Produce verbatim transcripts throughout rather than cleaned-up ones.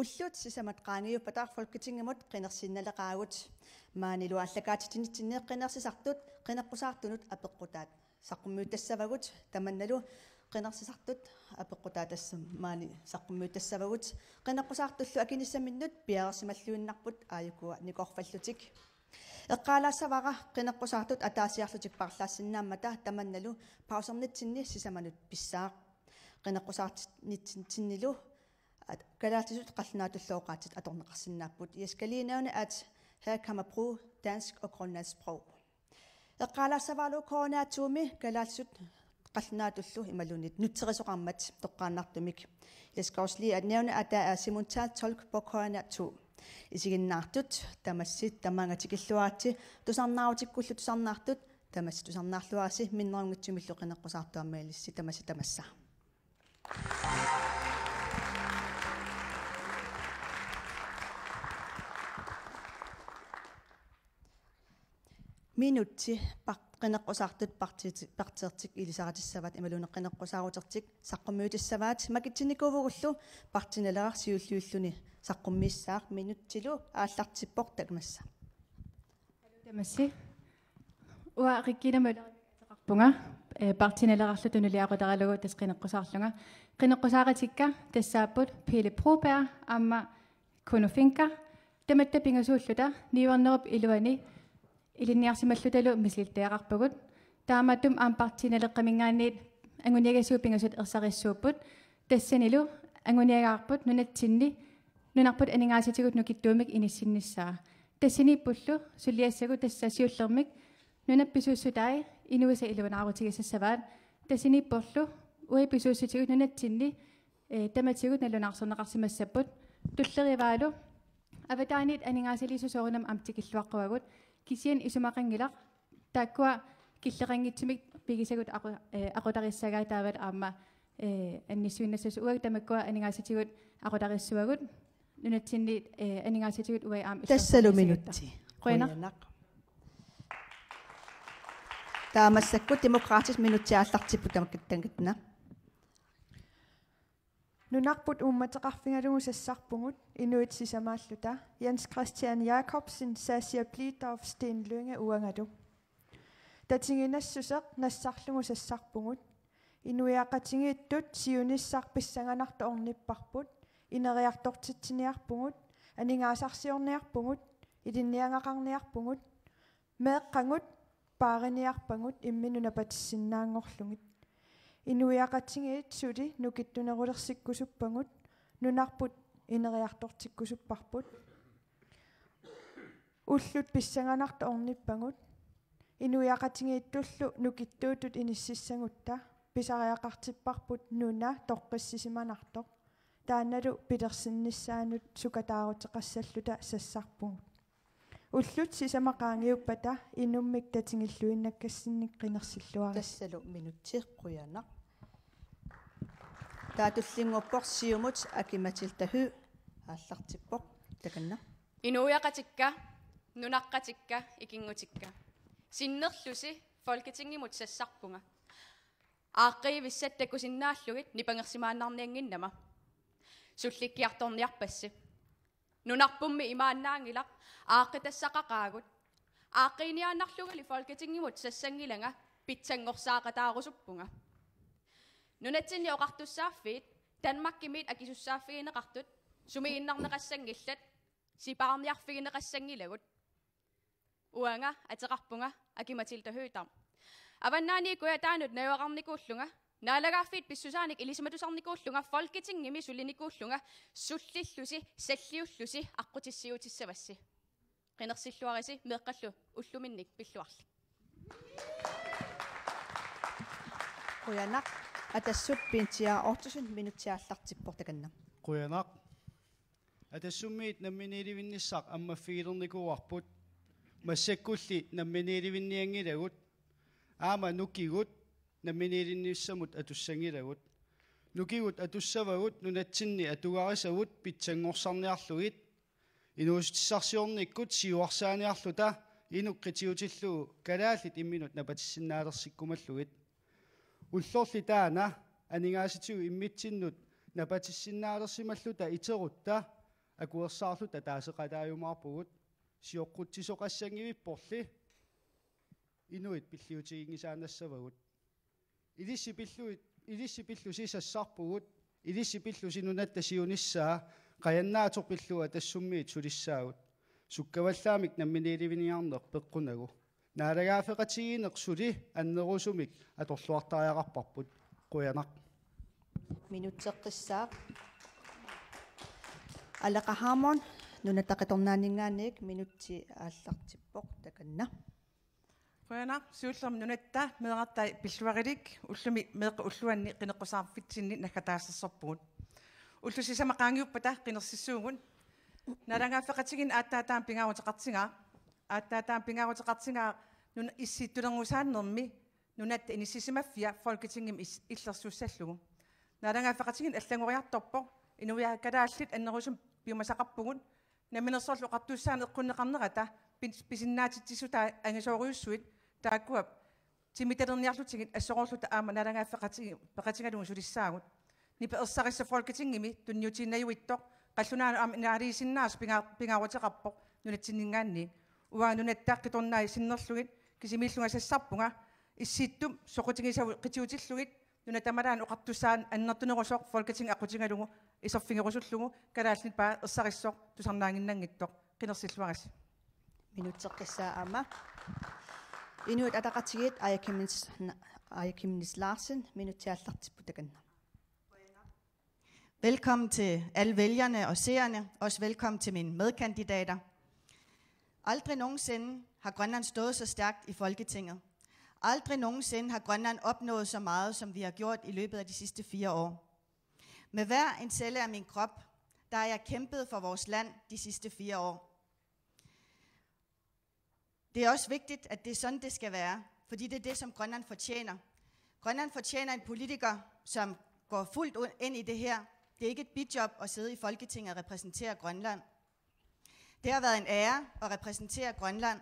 Ullut sisamat qaangiuppata Folketingimut qinersinnaleqaagut. Maanilu aallakaatitsinitsinni qinersisartut qineqqusaartunut apeqqutaat saqqummiuttassavagut, tamannalu qinersisartut apeqqutaat tassa maani saqqummiuttassavagut. Qineqqusaartullu akinissaminnut piareersimalluinnarput aajukua nikoorfallutik. Eqqaalaassavara qineqqusaartut ataasiarlutik paarlaassinnaammata, tamannalu pausernitsinni sisamanut pissaaq. Qineqqusaarnitsinnilu at-, kalaallisut qallunaatullu oqaatsit atorneqarsinnaapput. Jessica Lee nævne, at her kan man bruge dansk og grønlandsk sprog. Eqqaalaassavaralu K N R to-mi kalaallisut qallunaatullu imaluunniit nutserisoqarmat toqqaannartumik. Jeg skal også lige at nævne, at der er simultan tolk på K N R to. Isiginnaartut, tamassi tamaanga tikilluaritsi, tusarnaarutikkullu tusarnaartut, tamassi tusarnaarluarisi, minnerunngitsumillu qineqqusaartuarmailissi, tamassi tamassa. Minutti par-, qineqqusaartut partiit-, partiitik ilisaritissavat imaluunniit qineqqusaarutitsinnik saqqummiutissavaat. Makitsinnikuuvugullu Partii Naleraq siulliulluni saqqummiissaaq, minuttilu aallartippoq, takanna. Tamassi. Uanga Regina Møller ateqarpunga, eh, Partii Nalerarlu tunuliaqutaralugu tassa qineqqusaarlunga. Qineqqusaaratikka tassaapput Pele Broberg aamma Kuno Fencker. Tamatta pingasuulluta niuernerup iluani ilinniarsimallutalu misilittagaqarpugut. Taamaattumik aamma Partii Naleqqaminngaanniit anguniagassigut pingasut ersarissaapput. Tassanilu anguniagaarput nunatsinni nunarput aningaasatigut nukittuumik inissinnissaa. Tassaniippullu suliassagut tassa siullermik nunap pisuussutai inuisa iluanaarutigisassavaat. Tassaniippullu uagut pisuussutigut nunatsinni, eh, tamatigut nalunaarsorneqarsimassapput. Tullerivaalu avataaniit aningaasaliisut soorunami aamma tikilluaqquagut. Kisianni isumaqanngilaq taakkua killeqanngitsumik pigisagut aqu-, eh, aqutarissagaat, taavalu aamma, eh, annissuinnassasut. Uagut tamakkua aningaasatigut aqutarissavagut. Nunatsinni, eh, aningaasatigut uagut aamma tassalu illersorneqarsimapput. Minutti. Qujanaq. Qujanaq. Taava massakkut Demokraatit, minutti aallartippoq, tamakku takanna. Nunarput uummateqarfigalugu sassarpugut inuit sisamaalluta, Jens Christian Jakobsen, Sascha Blidorf, Steen Lynge uangalu. Tatiginassuseq nassarlugu sassarpugut. Inuiaqatigiittut siunissaq pissanganartoq ornipparput. Ineriartortitsiniarpugut, aningaasarsiorniarpugut, ilinniagaqarniarpugut, meeqqagut paariniarpagut imminnut napatissinnaanngorlugit. Inuiaqatigiit suli nukittunerulersikkusuppagut, nunarput ineriartortikkusupparput. Ullut pissanganartoq ornippagut. Inuiaqatigiittullu nukittuutut inississagutta pisariaqartipparput nuna toqqissisimanartoq. Taannalu pilersinnissaanut sukataaruteqassalluta sassarpugut. Ullut sisamat qaangiuppata inummik tatigilluinnakkassinnik qinersilluarisi. Tassalu minutti, qujanaq. Taava tullinnguuppoq Siumut, Aki-Matilda Høegh aallartippoq, takanna. Inuiaqatikka, nunaqqatikka, ikinngutikka. Sinnerlusi Folketingimut sassarpunga. Aaqqiivissat takusinnaallugit nipangersimaannarniannginnama. Sullikkiartorniarpassi. Nunarpummi imaannaanngilaq aaqqitassaqaqaagut. Aaqqiiniaannarluguli Folketingimut sassanngilanga, pitsanngorsaaqataarusuppunga. Nunatsinni oqartussaaffiit, Danmarkimiit akisussaaffigineqartut sumiginnarneqassanngillat, sipaarniarfigineqassanngilagut. Uanga ateqarpunga Aki-Matilda Høegh-Dam. Avannaani kujataanut najugaqarnikuullunga, naalagaaffiit pissusaanik ilisimatusarnikuullunga, Folketingimi sulinikuullunga, sullillusi, salliullusi aqqutissiuutissavassi. Qinersilluarisi, meeqqallu ulluminnik pilluarlik. Qujanaq. Atassut Bent Ottosen, minutti aallartippoq, takanna. Qujanaq. Atassummiit namminiilivinnissaq ammaffigilernikuuarput. Massakkulli namminiilivinnianngilagut. Aamma nukigut namminiilinnissamut atussanngilagut. Nukigut atussavagut nunatsinni atugarisagut pitsanngorsarniarlugit. Inuussutissarsiornikkut siuarsaaniarluta inuk qitiutillugu kalaallit imminnut napatissinnaalersikkumallugit. Ullorli taanna aningaasatigut immitsinnut napatissinnaalersimalluta iterutta akuersaarluta taaseqataajumaarpugut, sioqqutsisoqassanngivipporli inuit pilliutiginngisaannassavagut. Ilissi pilluit, ilissi pillusi sassarpugut, ilissi pillusi nunatta siunissaa, qajannaatoq pillugu Atassummiit sulissaagut. Sukkavallaamik namminiiliviniarneq peqqunagu. Naalagaaffeqatigiinneq suli annerusumik atorluartariaqarparput. Qujanaq. Minutseqqissaaq. Aleqa Hammond, Nunatta Qitornaaninngaanniit, minutsi aallartippoq takanna. Qujanaq, siullermik nunatta meerartai pilluarilik, ullumi meeqqat ulluanni qineqqusaarfitsinni naggataasarsorpugut. Ullut sisamat qaangiuppata qinersissuugut. Naalagaaffeqatigiinni aatsaat taama pingaaruteqartigaaq. Aatsaat taama pingaaruteqartigaaq nuna issiittulerussaannermi nunatta inissisimaffia Folketingimi is-, illersussallugu. Naalagaaffeqatigiinni allanngoriartorpoq inuiaat kalaallit annerusumik piumasaqarpugut, Namminersorlutik Oqartussaaneq eqqunneqarnerata pis-, pisinnaatitsissutai angisoorujussuit taakkua timitalerniarlutigit assorsuulluta aamma naalagaaffeqatigi-, -feqatigalugu sulissaagut. Nipi ersarissut Folketingimi tunniutiinnajuittoq, qallunaanut aamma inaaliisinnaasoq pinga-, pingaaruteqarpoq nunatsinninngaanniit. Uanga nunatta qitornai sinnerlugit kisimiillunga sassarpunga, issittumi soqutigisavut qitiutillugit, nuna tamalaani oqartussaaneq annertunerusoq Folketingi aqqutigalugu iserfigerusullugu, kalaallit nipaa ersarissoq tusarnaannginnanngitsoq. Qinersilluarisi. Minutseqqissaaq aamma. Inuit Ataqatigiit, Aaja Chemnitz, Aaja Chemnitz Larsen, minutsi aallartippoq takanna. Velkommen til alle vælgerne og seerne. Også velkommen til mine medkandidater. Aldrig nogensinde har Grønland stået så stærkt i Folketinget. Aldrig nogensinde har Grønland opnået så meget, som vi har gjort i løbet af de sidste fire år. Med hver en celle af min krop, der har jeg kæmpet for vores land de sidste fire år. Det er også vigtigt, at det er sådan, det skal være, fordi det er det, som Grønland fortjener. Grønland fortjener en politiker, som går fuldt ud ind i det her. Det er ikke et bijob at sidde i Folketinget og repræsentere Grønland. Det har været en ære at repræsentere Grønland.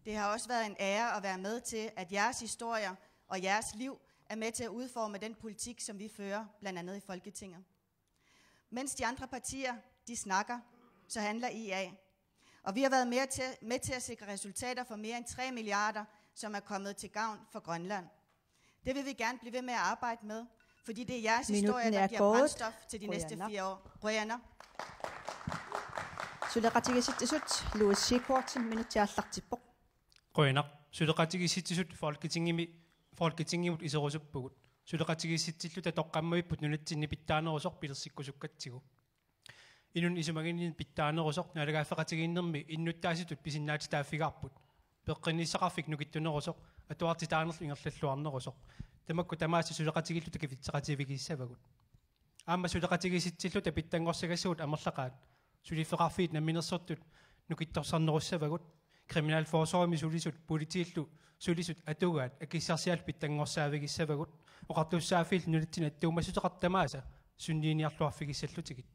Det har også været en ære at være med til, at jeres historier og jeres liv er med til at udforme den politik, som vi fører, blandt andet i Folketinget. Mens de andre partier, de snakker, så handler I A. Og vi har været mere til, med til at sikre resultater for mere end tre milliarder, som er kommet til gavn for Grønland. Det vil vi gerne blive ved med at arbejde med, fordi det er jeres historie, der giver brændstof til de næste fire år. Qujanaq. Suleqatigiissitsisut Louis Siegfriedsen, minutsi aallartippoq. Qujanaq. Suleqatigiissitsisut Folketingimi, Folketingimut iserusuppugut. Suleqatigiissitsilluta toqqammavipput nunatsinni pitsaanerusoq pilersikkusukkatsigu. Inunnut isumaginninni pitsaanerusoq naalagaaffeqatigiinnermi innuttaasutut pisinnaatitaaffigaarput. Peqqinnissaqarfik nukittunerusoq, atuartitaanerlu ingerlalluarnerusoq. Tamakku tamaasa suleqatigiilluta kifilteqatigiissavagut. Aamma suleqatigiissitsilluta pitsanngorsagassavut amerlaqaat. Suliffeqarfiit namminersortut nukittorsarnerussavagut. Kriminalforsorgimi sulisut, politiillu sulisut atugaat akissarsiallu pitsanngorsaaffigissavagut. Oqartussaaffiillu nunatsinni attuumassuteqartut tamaasa sunniiniarluarfigissallutigit.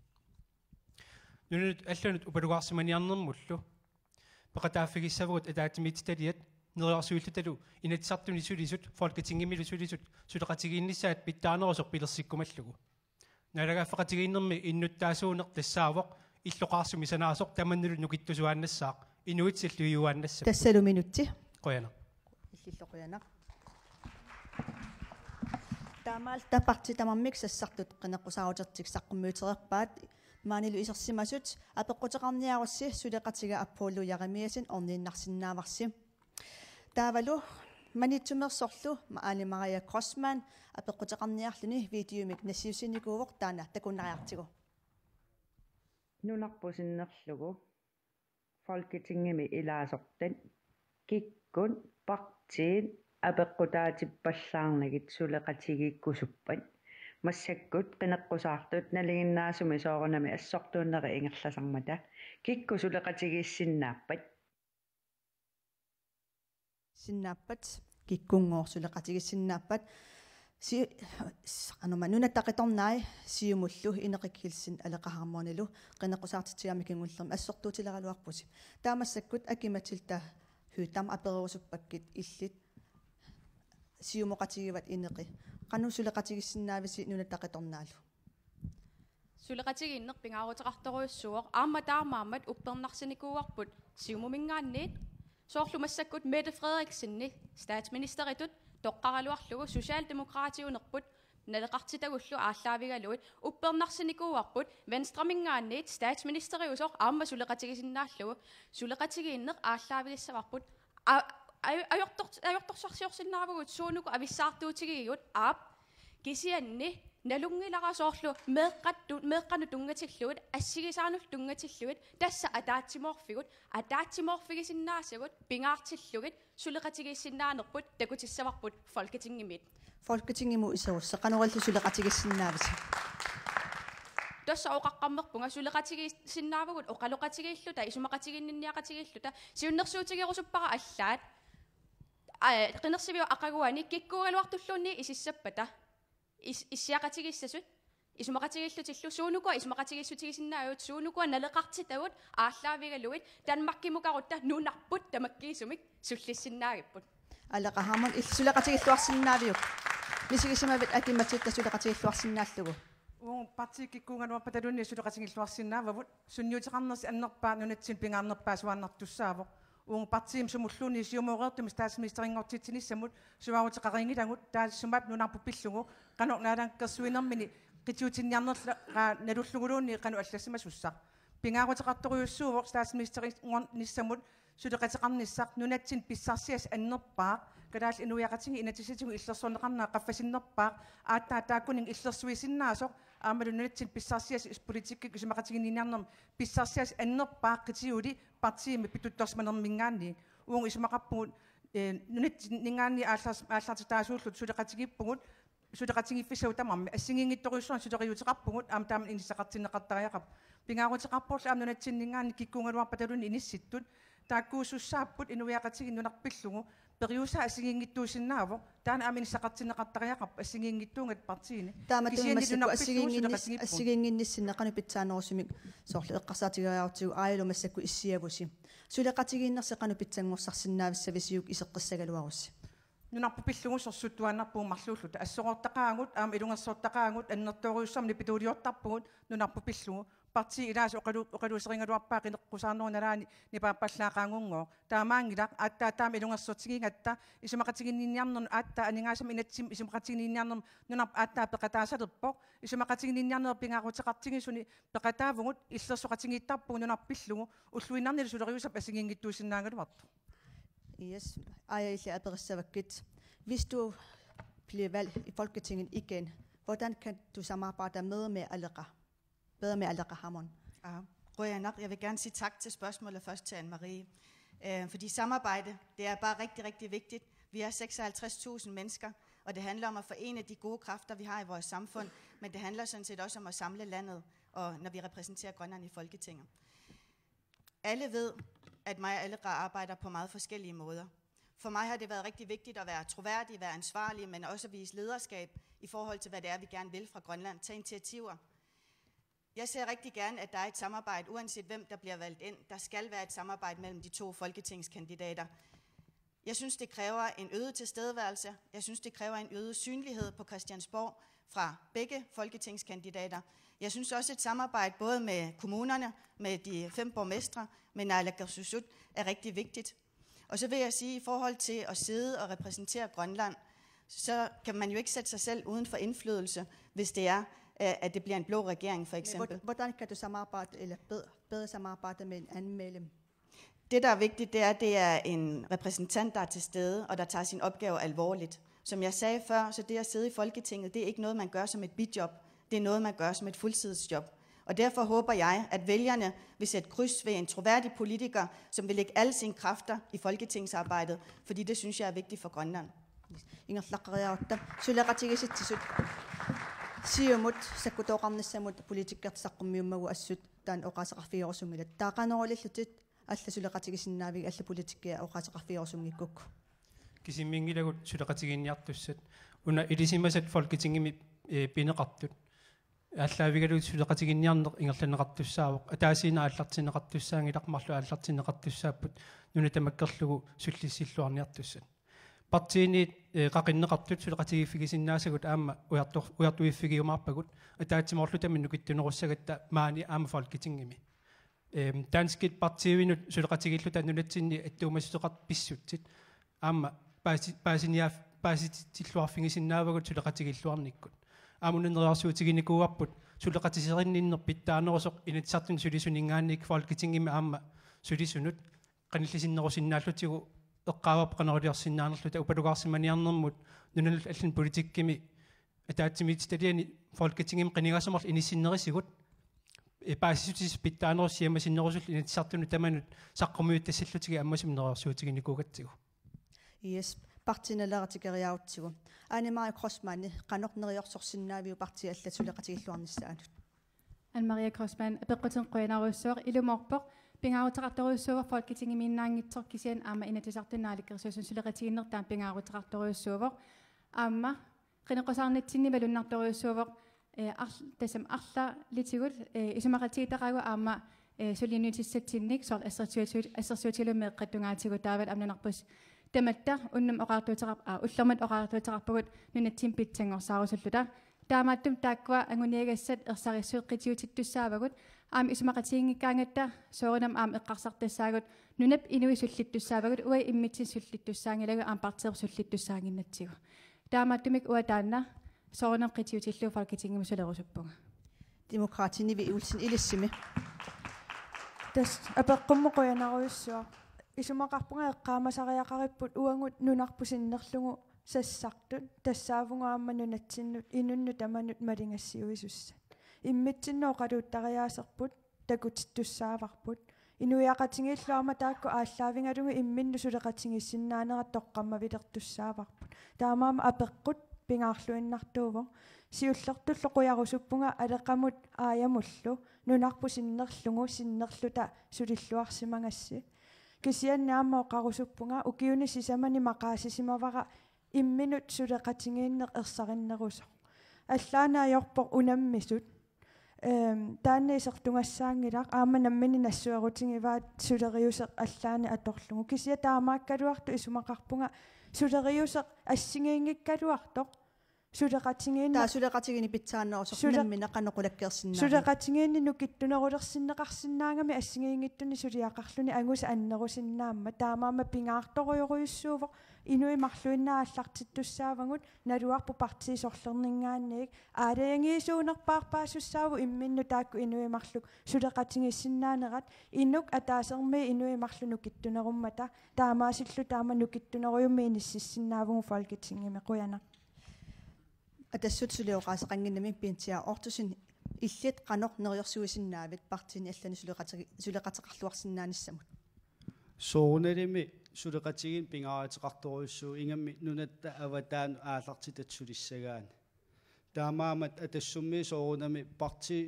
Nunanut allanut upalugaarsimaniarnermullu peqataaffigissavagut ataatsimiititaliat, neriorsuillutalu Inatsisartuni sulisut, Folketingimilu sulisut, suleqatigiinnissaat pitsaanerusoq pilersikkumallugu. Naalagaaffeqatigiinnermi innuttaasuuneq tassaavoq illoqarfimmi sanaasoq, tamannalu nukittusuaannassaaq, inuit salliujuaannassapput. Tassalu minutsi. Qujanaq. Illillu qujanaq. Taamaalilluta partiit tamarmik sassartut qineqqusaarutertik saqqummiutereerpaat. Maanilu isersimasut apeqquteqarniarussi suleqatiga Apollo Jeremiassen orniinnarsinnaavarsi. Taavalu Maniitsumeersorlu Ane Marie Grossmann apeqquteqarniarluni videomik nassiussinikuuvoq, taanna takunnariartigu. Nunarput sinnerlugu Folketingimi ilaasortat kikkut partiit apeqqutaatippallaarnagit suleqatigiikkusuppat? Massakkut qineqqusaartut nalinginnaasumik soorunami assortuunnerit ingerlasarmata, kikkut suleqatigiissinnaappat? Sinnaappat, kikkunngooq suleqatigiissinnaappat? Si-, s-, qanuma, Nunatta Qitornai Siumullu Ineqi Kielsen Aleqa Hammonilu qineqqusaartitsigaanni kingullermi assortuutileraluarpusi. Taava massakkut Aki-Matilda Høegh-Dam apererusuppakkit illit. Siumoqatigiivat Ineqi. Qanoq suleqatigiissinnaavisi Nunatta Qitornaalu? Suleqatigiinneq pingaaruteqartorujussuuvoq, aamma taamaammat uppernarsinikuuarput Siumuminngaanniit, soorlu massakkut Mette Frederiksenip statsministeritut toqqaraluarlugu Socialdemokratiunerput naleqartitagullu aallaavigalugit. Uppernarsinikuuarput Venstreminngaanniit statsministeriusoq aamma suleqatigisinnaallugu. Suleqatigiinneq aallaavigissavarput. A-, aju-, ajortor-, ajortorsarsiorsinnaavugut suunuku avissaartuutigigigut, aap, kisianni nalunngilara soorlu meeqqattu-, meeqqanut tunngatillugit, assigisaanullu tunngatillugit, tassa ataatsimoorfigut, ataatsimoorfigisinnaasagut pingaartillugit suleqatigiissinnaanerput takutissavarput Folketingimiit. Folketingimut iserussi, qanoq ilillutit suleqatigiissinnaavisi? Tassa oqaqqammerpunga, suleqatigiissinnaavugut oqaloqatigiilluta, isumaqatiginninniaqatigiilluta, siunnersuutigerusuppara allaat. Aa, qinersiviup aqaguani kikkuugaluartulluunniit isissappata. Is-, issiaqatigiissasut isumaqatigiillutillu, suunukua isumaqatigiissutigisinnaavagut, suunukua naleqartitagut aallaavigalugit, Danmarkimukarutta nunarput tamakkiisumik sullissinnaagipput. Aleqa Hammond, illit suleqatigilluarsinnaaviuk? Misigisimavit akimatitta suleqatigilluarsinnaallugu. Uagut partiit kikkuugaluarpataluunniit suleqatigilluarsinnaavavut, sunniuteqarnersi annerpaaq nunatsinni pingaarnerpaasuaannartussaavoq. Uagut partiimi sumulluunniit siumooreertumik statsministerinngortitsinissamut suaaruteqarinngilagut, taassuma nunarput pillugu qanoq naalakkersuinermini qitiutinniarnerlunga nalulluguluunniit qanoq allassimasussaq. Pingaaruteqartorujussuuvoq statsministerinngornissamut suleqateqarnissaq nunatsinni pissarsiassaq annerpaaq, kalaallit inuiaqatigiit inatsisitigut illersorneqarnerat qaffasinnerpaaq, aatsaat taakkuninnga illersuisinnaasoq, aammalu nunatsinni pissarsiassat is-, politikkikkut isumaqatiginninniarnermi pissarsiassaq annerpaaq qitiuli partiimi pituttorsimanerminngaanniit. Uagut isumaqarpugut, eh, nunatsinninngaanniit aallars-, aallartitaasuulluta suleqatigiippugut, suleqatigiiffissagut tamarmik assigiinngitsorujussuarnik suleriaateqarpugut, aamma taama inissaqartinneqartariaqarpoq. Pingaaruteqarporlu aamma nunatsinninngaanniit kikkuugaluarpataluunniit inissittut, taakkuusussaapput inuiaqatigiit nunarput pillugu, periusaa assigiinngitsuusinnaavoq, taanna aamma inissaqartinneqartariaqarpoq assigiinngitsuugatta partiini. Taamatuuna kisianni massakkut nunarput pillugu assigiinnginnis-, suleqatigiippugut. Assigiinnginnissinni qanoq pitsaanerusumik soorlu eqqarsaatigeriartigu aajuna massakkut issiavusi. Suleqatigiinnersi qanoq pitsanngorsarsinnaavissavisiuk iseqqissagaluarussi? Nunarput pillugu sorsuttuaannarpugut marluulluta. Assoroortaqaagut, aamma ilungersortaqaagut, annertoorujussuarmik nipituuliortarpugut nunarput pillugu. Partiit ilaasa oqalu-, oqaluuserigaluarpaat qineqqusaarnerup nalaani nipaappallaaqaagunngooq. Taamaanngilaq, aatsaat taama ilungersortigigatta isumaqatiginninniarnernut aatsaat aningaasanut inatsimmi isumaqatiginninniarnermut nunarput aatsaat peqataasalerpoq. Isumaqatiginninniarnerup pingaaruteqartigisuni peqataavugut, illersoqatigiittarpugut nunarput pillugu, ulluinnarnilu suleriaaseq assigiinngitsuusinnaagaluartoq. Yes, Aaja, illit aperissavakkit. Hvis du bliver valgt i Folketinget igen, hvordan kan du samarbejde med, med Aleqa? Bedre med Aleqa Hammond. Ja, qujanaq. Jeg vil gerne sige tak til spørgsmålet først til Anne-Marie. Øh, fordi samarbejde, det er bare rigtig, rigtig vigtigt. Vi er seksoghalvtreds tusind mennesker, og det handler om at forene de gode kræfter, vi har i vores samfund, men det handler sådan set også om at samle landet, og når vi repræsenterer Grønland i Folketinget. Alle ved, at mig og Aleqa arbejder på meget forskellige måder. For mig har det været rigtig vigtigt at være troværdig, være ansvarlig, men også at vise lederskab i forhold til, hvad det er, vi gerne vil fra Grønland. Tage initiativer. Jeg ser rigtig gerne, at der er et samarbejde, uanset hvem der bliver valgt ind. Der skal være et samarbejde mellem de to folketingskandidater. Jeg synes, det kræver en øget tilstedeværelse. Jeg synes, det kræver en øget synlighed på Christiansborg fra begge folketingskandidater. Jeg synes også, et samarbejde både med kommunerne, med de fem borgmestre, med naalakkersuisut er rigtig vigtigt. Og så vil jeg sige, i forhold til at sidde og repræsentere Grønland, så kan man jo ikke sætte sig selv uden for indflydelse, hvis det er, øh, at det bliver en blå regering, for Men eksempel. Hvor-, hvordan kan du samarbejde, eller bedre, bedre samarbejde med en anden medlem? Det, der er vigtigt, det er, at det er en repræsentant, der er til stede, og der tager sin opgave alvorligt. Som jeg sagde før, så det at sidde i Folketinget, det er ikke noget, man gør som et bijob. Det er noget, man gør som et fuldtidsjob. Og derfor håber jeg, at vælgerne vil sætte kryds ved en troværdig politiker, som vil lægge alle sine kræfter i folketingsarbejdet, fordi det synes jeg er vigtigt for Grønland. Ingerlaqqeriarutta, suleqatigiissitsisut Siumut sakkutooqarnissamut politikkertut saqqummiummagu assut taanna oqaaseqarfigerusunngilat. Taava qanoq ilillutit allat suleqatigisinnaavigit, allat politikkiat oqaaseqarfigerusunngikkukku? Kisimminngilagut suleqatigiinniartussat. Una ilisimasat Folketingimi, eh, pineqartut aallaavigalugit suleqatigiinniarneq ingerlanneqartussaavoq. Ataasiinnaq aallartinneqartussaanngilaq, marluk aallartinneqartussaapput nuna tamakkerlugu sullissilluarniartussat. partiinit, eh, qaqinneqartut suleqatigiiffigisinnaasagut aamma ujartor-, ujartuiffigiumaarpagut, ataatsimoorlutami nukittunerussagatta maani aamma Folketingimi. Ehm, danskit partiivinut suleqatigiilluta nunatsinni attuumassuteqartut pissutsit aamma paasi-, paasiniaaf-, paasititsilluarfigisinnaavagut suleqatigiilluarnikkut. Aamma una neriorsuutiginikuuarput suleqatiserinninneq pitsaanerusoq Inatsisartuni sulisuninngaanniit Folketingimi aamma sulisunut qanillisinnerusinnaallutigu eqqaavarput qanoq iliorsinnaanerluta. Upalukaarsimaniarnermut nunanut allanut politikkimi ataatsimiititaliani Folketingimi qinigaasumorlu inissinnerisigut, eh, paasissutissat pitsaanerusoq siammasinnerusullu Inatsisartunut tamanut saqqummiuttassallutigit ammasumik neriorsuutiginikuugatsigu. Yes, partiinaleeratikeriaarutsigu. Anne Marie Kreutzmann, qanoq neriorsorsinnaaviuk partiit allat suleqatigiilluarnissaannut? Anne Marie Kreutzmann, apeqqutinik qujanarujussuaq. Ilumoorpoq, pingaaruteqartorujussuuvoq Folketingimiinnaanngitsoq kisianni aamma Inatsisartuni Naalakkersuisuni suleqatigiinneq taama pingaaruteqartorujussuuvoq. Aamma qineqqusaarnitsinni malunnartorujussuuvoq, eh, arl-, tassami arlalitigut, eh, isumaqatigiittaqaagut aamma, eh, suliniutissatsinnik soorlu assersuutigalugu, assersuutigalugu meeqqat tungaatigut taavalu aamma nunarput tamatta unnuk oqariartuuteqar-, aa, ullormut oqariartuuteqarpugut nunatsinni pitsanngorsaarusulluta. Taamaattumik taakkua anguniagassat ersarissuit qitiutittussaavagut, aamma isumaqatiginngikkaangatta soorunami aamma eqqarsartassaagut, nunap inui sullittussaavagut, uagut immitsinnut sullittussaanngilagut aamma partiivoq sullittussaannginnatsigu. Taamaattumik uanga taanna soorunami qitiutillugu Folketingimi sulerusuppunga. Demokraatit, Nivi Olsen, Ilissimi. Tassa apeqqummut qujanarujussuaq. Isumaqarpunga eqqaamasariaqaripput uagut nunarput sinnerlugu sassartut, tassaavugut aamma nunatsinnut inunnut tamanut maligassiuisussat. Immitsinnut oqaluuttariaaserput takutittussaavarput. Inuiaqatigiillu aamma taakku aallaavigalugit imminnut suleqatigiissinnaanerat toqqammavilertussaavarput. Taamaammat apeqqut pingaarluinnartuuvoq. Siullertullu qujarusuppunga aleqamut aajamullu nunarput sinnerlugu sinnerluta sulilluarsimagassi. Kisianni aamma oqarusuppunga ukiuni sisamani maqaasisimavara imminut suleqatigiinneq ersarinnerusoq. Allaanne ajorpoq unammisut. Ehm, taanna isertugassaanngilaq, aamma nammineq nassuerutigivaat suleriuseq allaanni atorlugu. Kisianni taamaakkaluartoq isumaqarpunga suleriuseq assigiinngikkaluartoq suleqatigiinneq. Taava suleqatigiinneq pitsaanerusoq sule-, nammineq qanoq qulakkeersinnaaviuk? Suleqatigiinneq nukittunerulersinneqarsinnaagami assigiinngitsunik suliaqarluni angusat annerusinnaammat, taamaammat pingaartorujorujussuuvoq, inuit marluinnaat aallartittussaavagut, naluarput partiit sorlerninngaanniit, aalajangiisuunerpaarpaasussaavoq imminnut taakku inuit marluk suleqatigiissinnaanerat, inuk ataasermit inuit marluk nukittunerummata, taamaasilluta aamma nukittunerujummik inissisinnaavugut Folketingimi. Qujanaq. Atassut suli oqaaseqannginnami, Bente Ottosen, illit qanoq neriorsuisinnaavit partiini allani suleqatigi-, suleqateqarluarsinnaanissamut? Soorunalimi suleqatigiinneq pingaaruteqartorujussuuvoq, ingammik nunatta avataanut aallartitatta sulissagaanni. Taamaammat Atassummi soorunami parti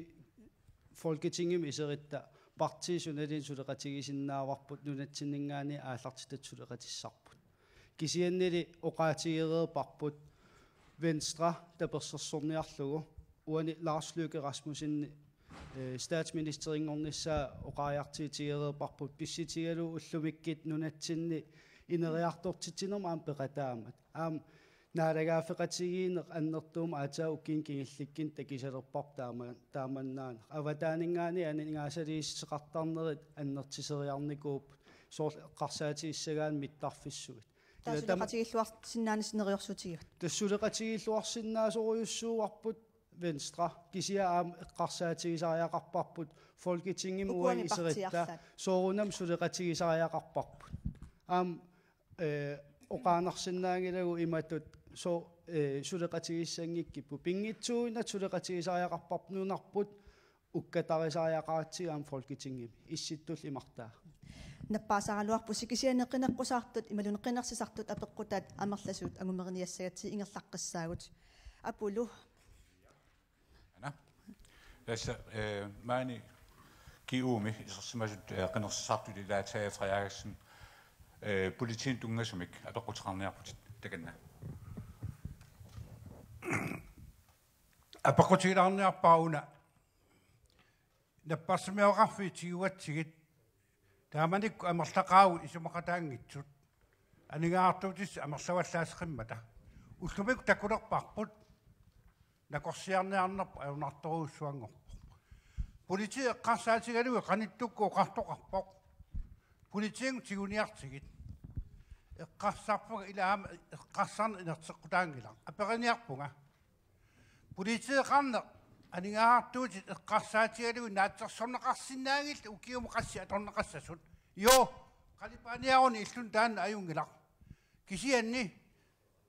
Folketingimi iseritta partiit sunaluunniit suleqatigisinnaavarput nunatsinninngaanniit aallartitatta suleqatissarput. Kisiannili oqaatigereerparput Venstre tapersersorniarlugu uani Lars Løkke Rasmussen, eh, statsministerinngornissaa oqariartuutigereerparput pissutigalugu ullumikkut nunatsinni ineriartortitsinermut aamma peqataammat. Aamma naalagaaffeqatigiinneq annertuumik aatsaat ukiuni kingullikkuni takusalerparput taama-, taamannaaneq. Avataaninngaanniit aningaasaliissuteqartarnerit annertuseriarnikuupput, soorlu eqqarsaatigissagaanni mittarfissuit. Taava ila tama- suleqatigiilluarsinnaanissat neriorsuutigivat? Tassa suleqatigiilluarsinnaasorujussuuarput Venstre, kisianni aamma eqqarsaatigisariaqarparput Folketingimi uani uani iseritta partiiarlaat. Soorunami suleqatigisariaqarparput. Aamma, eh, oqaannarsinnaanngilagut imatut so-, eh, suleqatigiissanngikkippugut. Pinngitsuuinnaq suleqatigisariaqarparput nunarput ukkatarisariaqaratsigu aamma Folketingimi. Issittullu imartaa. Nappaasaraluarpusi, kisianni qineqqusaartut imaluunniit qinersisartut apeqqutaat amerlasuut angumeriarniassagatsigit ingerlaqqissaagut. Apulu. Ana. Tassa, eh, maani G U-mi isersimasut, eh, qinersisartut ilaat Saaja Frederiksen, eh, politiinut tunngasumik apeqquteqarniarputit, takanna. Apeqqutigilaarniarpara una: Napparsimmaveqarfiit tiguatsigit, taamanikkut amerlaqaagut isumaqataanngitsut. aningaasartuutit amerlavallaaseqimmata. Ullumikkut takulerparput nakorsiarniarnerput ajornartorujussuanngorpoq. Politiit eqqarsaatigalugit qanittukkut oqartoqarpoq: Politiinut tiguniartigit. Eqqarsarpunga ilaa aamma eqqarsarneq inerteqqutaanngilaq. Aperiniarpunga: Politeeqarneq aningaasartuutit eqqarsaatigalugit naatsorsorneqarsinnaanngillat ukiumut qassit atorneqassasut? Joo, qalipaaniaruni illuni taanna ajunngilaq. Kisianni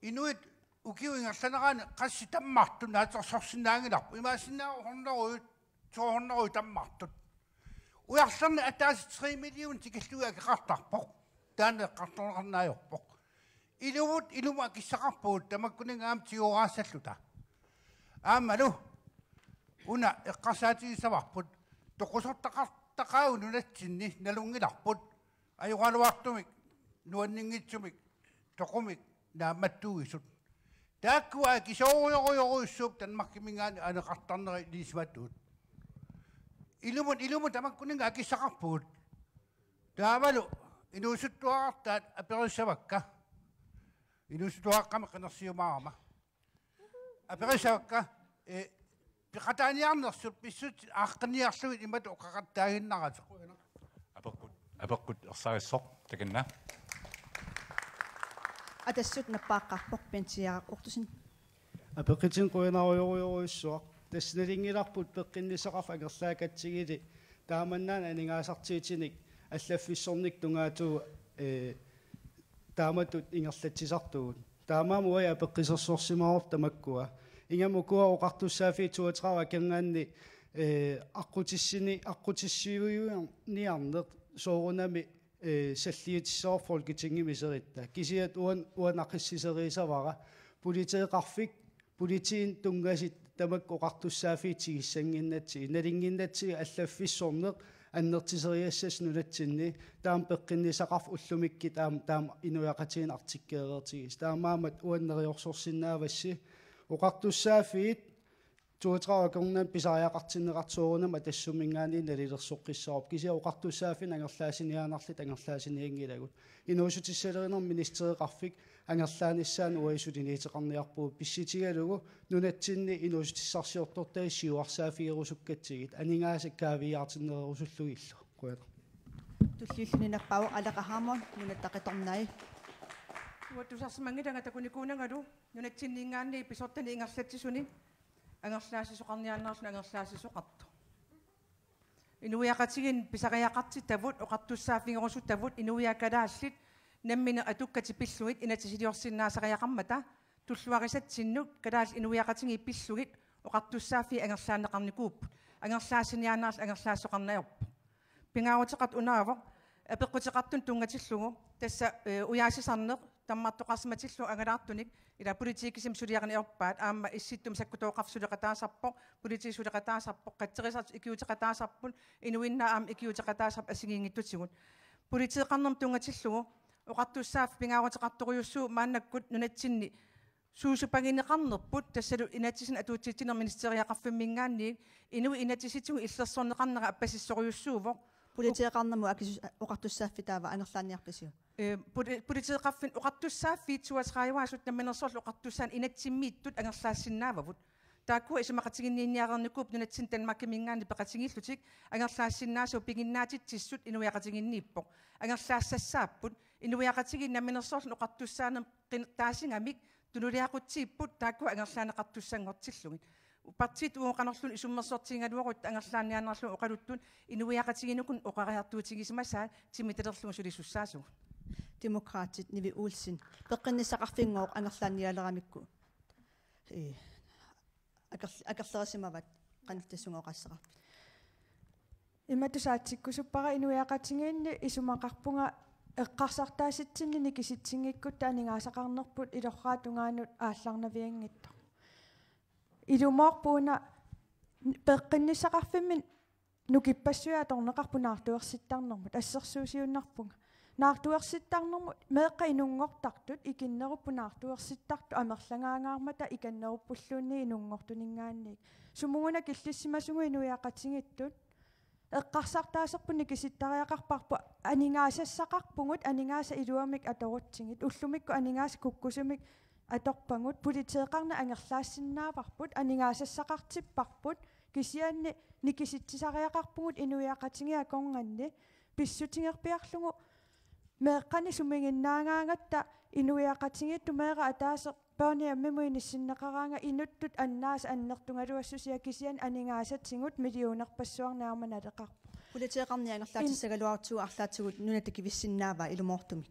inuit ukiup ingerlanerani qassit tammartut naatsorsorsinnaanngilarput. Imaassinnaavoq hundredet, to hundredet tammartut. Ujarlerni ataaseq tre million tikillugit akeqartarpoq. Taanna eqqartorneqarneq ajorpoq. Ilumut, ilumut akissaqarpugut tamakkuninnga aamma tigooraassalluta. Aammalu una eqqarsaatigissavarput: toqusortaqartaqaagut nunatsinni nalunngilarput, ajoraluartumik, nuanninngitsumik, toqumik naammattuuisut. Taakkua akisoorujorujorujussuupput Danmarkiminngaanniit aneqartarneri ilisimatuut. Ilumut, ilumut tamakkuninnga akissaqarpugut. Taavalu inuusuttuarartaat aperissavakka. Inuusuttuaraqqamik qinersiumaarama. Aperissavakka, eh, peqataaniarnersut pissutsit aaqqinniarlugit imatut oqaqattaaginnarasoq. Apeqqut, apeqqut ersarissoq, takanna. Atassut nappaaqqaarpoq, Bent Sierra Ottosen. Apeqqutit qujanarujorujorujussuaq. Tassa nalunngilarput peqqinnissaqarfik angerlaakatsigili. Taamannaana aningaasartuutinik allaffissornikkut tungaatigut, eh, taamatut ingerlatsisartugut. Taamaammat uagut apeqqusersorsimavarput tamakkua. Ingammik ukua oqartussaaffiit toogtredive akornanni, eh, aqqutissini-, aqqutissiuiniarneq soorunami, eh, salliutissavara Folketingimi iseritta. Kisianni uan-, uanga naqissuseriissavara politeeqarfik, politiinut tunngasut tamakku oqartussaaffiit tigusannginnatsigit, nalunnginnatsigit allaffissorneq annertuseriassasoq nunatsinni, taama peqqinnissaqarfik ullumikkut taama, taama inuiaqatigiinni artikkereertigisoq. Taamaammat uanga neriorsorsinnaavassi oqartussaaffiit toogtredive akornanni pisariaqartinneqartoq soorunami Atassuminngaanniit nalilersoqqissavarput. Kisianni oqartussaaffinnut angerlaasiniaannarluta angerlaasinianngilagut. Inuussutissalerinermi ministereqarfik angerlaanissaanut uagut suliniuteqarniarpugut, pissutigalugu nunatsinni inuussutissarsiortortagit siuarsaaffigerusukkatsigit, aningaasat kaaviiaartinnerusullugillu. Qujanaq. Tulliulluni nappaavoq Aleqa Hammond, Nunatta Qitornai. Uanga tusarsimanngilanga takunikuunangalu nunatsinninngaanniit pisortanit ingerlatsisuni angerlaassuseqarniaannarluni angerlaassuseqartoq. Inuiaqatigiinni pisariaqartitavut, oqartussaaffigerusutavut, inuiaat kalaallit nammineq atukkatit pillugit inatsisiliorsinnaasariaqarmata, tulluarisatsinnut kalaallit inuiaqatigiit pillugit oqartussaaffiit angerlaanneqarnikuupput, angerlaasiniaannarlutik angerlaassuseqarneq ajorpoq. Pingaaruteqartoq unaavoq apeqquteqartunut tunngatillugu, tassa, eh, ujaasisarneq tammartoqarsimatillugu angalaartunik, ila politikkikkut suliarineq ajorpaat, aamma Issittumi sakkutooqarfik suleqataasarpoq, politiit suleqataasarput, qatserisartut ikiuuteqataasarput, inuinnaat aamma ikiuuteqataasarput assigiinngitsutigut. Politeeqarnermut tunngatillugu oqartussaaffik pingaaruteqartorujussuuvoq maannakkut nunatsinni suusupagineqarnerput, tassalu inatsisinut atuutsitsineq ministeriaqarfimminngaanniit, inuit inatsisitigut illersorneqarnera appasissorujussuuvoq. Politeeqarnermut akisus-, oqartussaaffik taava angerlaanniarpisiuk? Eh, poli-, politeeqarfinnut oqartussaaffiit toogtredive-asut namminersorlutik oqartussaaneq inatsimmiittut angerlaassinnaavavut. Taakkua isumaqatiginninniareernikuupput nunatsinni Danmarkiminngaanniit peqatigiillutik, angerlaassinnaasavut piginnaatitsissut inuiaqatigiinniippoq. Angerlaassassaapput, inuiaqatigiit namminersorlutik oqartussaaneq qin-, taasigamik tunuliaqutsiipput, taakkua angerlaaneqartussanngortillugit. Partiit uagut qanorluunniit isummersortigigaluarutta angerlaanniaannarlugu oqaluttut inuiaqatigiinnikkut oqariartuutigisimasaat timitalerlugu sulisussaasugut. Demokraatit, Nivi Olsen, peqqinnissaqarfinngooq angerlaannialeramikku, ee, akerl-, akerlerisimavat, qanoq tassunga oqaaseqarpit? Imatut saatsikkusuppara: inuiaqatigiinni isumaqarpunga eqqarsartaassitsinni nikisitsinngikkukkit aningaasaqarnerput ilorraap tungaanut aallarnavianngitsoq. Ilumoorpoq una peqqinnissaqarfimmi nukippassuit atorneqarput naartuersittarnermut, assersuusiuinnarpunga. Naartuersittarnermut meeqqat inunngortartut ikinnerupput naartuersittartut amerlangaangaarmata ikinneruppulluunniit inunngortuninngaanniit. Sumuguna killissimasugut inuiaqatigiittut eqqarsartaaserput nikisittariaqarparput aningaasassaqarpugut, aningaasat iluamik atorutsigit, ullumikkut aningaasat kukkusumik atorpagut, politeeqarneq angerlaassinnaavarput, aningaasassaqartipparput, kisianni nikisitsisariaqarpugut inuiaqatigiit akornanni, pissutigerpiarlugu meeqqani sumiginnaagaangatta inuiaqatigiittut meeraq ataaseq børnehjemimut inissinneqaraangat inuttut annaasat annertugaluassusia kisianni aningaasatigut millionerpassuarnik aamma naleqarpoq. Politeeqarneq angerlaatissagaluarutsigu arlaatigut nuna takuvissinnaavaa ilumoortumik?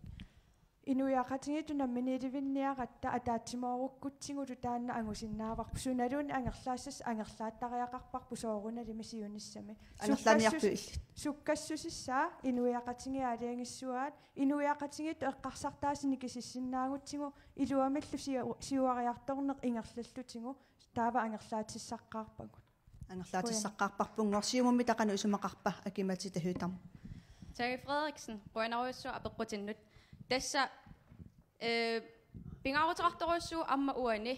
Inuiaqatigiittut namminiilivinniaratta ataatsimoorukkutsigu taanna angusinnaavarput. Sunaluunniit angerlaassassat angerlaattariaqarparput soorunalimi siunissami. Angerlaanniartut sukkassui-, illit. Sukkassusissaa inuiaqatigiit aalajangissuaat, inuiaqatigiittut eqqarsartaaseq nikisissinnaagutsigu iluamillu siu-, siuariartorneq ingerlallutigu taava angerlaatissaqqaarpagut. Angerlaatissaqqaarparput. Siumummita qanoq isumaqarpa, Aki-Mette Høegh-Dam? Tage Frederiksen, qujanarujussuaq apeqqutinnut. Tassa, øh, pingaaruteqartorujussuuvoq aamma uani.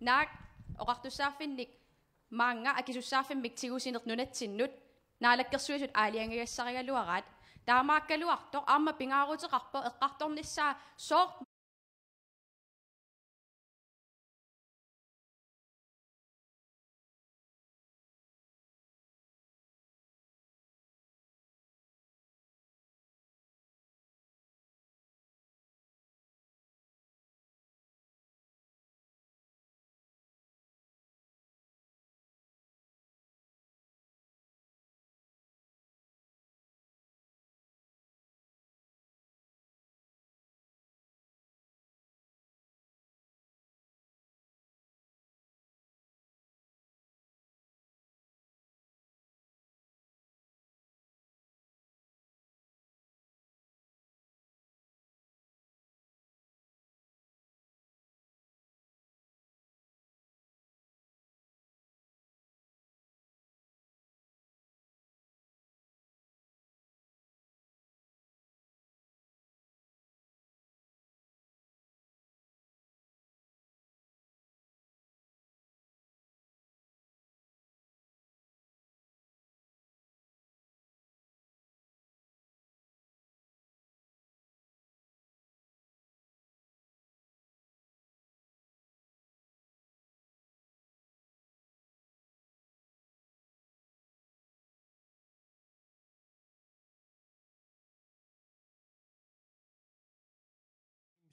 Naak oqartussaaffinnik maanga akisussaaffimmik tigusineq nunatsinnut Naalakkersuisut aalajangigassarigaluaraat. Taamaakkaluartoq aamma pingaaruteqarpoq eqqartornissaa sooq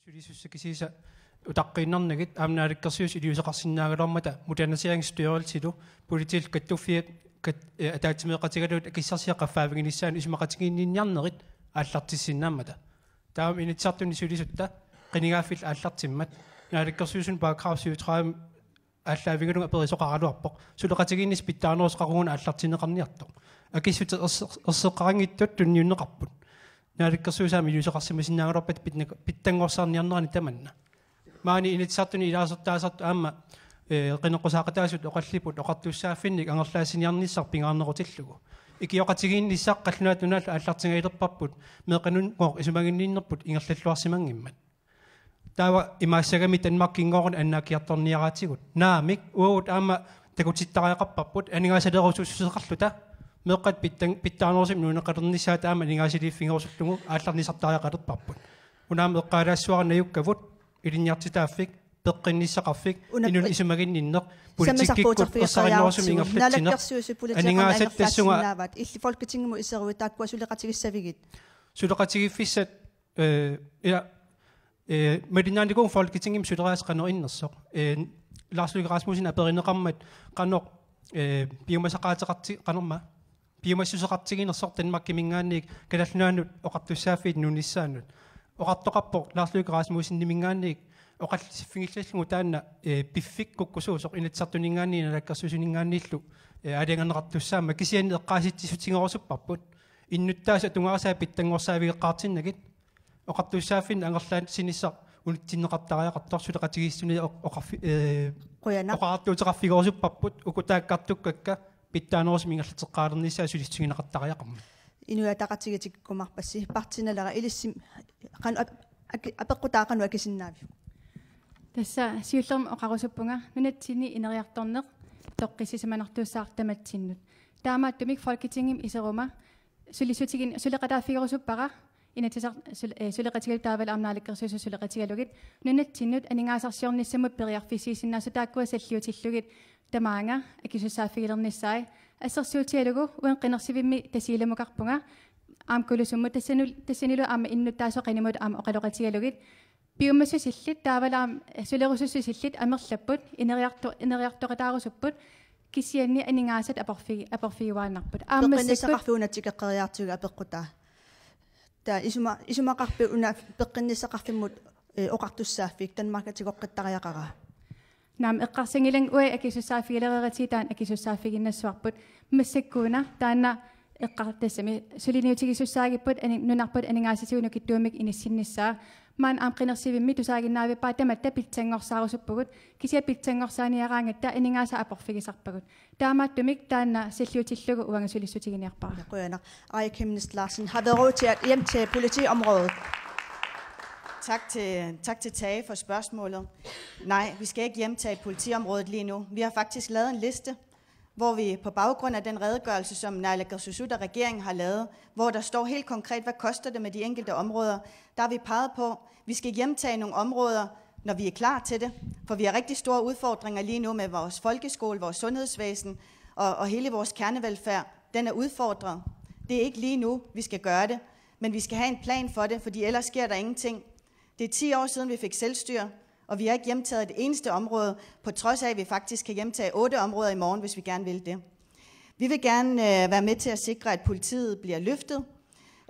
Sulisussat kisiisa utaqqiinnarnagit aamma Naalakkersuisut iliuuseqarsinnaagaluarmata Moderniseringsstyrelsilu politiit kattuffiat kat-, eh, ataatsimeeqatigalugit akissarsiat qaffaaviginissaanut isumaqatigiinniarnerit aallartissinnaammata. Taava Inatsisartuni sulisutta qinigaaffillu aallartimmat Naalakkersuisuni paragraf syvogtredive aallaavigalugu aperisoqaraluarpoq. Suleqatigiinnissaq pitsaanerusoqaruna aallartinneqarniartoq. Akissutit erse-, erseqqarinngitsut tunniunneqarput. Naalakkersuisut aamma iliuuseqarsimasinnaagaluarpata pitnga-, pitsanngorsaarniarnerani tamanna. Maani Inatsisartuni ilaasortaasartut aamma, eh, qineqqusaaqataasut oqallipput oqartussaaffinnik angerlaassiniarnissaq pingaarnerutillugu. Ikioqatigiinnissaq qallunaat nunaallu aallartingajalerparput meeqqanut-, -gooq isumaginninnerput ingerlalluarsimanngimmat. Taava imaassagami Danmarkinngooq annaakkiartorniaraatigut. Naamik, uagut aamma takutittariaqarparput, aningaasaleerusussuseqarluta, meeqqat pitsan-, pitsaanerusumik nuunneqalernissaat aamma aningaasaliiffigerusullugu aallarnisartariaqalerparput. Una aamma eqqaalaassavara najukkavut, ilinniartitaaffik, peqqinnissaqarfik, una inunnik isumaginninneq, politikkikkut ersarinnerusumik ingerlatsineq, aningaasat tassunga. Illit Folketingimut iseruit taakkua suleqatigissavigit? Suleqatigiiffissat, eh, ja, eh, malinnaanikuuvoq Folketingimi suleriaaseq qanoq innersoq. Eh, Lars Løkke Rasmussen aperineqarmat qanoq, eh, piumasaqaateqarti-, qanormaa, piumassuseqartiginersoq Danmarkiminngaanniit Kalaallit Nunaannut oqartussaaffiit nuunnissaannut. Oqartoqarpoq Lars Løkke Rasmusseniminngaanniit oqallisiffigillallugu taanna, eh, piffik kukkusuusoq Inatsisartuninngaanniit Naalakkersuisuninngaanniillu, eh, aalajangerneqartussaammat, kisianni eqqaasitsissutigerusupparput. Innuttaasut atugaasaat pitsanngorsaavigeqqaartinnagit. Oqartussaaffinnik angerlaassinissaq unitsinneqartariaqartoq suleqatigiissuni oq-, oqarfi-, eh, qujanaq, oqariartuuteqarfigerusupparput uku taakkartukkakka pitsaanerusumik ingerlateqqaalernissaat sulissutigineqartariaqarmat. Inuit Ataqatigiit tikikkumaarpassi, Partii Naleraq, ilissi qanoq ap-, aki-, apeqqutaa qanoq akisinnaaviuk? Tassa siullermik oqarusuppunga nunatsinni ineriartorneq toqqissisimanartussaq tamatsinnut. Taamaattumik Folketingimi iseruma sulissutigin-, suleqataaffigerusuppara Inatsisar-, sul-, eh, suleqatigalugit taavalu aamma Naalakkersuisut suleqatigalugit nunatsinnut aningaasarsiornissamut periarfissiisinnaasut taakkua salliutillugit tamaanga akisussaaffigilernissaat. Assersuutigalugu uanga qinersivimmi Tasiilamukarpunga, aamma Kulusummut tassanu-, tassanilu aamma innuttaasoq qanimut aamma oqaloqatigalugit. Piumassusillit taavalu aamma sulerusussusillit amerlapput, ineriarto-, ineriartoqataarusupput, kisianni aningaasat aporfigi-, aporfigiuaannarput. Aamma massakkut peqqinnissaqarfiup una tikeqqeriartigu apeqqutaa. Taava isuma-, isumaqarpit una peqqinnissaqarfimmut, eh, oqartussaaffik Danmarkip atigoqqittariaqaraa? Naamik, eqqarsanngilanga uagut akisussaaffigilereeratsigu taanna akisussaaffiginnassavarput. Massakkuuna taanna eqqar-, tassami suliniutigisussaagipput ani-, nunarput aningaasatigut nukittuumik inissinnissaa. Maanna aamma qinersivimmi tusaaginnaavippara tamatta pitsanngorsarusuppugut, kisianni pitsanngorsaaniaraangatta aningaasat aporfigisarpagut. Taamaattumik taanna salliutillugu uanga sulissutiginiarpara. Qujanaq. Aaja Chemnitz Larsen, har vi råd til at hjemtage politiområdet? Tak til, tak til Tage for spørgsmålet. Nej, vi skal ikke hjemtage politiområdet lige nu. Vi har faktisk lavet en liste, hvor vi på baggrund af den redegørelse, som Naalakkersuisut og regeringen har lavet, hvor der står helt konkret, hvad koster det med de enkelte områder, der har vi peget på, vi skal hjemtage nogle områder, når vi er klar til det. For vi har rigtig store udfordringer lige nu med vores folkeskole, vores sundhedsvæsen og, og hele vores kernevelfærd. Den er udfordret. Det er ikke lige nu, vi skal gøre det, men vi skal have en plan for det, fordi ellers sker der ingenting. Det er ti år siden, vi fik selvstyre, og vi har ikke hjemtaget det eneste område, på trods af, at vi faktisk kan hjemtage otte områder i morgen, hvis vi gerne vil det. Vi vil gerne, øh, være med til at sikre, at politiet bliver løftet,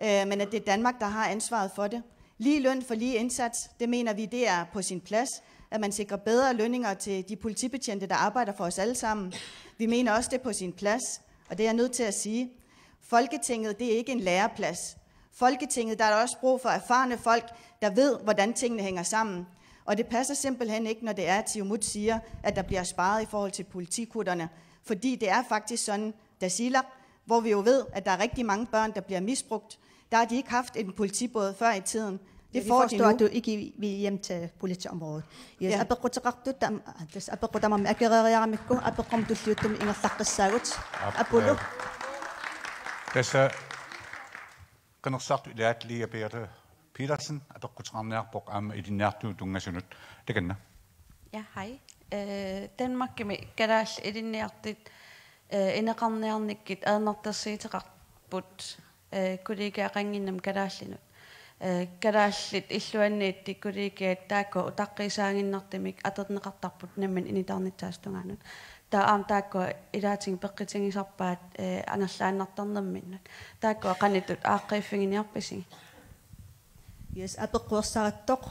øh, men at det er Danmark, der har ansvaret for det. Lige løn for lige indsats, det mener vi, det er på sin plads, at man sikrer bedre lønninger til de politibetjente, der arbejder for os alle sammen. Vi mener også, det er på sin plads, og det er jeg nødt til at sige. Folketinget, det er ikke en læreplads. Folketinget, der er der også brug for erfarne folk, der ved, hvordan tingene hænger sammen. Og det passer simpelthen ikke, når det er, at Siumut siger, at der bliver sparet i forhold til politikutterne. Fordi det er faktisk sådan, Tasiilaq, hvor vi jo ved, at der er rigtig mange børn, der bliver misbrugt, der har de ikke haft en politibåd før i tiden. Det får de nu. Forstår, at du ikke vil hjem til politiområdet. Yes, ja. Apeqquteqartut tam-, tassa apeqqut tamarmik akereeriaramikku, apeqqut tulliuttumi ingerlaqqissaagut. Ap-, Apulu. Øh, tassa qinersisartut ilaat Lea Berthe Petersen apeqquteqarniarpoq aamma ilinniartunut tunngasunut. Takanna. Ja, hej. Øh, Danmarkimi kalaallit ilinniartut, øh, ineqarniarnikkut ajornartorsiuteqarput, øh, kollegiaqannginnami kalaallinut. Øh, kalaallit illuanniittut kollegiat taakku utaqqiisaaginnartumik atorneqartarput nammineq initaarnissaata tungaanut. Taava aamma taakkua ilaatigut peqqutigisarpaat, øh, angerlaannartarnerminnut. Taakkua qanoq ittut aaqqiiffiginiarpisigit? Yes, apeqquersarittoq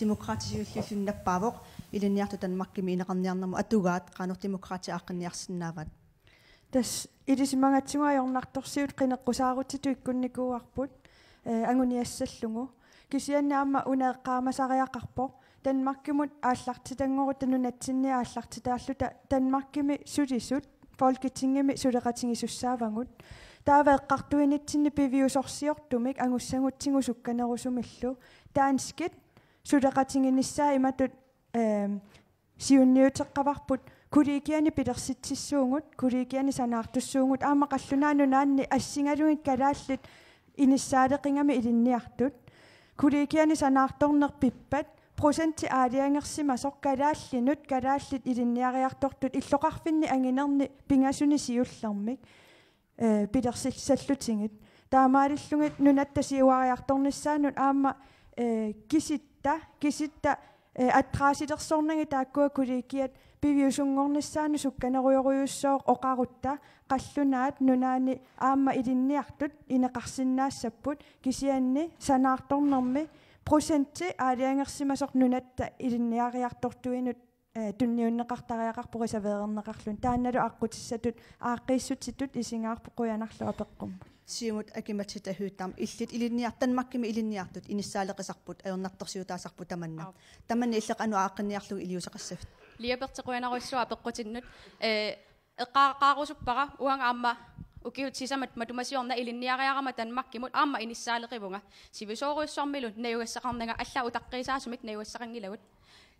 Demokraatit siulliulluni nappaavoq, ilinniartut Danmarkimi ineqarniarnermut atugaat qanoq Demokraatit aaqqinniarsinnaavaat? Tassa ilisimagatsigu ajornartorsiut qineqqusaarutitut ikkunnikuuarput, eh, anguniassallugu. Kisianni aamma una eqqaamasariaqarpoq, Danmarkimut aallartitanngorutta nunatsinni aallartitaalluta Danmarkimi sulisut Folketingimi suleqatigisussaavagut. Taava eqqartuinitsinni piviusorsiortumik angussagutsigu sukkanerusumillu danskit suleqatiginissaat imatut, ehm, siunniuteqqavarput kollegiani pilersitsissuugut, kollegiani sanaartussuugut, aamma Qallunaat Nunaanni assigalugit kalaallit inissaaleqigami ilinniartut. Kollegiani sanaartorneq pippat, procenti aalajangersimasoq kalaallinut, kalaallit ilinniariartortut illoqarfinni anginerni pingasuni siullermik, eh, pilersillutigit. Taamaalillugit nunatta siuariartornissaanut aamma, eh, kisitta, kisitta, eh, adressilersornagit taakkua kollegiat piviusunngornissaannut sukkanerujorujussuuvoq oqarutta Qallunaat Nunaanni aamma ilinniartut ineqarsinnaassapput, kisianni sanaartornermi procenti aalajangersimasoq nunatta ilinniariartortuinut, eh, tunniunneqartariaqarpoq reserveerneqarluni. Taannalu aqqutissatut aaqqiissutitut isigaarput, qujanarlu apeqqummut. Siumut Aki-Mette Høegh-Dam, illit ilinniart-, Danmarkimi ilinniartut inissaaleqisarput, ajornartorsiutaasarput tamanna. Aap. Tamanna illit qanoq aaqqinniarlugu iliuuseqassavit? Lea Berthe, qujanarujussuaq apeqqutinnut. Eh, eqqaaqqaarusuppara uanga aamma ukiut sisamat matuma siorna ilinniariarama Danmarkimut aamma inissaaleqivunga. Sivisoorujussuarmilu najugassaqarnanga, allaat utaqqiisaasumik najugassaqanngilagut.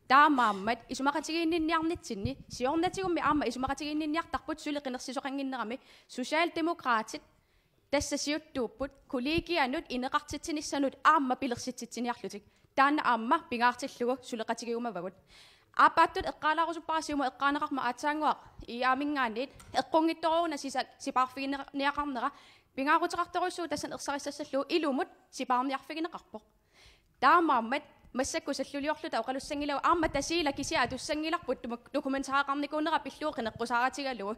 Taamaammat isumaqatigiinninniarnitsinni, siornatigummi aamma isumaqatigiinninniartarput suli qinersisoqannginnerami, Socialdemokraatit tassa siuttuupput kollegianut ineqartitsinissanut aamma pilersitsitsiniarlutik. Taanna aamma pingaartillugu suleqatigiumavagut. Aappaattut eqqaalaarusuppara Siumut eqqaaneqarmat aatsaannguaq IA-minngaanniit eqqunngitsoruuna sisak sipaarfiginiaqarnera pingaaruteqartorujussuuvoq tassani ersarissassallugu ilumut sipaarniarfigineqarpoq. Taamaammat massakkut salluliorluta oqalussanngilagut aamma Tasiilaq kisiat atussanngilarput doku-, dokumentareqarnikuunera pillugu qineqqusaarutigalugu.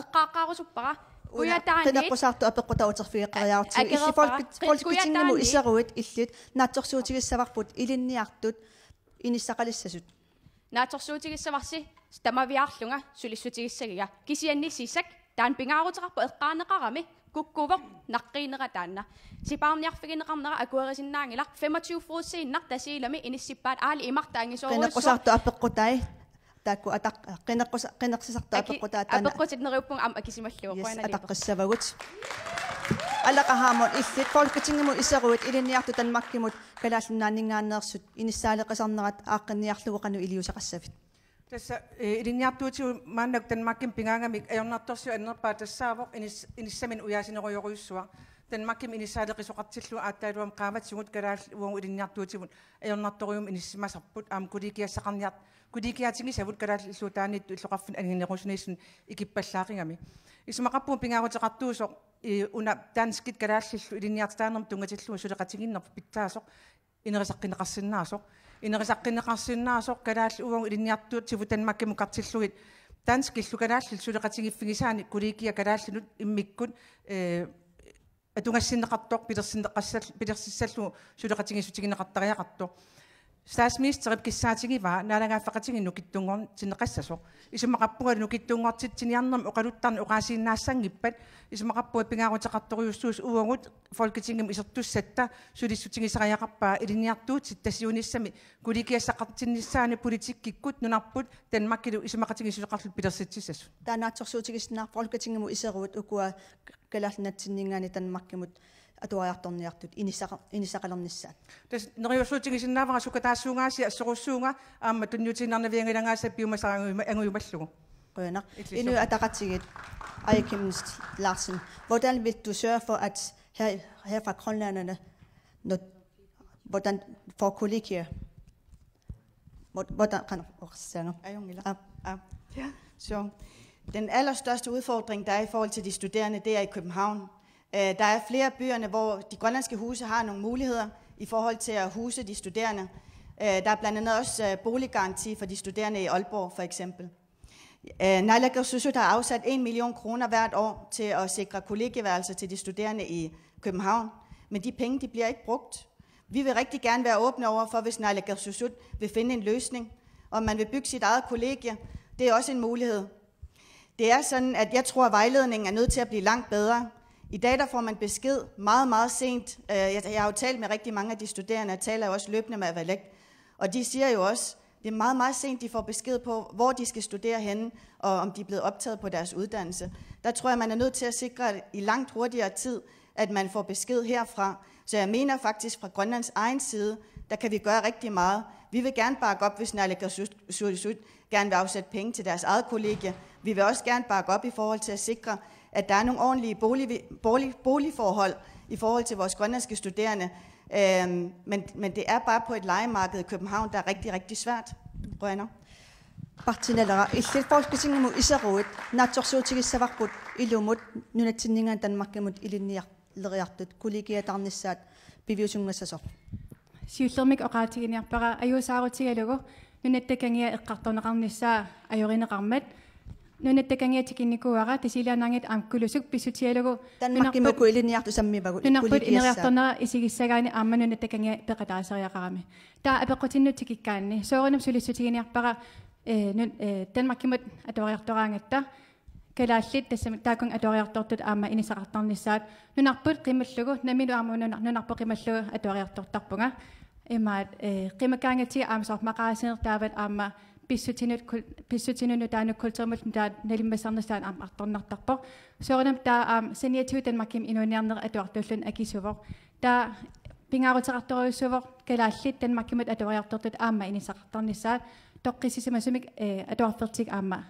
Eqqaaqqaarusuppara. Una Kujataani qineqqusaartut apeqqutaa uterfigeqqeriartigu. Illit akereerpara. Folket-, Folketingimut Kujataani iseruit illit naatsorsuutigissavarput ilinniartut inissaqalissasut. Naatsorsuutigissavarsi tamaviaarlunga sulissutigissagiga. Kisianni sisak taanna pingaaruteqarpoq eqqaaneqarami kukkuvoq naqqiinera taanna. Sipaarniarfigineqarnera akuerisinnaanngilaq femogtyve fodsiinnaq Tasiilami inissippaat aali imarta angisoorujussuuvoq. Qineqqusartut apeqqutai. Taakku ataq-, qineqqusa-, qinersisartut Aki-, apeqqutaa taanna. Apeqqutit neriuppunga aamma akisimallugu. Yes, qujanaq. Ataqqissivagut. Aleqa Hammond illit Folketingimut iseruit ilinniartut Danmarkimut Kalaallit Nunaanninngaanneersut inissaaleqisarnerat aaqqinniarlugu qanoq iliuuseqassavit? Tassa, eh, ilinniartuutigut maannakkut Danmarkimi pigaangamik ajornartorsiut annerpaat tassaavoq inis-, inissaminut ujaasinerujorujussuaq. Danmarkimi inissaaleqisoqartillugu aatsaat iluamik qaavatigut kalaallit uagut ilinniartuutigut ajornartorujummik inissisimasarput aamma kollegiassaqarniart-, kollegiaatigisavut kalaallit illuataaniittut illoqarfinni anginerusunissat ikippallaaqigami. Isumaqarpunga pingaaruteqartuusoq i-, una danskit kalaallillu ilinniartitaanermut tunngatillugu suleqatigiinnerput pitsaasoq inerisaqqinneqarsinnaasoq. Inerisaqqinneqarsinnaasoq kalaallit uagut ilinniartuutivut Danmarkimukartillugit danskillu kalaallillu suleqatigiiffigisaannik kollegia kalaallinut immikkut, eh, atugassinneqartoq pilersinneqassal-, pilersissallugu suleqatigiissutigineqartariaqartoq. Statsministerip kissaatigivaa naalagaaffeqatigiit nukittunngortinneqassasoq. Isumaqarpungalu nukittunngortitsiniarnermi oqaluttarneq oqaasiinnaassanngippat, isumaqarpunga pingaaruteqartorujussuusoq uagut Folketingimi isertussatta sulissutigisariaqarpaa ilinniartuutit tassa siunissami kollegiassaqartinnissaanut politikkikkut nunarput Danmarkilu isumaqatigiissuteqarlutik pilersitsissasut. Taanna naatsorsuutigisinnaavoq Folketingimut iseruit ukua Kalaallit Nunatsinninngaanniit Danmarkimut atuariartorniartut inissaqa-, inissaqalernissaat. Tassa neriorsuutigisinnaavara sukataassuungaasiit assorujussuuvunga aamma tunniutiinnarnavianngilanga tassa piumasara anguju-, angujumallugu. Qujanaq. Illit. Inuit Ataqatigiit, Aaja Chemnitz Larsen. Hvordan vil du sørge for, at her, her fra grønlænderne, når, hvordan får kollegier? Hvor-, hvordan, kan du, åh, sanger. Ajunngilaq. Ah. Ah. Ja. Så, den allerstørste udfordring, der er i forhold til de studerende, det er i København. Øh, der er flere af byerne, hvor de grønlandske huse har nogle muligheder i forhold til at huse de studerende. Øh, der er blandt andet også, øh, boliggaranti for de studerende i Aalborg, for eksempel. Øh, Naalakkersuisut har afsat en million kroner hvert år til at sikre kollegieværelser til de studerende i København, men de penge, de bliver ikke brugt. Vi vil rigtig gerne være åbne over for, hvis Naalakkersuisut vil finde en løsning, om man vil bygge sit eget kollegie. Det er også en mulighed. Det er sådan, at jeg tror, at vejledningen er nødt til at blive langt bedre. I dag, der får man besked meget, meget sent. Øh, jeg, jeg har jo talt med rigtig mange af de studerende, og taler jo også løbende med Avalak. Og de siger jo også, det er meget, meget sent, de får besked på, hvor de skal studere henne, og om de er blevet optaget på deres uddannelse. Der tror jeg, man er nødt til at sikre i langt hurtigere tid, at man får besked herfra. Så jeg mener faktisk, fra Grønlands egen side, der kan vi gøre rigtig meget. Vi vil gerne bakke op, hvis naalakkersuisut gerne vil afsætte penge til deres eget kollegie. Vi vil også gerne bakke op i forhold til at sikre, at der er nogle ordentlige bolig-, bolig-, boligforhold i forhold til vores grønlandske studerende. Øhm, men, men det er bare på et lejemarked i København, der er rigtig, rigtig svært. Qujanaq. Partinalera illit Folketingimut iseruit naatsorsuutigissavarput ilumut nunatsinninngaanniit Danmarkimut ilinniar-, leriartut kollegiataarnissaat piviusunngassasoq. Siullermik oqaatiginiarpara ajuusaarutigalugu nunatta kangia eqqartorneqarnissaa ajorineqarmat. Nunatta kangia tikinnikuuara Tasiilamiit aamma Kulusuk pissutigalugu Danmarkimut uku ilinniartut sammivagut nunarput kollegiassaat. Ineriartornera isigissagaanni aamma nunatta kangia peqataasariaqarami. Taava apeqqutinnut tikikkaanni soorunami sulissutiginiarpara, eh, nun-, eh, Danmarkimut atuariartoraangatta kalaallit tassami taakkununnga atuariartortut aamma inissaqartarnissaat nunarput qimallugu nammineq aamma nunar-, nunarput qimallugu atuariartortarpunga. Imaat, eh, qimakkaangatsigu aamma soorlu maqaasineq taavalu aamma pissutsinut kul-, pissutsinut nutaanut kulturimut nutaat nalimmassarnissaat aamma artornartarpoq. Soorunami taava aamma saniatigut Danmarkimi inuuniarnerit atuartuulluni akisuvoq. Taava pingaaruteqartorujussuuvoq kalaallit Danmarkimut atuariartortut aamma inissaqartarnissaat. toqqissisimasumik, eh, atuarfeqatigiit aamma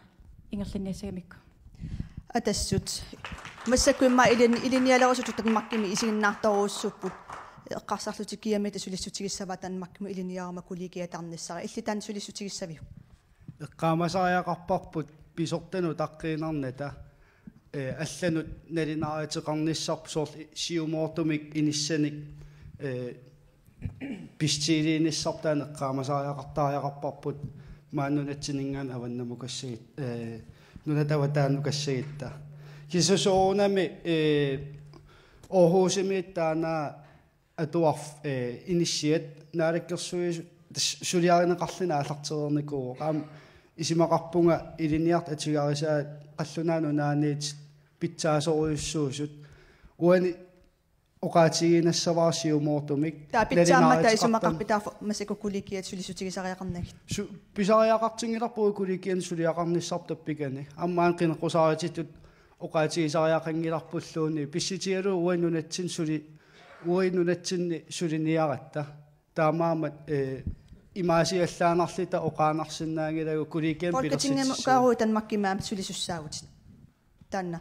ingerlanniassagamikku. Atassut. Massakkut immaqa ilin-, ilinnialerusutut Danmarkimi isiginnaartorujussuupput. Eqqarsarlutit kiamita sulissutigissava Danmarkimut ilinniaruma kollegiatarnissara. Illit taanna sulissutigissaviuk? Eqqaamasariaqarparput pisortanut utaqqiinnarnata, eh, allanut nalunaaruteqarnissarput soorlu siumoortumik inissanik, eh, bestiliinissarput taanna eqqaamasariaqartariaqarparput maani nunatsinninngaanniit avannamukassagit, eh, nunat avataannukassagutta. Kisianni soorunami, eh, Aarhusimiit taanna atuarf-, eh, inissiat naalakkersuisut tassa suliarineqarluni aallartereernikuuvoq. Aamma isumaqarpunga ilinniartut atugarisaat Qallunaat Nunaanniit pitsaasorujussuusut. Uani oqaatigiinnassavara siumoortumik. Taava pitsaammata nalunaaruteqartam- isumaqarpit taava massakkut kollegiat sulissutigisariaqarnagit? Su-, pisariaqartinngilarput kollegianut suliaqarnissarput tappikani. Aamma qineqqusaarutitut oqaatigisariaqanngilarpulluunniit. Pissutigalugu uani nunatsinni suli-, uani nunatsinni suliniaratta. Taamaammat, eh, imaasiallaannarluta oqaannarsinnaanngilagut kollegiamut pilersitsissimasoq. Folketingimukaaruit Danmarkimi aamma sulisussaavutit. Taanna.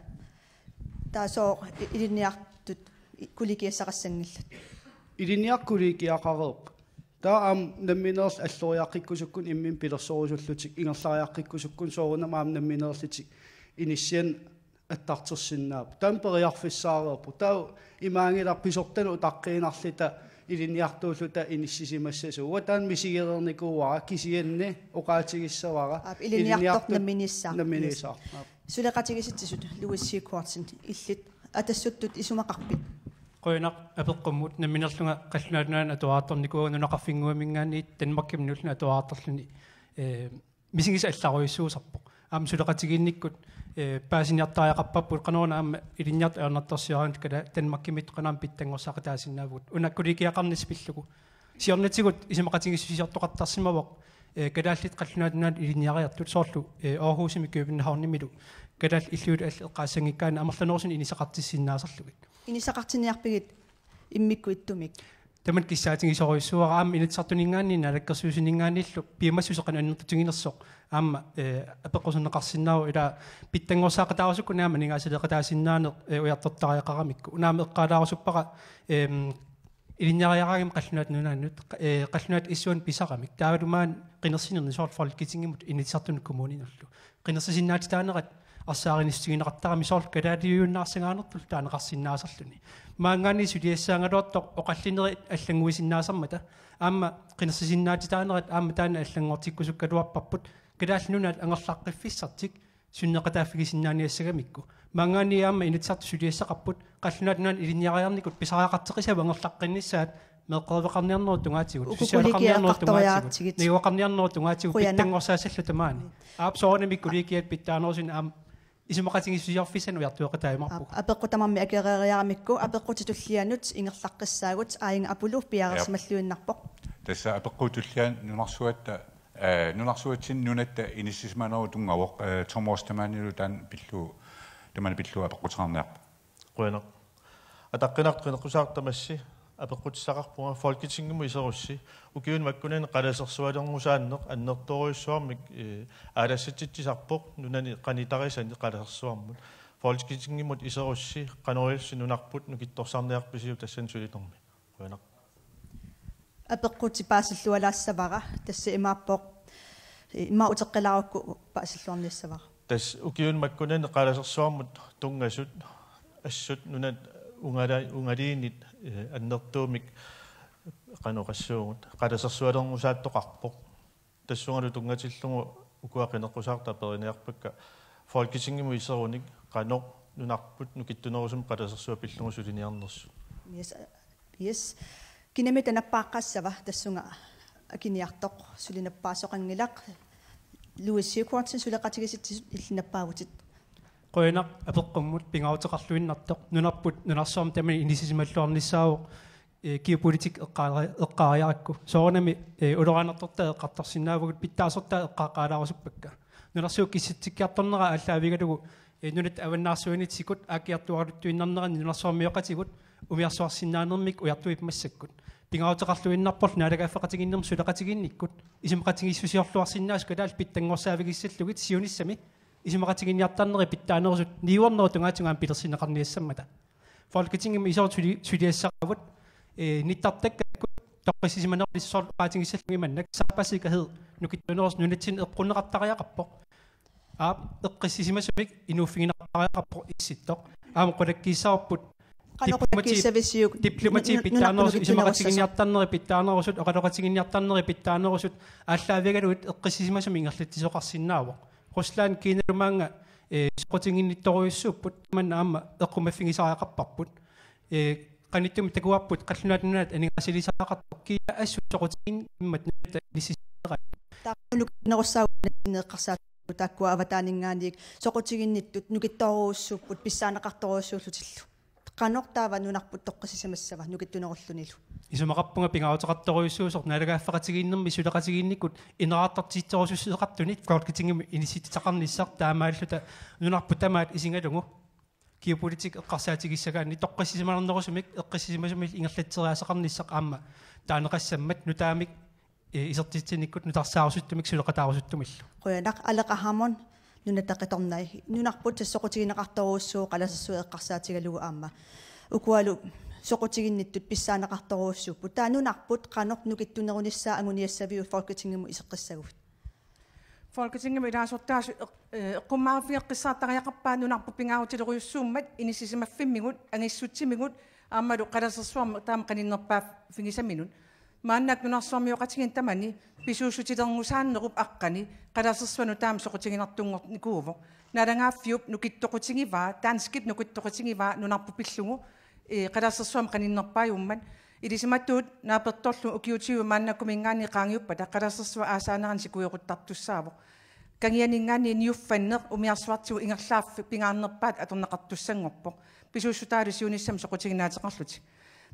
Taava sooq i-, ilinniartut i-, kollegiassaqassanngillat? Ilinniartut kollegiaqareerput. Taava aamma nammineerluni alloriaqqikkusukkunik imminnut pilersorusullutik ingerlariaqqikkusukkunik soorunami aamma nammineerlutik inissianik attartorsinnaapput. Taanna periarfissaareerpoq. Taava imaanngilaq pisortanut utaqqiinnarluta ilinniartuulluta inissisimassasugut. Uanga taanna misigereernikuuara kisianni oqaatigissavara. Aap, ilinniartoq ilinniartut namminiissaaq. Namminiissaaq. Yes. Aap. Suleqatigisitsisut Louis Sigurdsen, illit Atassuttut isumaqarpit? Qujanaq apeqqummut. Nammineerlunga Qallunaat Nunaanni atuartarnikuuvunga nunaqarfinnguaminngaanniit Danmarkimut nuulluni atuartarluni, eh, misigisaq allarujussuusarpoq. Aamma suleqatigiinnikkut, eh, paasiniartariaqarparput qanoruna aamma ilinniartut ajornartorsiornikkut kala-, Danmarkimiittut qanoq aamma pitsanngorsaaqqutaasinnaavagut. Una kollegiaqarnissaq pillugu. Siornatigut isumaqatigiissusiortoqartarsimavoq, eh, kalaallit Qallunaat Nunaannut ilinniariartut soorlu, eh, Aarhusimi Københavnimilu kalaallit illuilu allat eqqaassanngikkaanni amerlanerusunik inisaqartissinnaasarlugit. Inisaqartinniarpigit immikkut ittumik? Tamanna kissaatigisorujussuuara aamma Inatsisartuninngaanniit Naalakkersuisuninngaanniillu piumassuseq qanoq annertutiginersoq aamma, eh, apeqquserneqarsinnaavoq ila pitsanngorsaaqqutaarusukkut aamma aningaasaleeqataasinnaaneq, eh, ujartortariaqaramikku. Una aamma eqqaalaarusuppara, ehm, ilinniariaraangama Qallunaat Nunaannut, eh, Qallunaat Issuanut pisaramik. Taavalu maani qinersinerni soorlu Folketingimut Inatsisartunut kommuninullu. Qinersisinnaatitaanerat arsaarinnissutigineqartarami soorlu kalaaliujunnaarsinnaanngortullu taaneqarsinnaasarluni. Maanngaanniit suliassaagaluartoq oqallinnerit allannguisinnaasarmata. Aamma qinersisinnaatitaanerat aamma taanna allanngortikkusukkaluarparput Kalaallit Nunaat angerlaqqiffissartik sunneeqataaffigisinnaaniassagamikku. Maanngaanniit aamma Inatsisartut suliassaqarput Qallunaat Nunaannut ilinniariarnikut pisariaqartoqarnissaat angerlaqqinnissaat meeqqeriveqarniarnerup tungaatigut, uku susiaaleqarniarnerup tungaatigut, kollegiaqartoriaratsigit, najugaqarniarnerup tungaatigut, qujanaq, pitsanngorsaassalluta maani. Aap, soorunami kollegiat pitsaanerusuni aamma isumaqatigiissusiorfissanik ujartueqataajumaarpugut. Aap, apeqqut tamarmik akereeriaramikku, apeqqutit tullianut ingerlaqqissaagut, Aajunga Apulu piareersimalluinnarpoq. Jaa. Tassa apeqqutit tulliani nunarsuatta, eh, nunarsuatsinni nunatta inissisimanerup tunngavoq, eh, Tom Ross tamaanilu taanna pillugu, tamanna pillugu apeqquteqarniarpoq. Qujanaq. Ataqqinartoq qineqqusaartoq tamassi apeqqutissaqarpunga Folketingimut iserussi ukiuni makkunani qalasersualernusaanneq annertoorujussuarmik, eh, aalassatsitsisarpoq nunani qanitarisani qalasersuarmut. Folketingimut iserussi qanoq ilissi nunarput nukittorsarniarpisiuk tassani sulinermi? Qujanaq. Apeqqutit paasillualaassavara, tassa imaappoq, immaqa uteqqilaarukku paasilluarniassavara. Tassa ukiuni makkunani qalasersuarmut tunngasut assut nunat ungala-, ungaliinit, eh, annertuumik qanoq oqassuunga qalasersualernusaattoqarpoq. Tassungalu tunngatillugu ukua qineqqusaartut aperiniarpakka Folketingimut iserunik qanoq nunarput nukittunerusumik qalasersuaq pillugu suliniarnersut. Yes, yes. Kinamita nappaaqqaassava tassunga akiniartoq suli nappaasoqanngilaq. Louis Sigurdsen, suleqatigiissitsisut, illit nappaavutit. Qujanaq apeqqummut pingaaruteqarluinnartoq. Nunarput nunarsuarmi tamani inissisimalluarnissaavoq, eh, geopolitik eqqaara-, eqqaariarakku. Soorunami, eh, ulorianartortaa eqqartorsinnaavagut, pitsaasortaa eqqaaqqaalaarusuppakka. Nunarsuup kissatsikkiartornera aallaavigalugu, eh, nunatta avannaarsuinit sikkut aakkiartuaraluttuinnarnerani nunarsuarmioqatigut umiarsuarsinnaanermik ujartuipput massakkut. Pingaaruteqarluinnarporlu naalagaaffeqatigiinnermut suleqatigiinnikkut isumaqatigiissusiorluarsinnaasut kalaallit pitsanngorsaaffigissallugit siunissami isumaqatiginninniartarneri pitsaanerusut niuernerup tungaatigut aamma pilersinneqarniassammata. Folketingimi isoq suli-, suliassaraavut, eh, nittartakkakkut toqqissisimanerulissut oqaatigissallugit imannak, saaffigisassat nukittuunerusut nunatsinni eqqunneqartariaqarpoq. Aap, eqqissisimasumik inuuffigineqartariaqarpoq Issittoq. Aamma qulakkiissavarput qanoq diplomati-, qulakkiissavisiuk diplomati nu-, nu-, pitsaanerusut, nunarput nukittuunerussasoq, isumaqatiginninniartarneri pitsaanerusut, oqaloqatiginninniartarneri pitsaanerusut aallaavigalugit eqqissisimasumik ingerlatsisoqarsinnaavoq. Rusland Kinalu maanga, eh, soqutiginnittorujussuupput, tamanna aamma eqqumaffigisariaqarparput. Eh, qanittumi takuarput Qallunaat Nunaat aningaasaliisariaqartoq, Kina assut soqutiginneq immaqa nunatta inissisimanerai. Taakkununnga nukittuunerussaagut nunatsinni eqqarsaatigalugu taakkua avataaninngaanniit soqutiginnittut nukittoorujussuupput pissaaneqartorujussuullutillu. Qanoq taava nunarput toqqissisimassava nukittuunerullunilu? Isumaqarpunga pingaaruteqartorujussuusoq naalagaaffeqatigiinnermi suleqatigiinnikkut ineriartortitserusussuseqartunit Folketingimi inissitaqarnissaq, taamaalluta nunarput tamaat isigalugu geopolitik eqqarsaatigissagaanni toqqissisimanerusumik eqqissisimasumik ingerlatseriaaseqarnissaq aamma taaneqassammat nutaamik, eh, isertitsinikkut nutarsaarusuttumi suleqataarusuttumillu. Qujanaq. Aleqa Hammond, Nunatta Qitornai. Nunarput soqutigineqartorujussuuvoq, qalasersuaq eqqarsaatigalugu aamma. Ukualu soqutiginnittut pissaaneqartorujussuupput. Taava nunarput qanoq nukittuunerunissaa anguniassaviuk Folketingimut iseqqissaguit? Folketingimi ilaasortaasut eq-, eh, eqqummaaffigeqqissaartariaqarpaat nunarput pingaarutilerujussuummat inissisimaffimmigut, angissutsimigut, aammalu qalasersuarmut taama qaninnerpaaffigisaminut. Maannakkut nunarsuarmioqatigiinni tamani pisuussutilerngusaannerup aqqani qalasersuanut taama soqutiginartunngornikuuvoq. Naalagaaffiup nukittoqutigivaa, danskit nukittoqutigivaa nunarput pillugu, eh, qalasersuarmut qaninnerpaajummat. Ilisimatuut naapertorlugu ukiut tyve maannakkuminngaanniit qaangiuppata qalasersuaq aasaanerani sikueruttartussaavoq. Kangianinngaanniit niuffanneq umiarsuartigut ingerlaarfik pingaarnerpaat atorneqartussanngorpoq. Pisuussutaalu siunissami soqutiginaateqarlutik.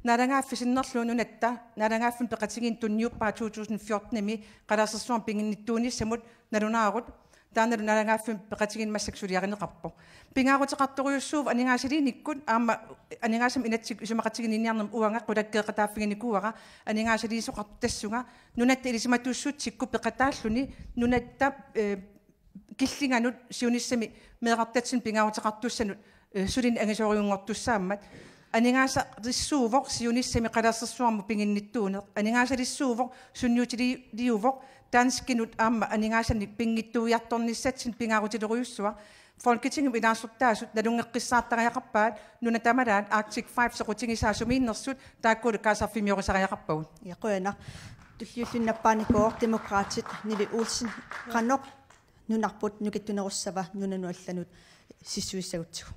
Naalagaaffik sinnerlugu nunatta naalagaaffimmut peqatigiinnut tunniuppaa to tusind fjortenimi qalasersuarmut piginnittuunissamut nalunaarut, taannalu naalagaaffimmi peqatigiinni massakkut suliarineqarpoq. Pingaaruteqartorujussuuvoq aningaasaliinikkut aamma aningaasanik inatsikkut isumaqatiginninniarnermut uanga qulakkeeqataaffiginikuuara aningaasaliisoqartoq tassunga nunatta ilisimatuussutsikkut peqataalluni nunatta, eh, killinganut siunissami meerartatsinnut pingaaruteqartussanut, eh, sulineq angisoorujunngortussaammat. Aningaasalissuuvoq siunissami qalasersuarmut piginnittuuneq. Aningaasalissuuvoq sunniutiliuvoq danskinut aamma aningaasanik pinngitsuuiartornissatsinnut pingaarutilerujussuaq. Folketingimi ilaasortaasut nalunngeqqissaartariaqarpaat nunat tamalaat Arctic Five soqutigisaat sumiinnersut, taakkulu kaasarfimmiorisariaqarpagut. Ja, qujanaq. Tulliulluni nappaanikuuvoq Demokraatit, Nivi Olsen. Qanoq nunarput nukittuunerussava nunanut allanut sissuissagutsigu?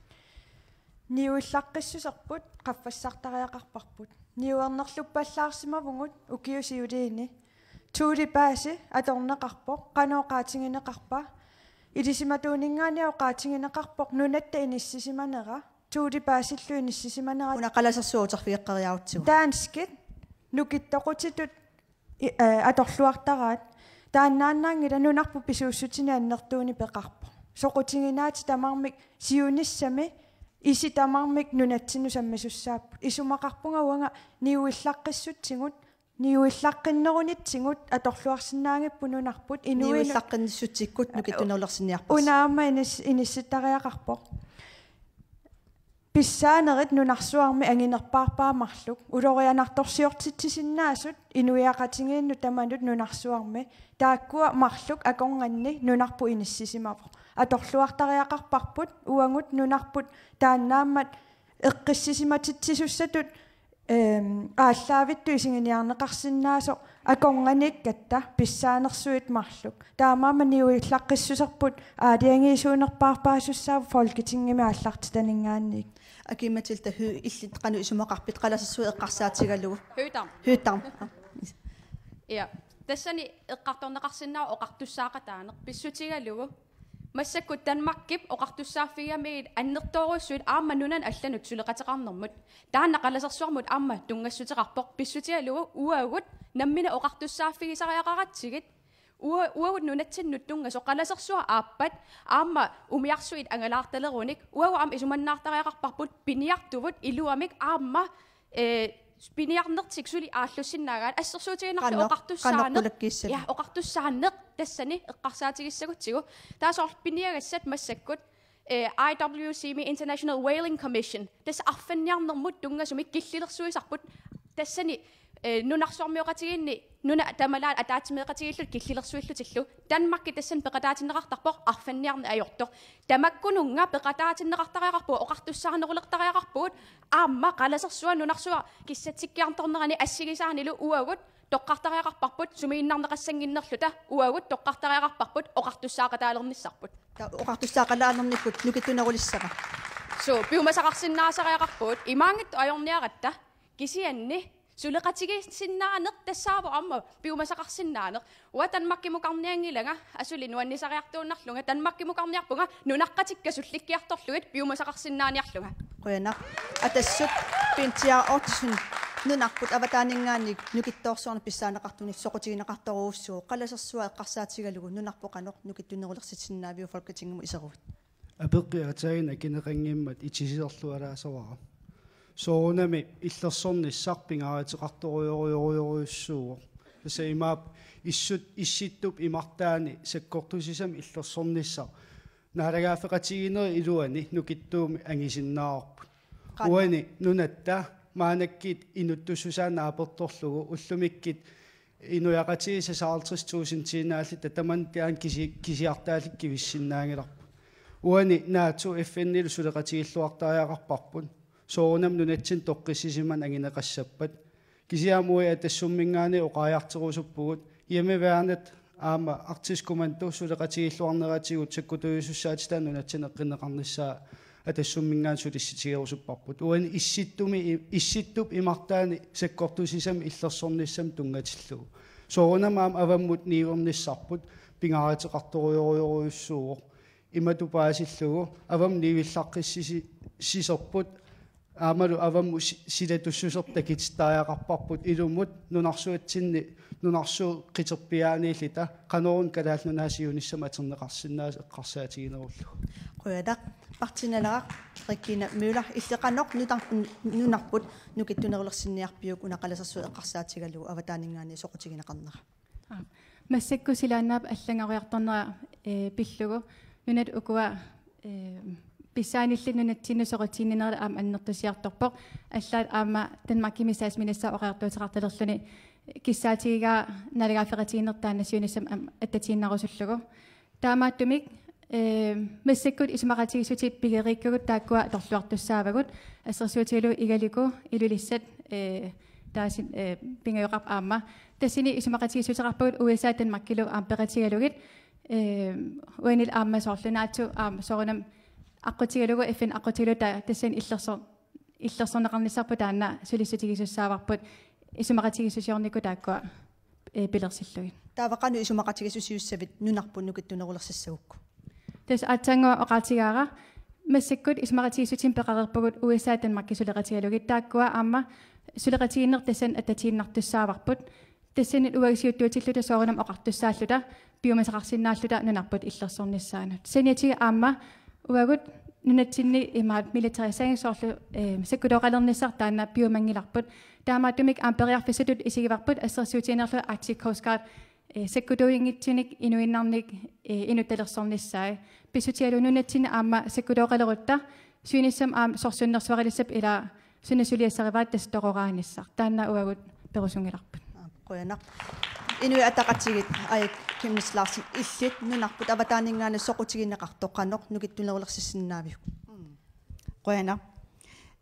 Niuillaqqissuserput qaffassartariaqarparput. Niuernerluppallaarsimavugut ukiut siuliini. Thulebaasi atorneqarpoq, qanoq oqaatigineqarpa? Ilisimatuuninngaanniit oqaatigineqarpoq nunatta inissisimanera, Thulebaasillu inissisimanera. Una qalasersuaq uterfigeqqeriarutsigu. Danskit nukittoqutitut i-, eh, atorluartaraat. Taannaannaanngilaq, nunarput pisuussutinik annertuunik peqarpoq. Soqutiginatik tamarmik siunissami, isit tamarmik nunatsinnut sammisussaapput. Isumaqarpunga uanga niuillaqqissutsigut, niuillaqqinnerunitsigut atorluarsinnaanngippugut nunarput inuinut. Niuillaqqinnissutsikut nukittuunerulersinniarpasi. Una aamma inis-, inissittariaqarpoq. Pissaanerit nunarsuarmi anginerpaarpaat marluk. Ulorianartorsiortitsisinnaasut inuiaqatigiinnut tamanut nunarsuarmi. Taakkua marluk akornanni nunarput inissisimavoq. Atorluartariaqarparput uagut nunarput taannaammat eqqissisimatitsisussatut, ehm, aallaavittut isiginiarneqarsinnaasoq akornanniikkatta pissaanersuit marluk. Taamaammat niuillaqqissuserput aalajangiisuunerpaarpaasussaavoq Folketingimi aallartitaninngaanniit. Aki-Matilda Høegh, illit qanoq isumaqarpit qalasersuaq eqqarsaatigalugu? Høegh-Dam. Høegh-Dam. Ja. Tassani eqqartorneqarsinnaavoq oqartussaaqataaneq pissutigalugu. Massakkut Danmarkip oqartussaaffigigamiuk annertoorujussuit aamma nunanut allanut suleqateqarnermut. Taanna qalasersuarmut aamma tunngassuteqarpoq, pissutigalugu uagut nammineq oqartussaaffigisariaqaratsigit. Ua-, uagut nunatsinnut tunngasoq qalasersuaq aappat aamma umiarsuit angalaartalerunik uagut aamma isumannaartariaqarparput piniartuvut iluamik aamma, eh, piniarnertik suli aallussinnaagaat, assersuutigiinnarlugu oqartussaaneq. Ja, oqartussaaneq tassani eqqarsaatigissagutsigu. Taava soorlu piniagassat massakkut, eh, I W C-mi, International Whaling Commission, tassa arfanniarnermut tunngasumik killilersuisarput, tassani, eh, nunarsuarmioqatigiinni nuna tamalaat ataatsimeeqatigiilluta killilersuillutillu. Danmarki tassani peqataatinneqartarpoq arfanniarneq ajortoq. Tamakkununnga peqataatinneqartariaqarpugut, oqartussaanerulertariaqarpugut, aamma qalasersuaq nunarsuaq kissatsikkiartornerani assigisaanilu uagut toqqartariaqarparput, sumiinnarneqassannginnerluta uagut toqqartariaqarparput oqartussaaqataalernissarput. Ta-, oqartussaaqataalernikkut nukittunerulissava? Suu, piumasaqarsinnaasariaqarpugut imaanngitsoq ajorniaratta, kisianni suleqatigiissinnaaneq tassaavoq aamma piumasaqarsinnaaneq. Uanga Danmarkimukarnianngilanga, asuli nuannisariartuunnarlunga, Danmarkimukarniarpunga nunaqqatikka sullikkiartorlugit piumasaqarsinnaaniarlunga. Qujanaq. Atassut Bente Ottosen, nunarput avataaninngaanniit nukittoorsuarnik pissaaneqartunik soqutigineqartorujussuuvoq, qalasersuaq eqqarsaatigalugu nunarput qanoq nukittunerulersitsisinnaaviuk Folketingimut iseruit? Apeqqut aatsaat akineqanngimmat itisilerlualaasavara. Soorunami illersornissaq pingaaruteqartorujorujorujussuuvoq. Tassa imaappoq issut-, issittup imartaani sakkortusisamik illersornissaq naalagaaffeqatigiinnerup iluani nukittuumi angisinnaavarput. Qaa. Uani nunatta maannakkut inuttussusaa naapertorlugu ullumikkut inuiaqatigiit seksoghalvtreds tusindiinnaalluta tamanna taanna kisi-, kisiartaalluta kivissinnaanngilarput. Uani NATO F N-ilu suleqatigiilluartariaqarparput. Soorunami nunatsinni toqqissisimaneq anguneqassappat. Kisianni uagut Atassumminngaanniit oqariartorusuppugut. Hjemmeværnet aamma Arktisk Kommando suleqatigiilluarneratigut sakkutuujusussaatitaannik nunatsinni eqqunneqarnissaa Atassumminngaanniit sulissutigerusupparput. Uani issittumi, issittup imartaani sakkortusisamik illersornissamut tunngatillugu. Soorunami aamma avammut niuernissarput pingaaruteqartorujorujorujussuuvoq. Imatut paasillugu avammut niueqqissiserput aammalu avammut si-, silatussuserput takutittariaqarparput ilumut nunarsuatsinni nunarsuup qiterpiaaniilluta qanoruna Kalaallit Nunaat siunissamut atorneqarsinnaasoq eqqarsaatiginerullugu. Qujanaq. Partii Naleraq, Regina Møller, illit qanoq nutar-, nunarput nukittunerulersinniarpiuk una qalasersuaq eqqarsaatigalugu avataaninngaanniit soqutigineqarnera? Aa, massakkut silaannaap allanngoriartornera, ee, pillugu nunat ukua, ee, pissaanillit nunatsinnut soqutiginninnerat aamma annertusiartorpoq. Allaat aamma Danmarkimi statsminister oqariartuuteqartalerluni kissaatigigaa naalagaaffeqatigiinneq taanna siunissamut aamma attatiinnarusullugu. Taamaattumik, ee, massakkut isumaqatigiissutit pigeriikkagut taakkua atorluartussaavagut, assersuutigalugu Igaliku, Ilulissat, ee, taasin, ee, pingajoqarpoq aamma. Tassani isumaqatigiissuteqarpagut U S A Danmarkilu aamma peqatigalugit, ee, uanili aamma soorlu NATO aamma soorunami aqqutigalugu, F N aqqutigalugu ta-, tassani illersor-, illersorneqarnissarput taanna sulissutigisussaavarput isumaqatigiissusiornikkut taakkua, ee, pilersillugit. Taava qanoq isumaqatigiissusiussavit nunarput nukittunerulersissagukku? Tassa aatsaannguaq oqaatigaara, massakkut isumaqatigiissutsinik peqareerpugut U S A Danmarki suleqatigalugit, taakkua aamma suleqatigiinneq tassani attatiinnartussaavarput. Tassani uagut siuttuutilluta soorunami oqartussaalluta piumasaqarsinnaalluta nunarput illersornissaanut. Saniatigut aamma uagut nunatsinni imaat militarisering soorlu, ee, sakkutooqalernissaq taanna piumanngilarput. Taamaattumik aamma periarfissatut isigivarput assersuutigiinnarlugu Arctic Coast Guard, ee, sakkutuuinngitsunik inuinnarnik, ee, inuttalersornissaat. Pissutigalugu nunatsinni aamma sakkutooqalerutta siunissami aamma sorsunnersuarilissappat ilaa suna suliassarivaat tassa toqoraanissaq. Taanna uagut perusunngilarput. Aa, qujanaq. Inuit Ataqatigiit, Aaja Chemnitz Larsen, illit nunarput avataaninngaanniit soqutigineqartoq qanoq nukittunerulersissinnaaviuk? Mm. Qujanaq.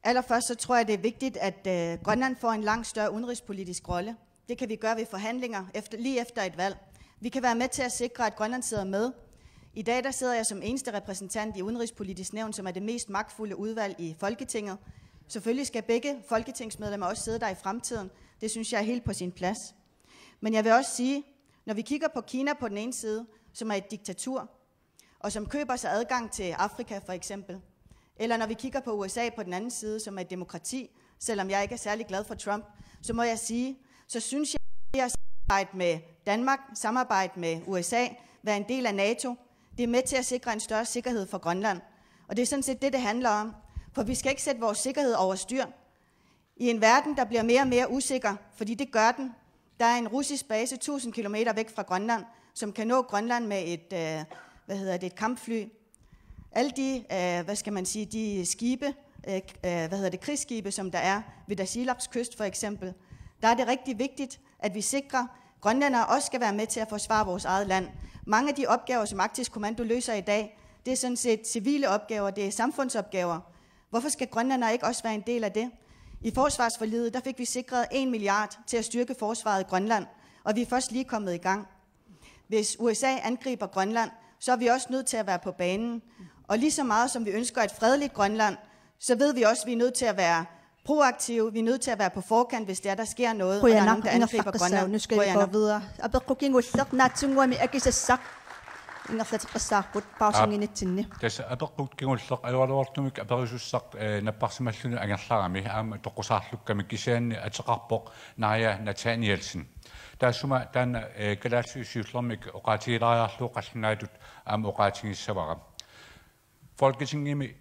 Allerførst så tror jeg, det er vigtigt, at, øh, Grønland får en langt større udenrigspolitisk rolle. Det kan vi gøre ved forhandlinger efter, lige efter et valg. Vi kan være med til at sikre, at Grønland sidder med. I dag, der sidder jeg som eneste repræsentant i Udenrigspolitisk Nævn, som er det mest magtfulde udvalg i Folketinget. Selvfølgelig skal begge folketingsmedlemmer også sidde der i fremtiden. Det synes jeg er helt på sin plads. Men jeg vil også sige, når vi kigger på Kina på den ene side, som er et diktatur, og som køber sig adgang til Afrika for eksempel, eller når vi kigger på U S A på den anden side, som er et demokrati, selvom jeg ikke er særlig glad for Trump, så må jeg sige, så synes jeg, at samarbejde med Danmark, samarbejde med U S A, være en del af NATO, det er med til at sikre en større sikkerhed for Grønland. Og det er sådan set det, det handler om. For vi skal ikke sætte vores sikkerhed over styr. I en verden, der bliver mere og mere usikker, fordi det gør den, der er en russisk base tusind kilometer væk fra Grønland, som kan nå Grønland med et, øh, hvad hedder det, et kampfly. Alle de, øh, hvad skal man sige, de skibe, øh, øh, hvad hedder det, krigsskibe, som der er ved Tasiilaqs kyst for eksempel, der er det rigtig vigtigt, at vi sikrer, at grønlændere også skal være med til at forsvare vores eget land. Mange af de opgaver, som Arktisk Kommando løser i dag, det er sådan set civile opgaver, det er samfundsopgaver. Hvorfor skal grønlændere ikke også være en del af det? I forsvarsforliget, der fik vi sikret en milliard til at styrke forsvaret i Grønland, og vi er først lige kommet i gang. Hvis U S A angriber Grønland, så er vi også nødt til at være på banen. Og lige så meget som vi ønsker et fredeligt Grønland, så ved vi også, at vi er nødt til at være proaktive. Vi er nødt til at være på forkant, hvis det er, der sker noget, og der er nogen, der angriber Grønland. Nu skal vi gå videre. Apeqqut kingulleq naatsunnguamik akisassaq ingerlateqqissaarput pausinginitsinni. Tassa apeqqut kingulleq ajoraluartumik aperisussaq, eh, napparsimalluni angerlarami aamma toqqusaarlukkami kisianni ateqarpoq Naaja Nathanielsen. Taassuma taanna, eh, kalaallisut siullermik oqaatigilaariarlugu qallunaatut aamma oqaatigissavara. Folketingimi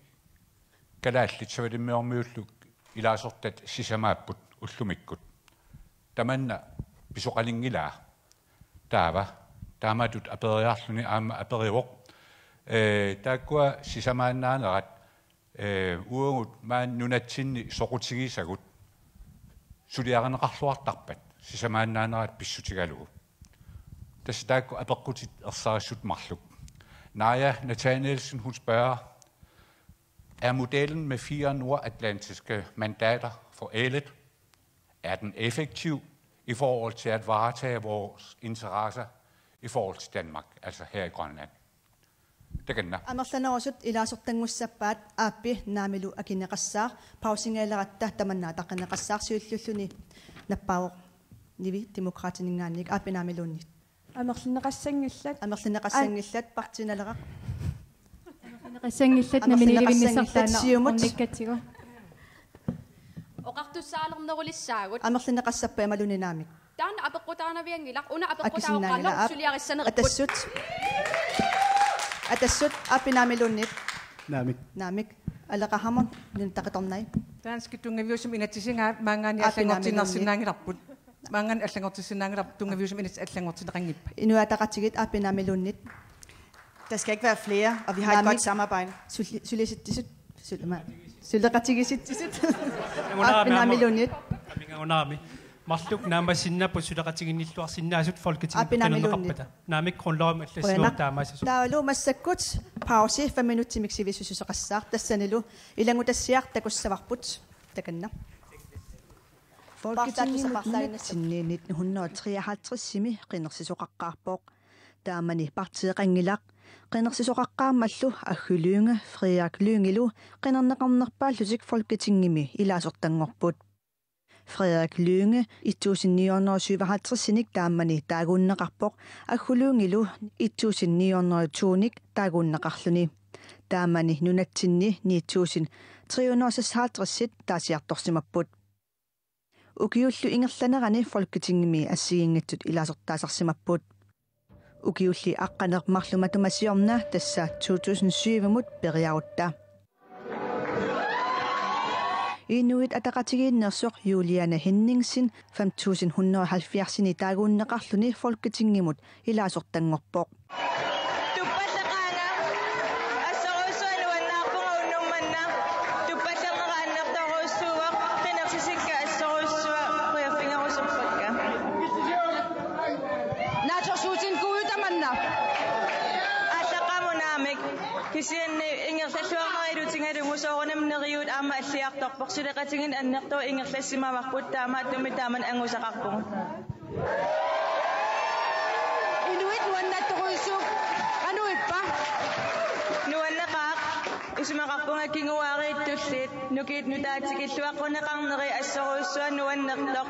kalaallit savalimmiormiullu ilaasortat sisamaapput ullumikkut. Tamanna pisoqalinngilaa. Taava taamatut aperiarluni aamma aperivoq. Eh, taakkua sisamaannaanerat, eh, uagut maani nunatsinni soqutigisagut suliarineqarluartarpat sisamaannaanerat pissutigalugu. Tassa taakku apeqqutit ersarissut marluk. Naaja Nathanielsen, hun spørger: Er modellen med fire nordatlantiske mandater forældet? Er den effektiv i forhold til at varetage vores interesser i forhold til Danmark, altså her i Grønland? Takanna. Amerlanerusut ilaasortanngussappaat, aappi naamilu akineqassaaq, pausingajaleratta tamanna ataqqineqassaaq, siulliulluni nappaavoq Nivi Demokraatininngaanniit, aappi naamiluunniit. Amerlineqassanngillat. Amerlineqassanngillat, partiinaleraq. Amerlineqassanngillat, amerlineqassanngillat, namminilivinnissartaanna, Siumut, ornikkatsigu. Oqartussaalernerulissaagut. Amerlineqassappat imaluunniit naamik? Taanna apeqqutaanavianngilaq, una apeqqutaavoq, akisinnaanngilaq, qanoq suliarissanerput. Atassut. Atassut, aappi naamiluunniit. Naamik. Naamik. Aleqa Hammond, Nunatta Qitornai. Danskit tunngaviusumik inatsisit maanngaanniit, aappi naamiluunniit, allanngortiinnarsinnaanngilarput. Maanngaanniit allanngortissinnaanngilarput, tunngaviusumik inatsit allanngortinneqanngippat. Inuit Ataqatigiit, aappi naamiluunniit. Der skal ikke være flere, og vi har et, naamik, godt samarbejde. Suli-, sulisitsisut, sulima-, suleqatigiissitsisut. Aappi naamiluunniit. Aamma, aamma. Marluk naammassinnaapput suleqatiginnilluarsinnaasut Folketingimi qinerneqarpata. Aappi naamiluunniit. Naamik, grundlovimi allassivoq. Qujanaq. Taamaasasoq. Taavalu massakkut pausi fem minutsimik sivisussuseqassaaq, tassanilu ilanngutassiaq takussavarput. Takanna. Folketingimut nunatsinni nitten hundrede og treoghalvtredsimi qinersisoqaqqaarpoq. Taamani partieqanngilaq. Qinersisoqaqqaarmallu Aggy Lynge, Frederik Lyngelu, qinerneqarnerpaallutik Folketingimi ilaasortanngorput. Frederik Lynge et tusind ni hundrede og syvoghalvtredsinik taamani taaguunneqarpoq, Aggy Lyngelu et tusind ni hundrede og tonik taaguunneqarluni. Taamani nunatsinni ni tusind tre hundrede og seksoghalvtredsit taasiartorsimapput. Ukiullu ingerlanerani Folketingimi assigiinngitsut ilaasortaasarsimapput. Ukiulli aqqaneq-marluk matuma siorna, tassa to tusind syvimut periarutta. Inuit Ataqatigiinneersoq Juliane Henningsen fem tusind hundrede og halvfjerdsini taaguunneqarluni Folketingimut ilaasortanngorpoq. Tuppallaqaanga. Assorujussuaq nuannaarpunga unnuk manna. Tuppallernera annertoorujussuuvoq. Qinersisikka assorujussuaq qujaffigerusuppakka. Naatsorsuutinnikuuvugut tamanna. Aallaqqaammut naamik. Kisianni ingerlalluarnera ilutigalugu soorunami neriuut aamma alliartorpoq. Suleqatigiinneq annertooq ingerlassimavarput, taamaattumik taamani angusaqarpugut. Inuit nuannaartorujussuupput. Qanoq ippa? Nuanneqaaq. Isumaqarpunga kinguaariit tulliit nukiit nutaat tikilluaqquneqarneri assorujussuaq nuannertoq.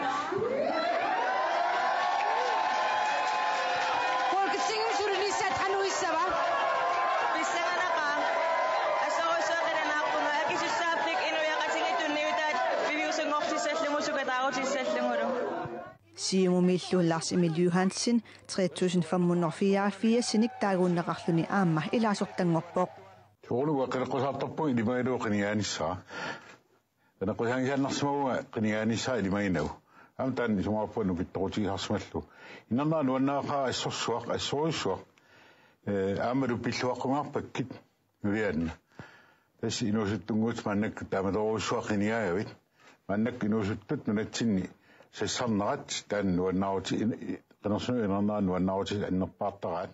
Folketingimi sulinissat qanoq issava? Pissanganaqaaq. Assorujussuaq qilanaarpunga, akisussaaffik inuiaqatigiit tunniutaat piviusunngortissallugu sukataarutissallugulu. Siumumiillu Lars Emil Johansen tre tusind fem hundrede og fireogfirsinik taaguunneqarluni aamma ilaasortanngorpoq. Soorlu uanga qineqqusaartarpunga ilimagalugu qinigaanissara. Qineqqusaanngisaannarsimavunga qinigaanissara ilimaginagu. Aamma taanna isumaqarpunga nukittoqutigisarsimallugu. Inernaaq nuannaaqaaq assorsuaq, assorujussuaq. Eh, aammalu pilluaqqungaarpakkit nulianna. Tassa inuusuttunnguit maannakkut taamatorujussuaq qinigaagavit. Maannakkut inuusuttut nunatsinni sassarnerat taanna nuannaaruti-, in-, qinersinerup inernaaq nuannaarutit annerpaartaraat.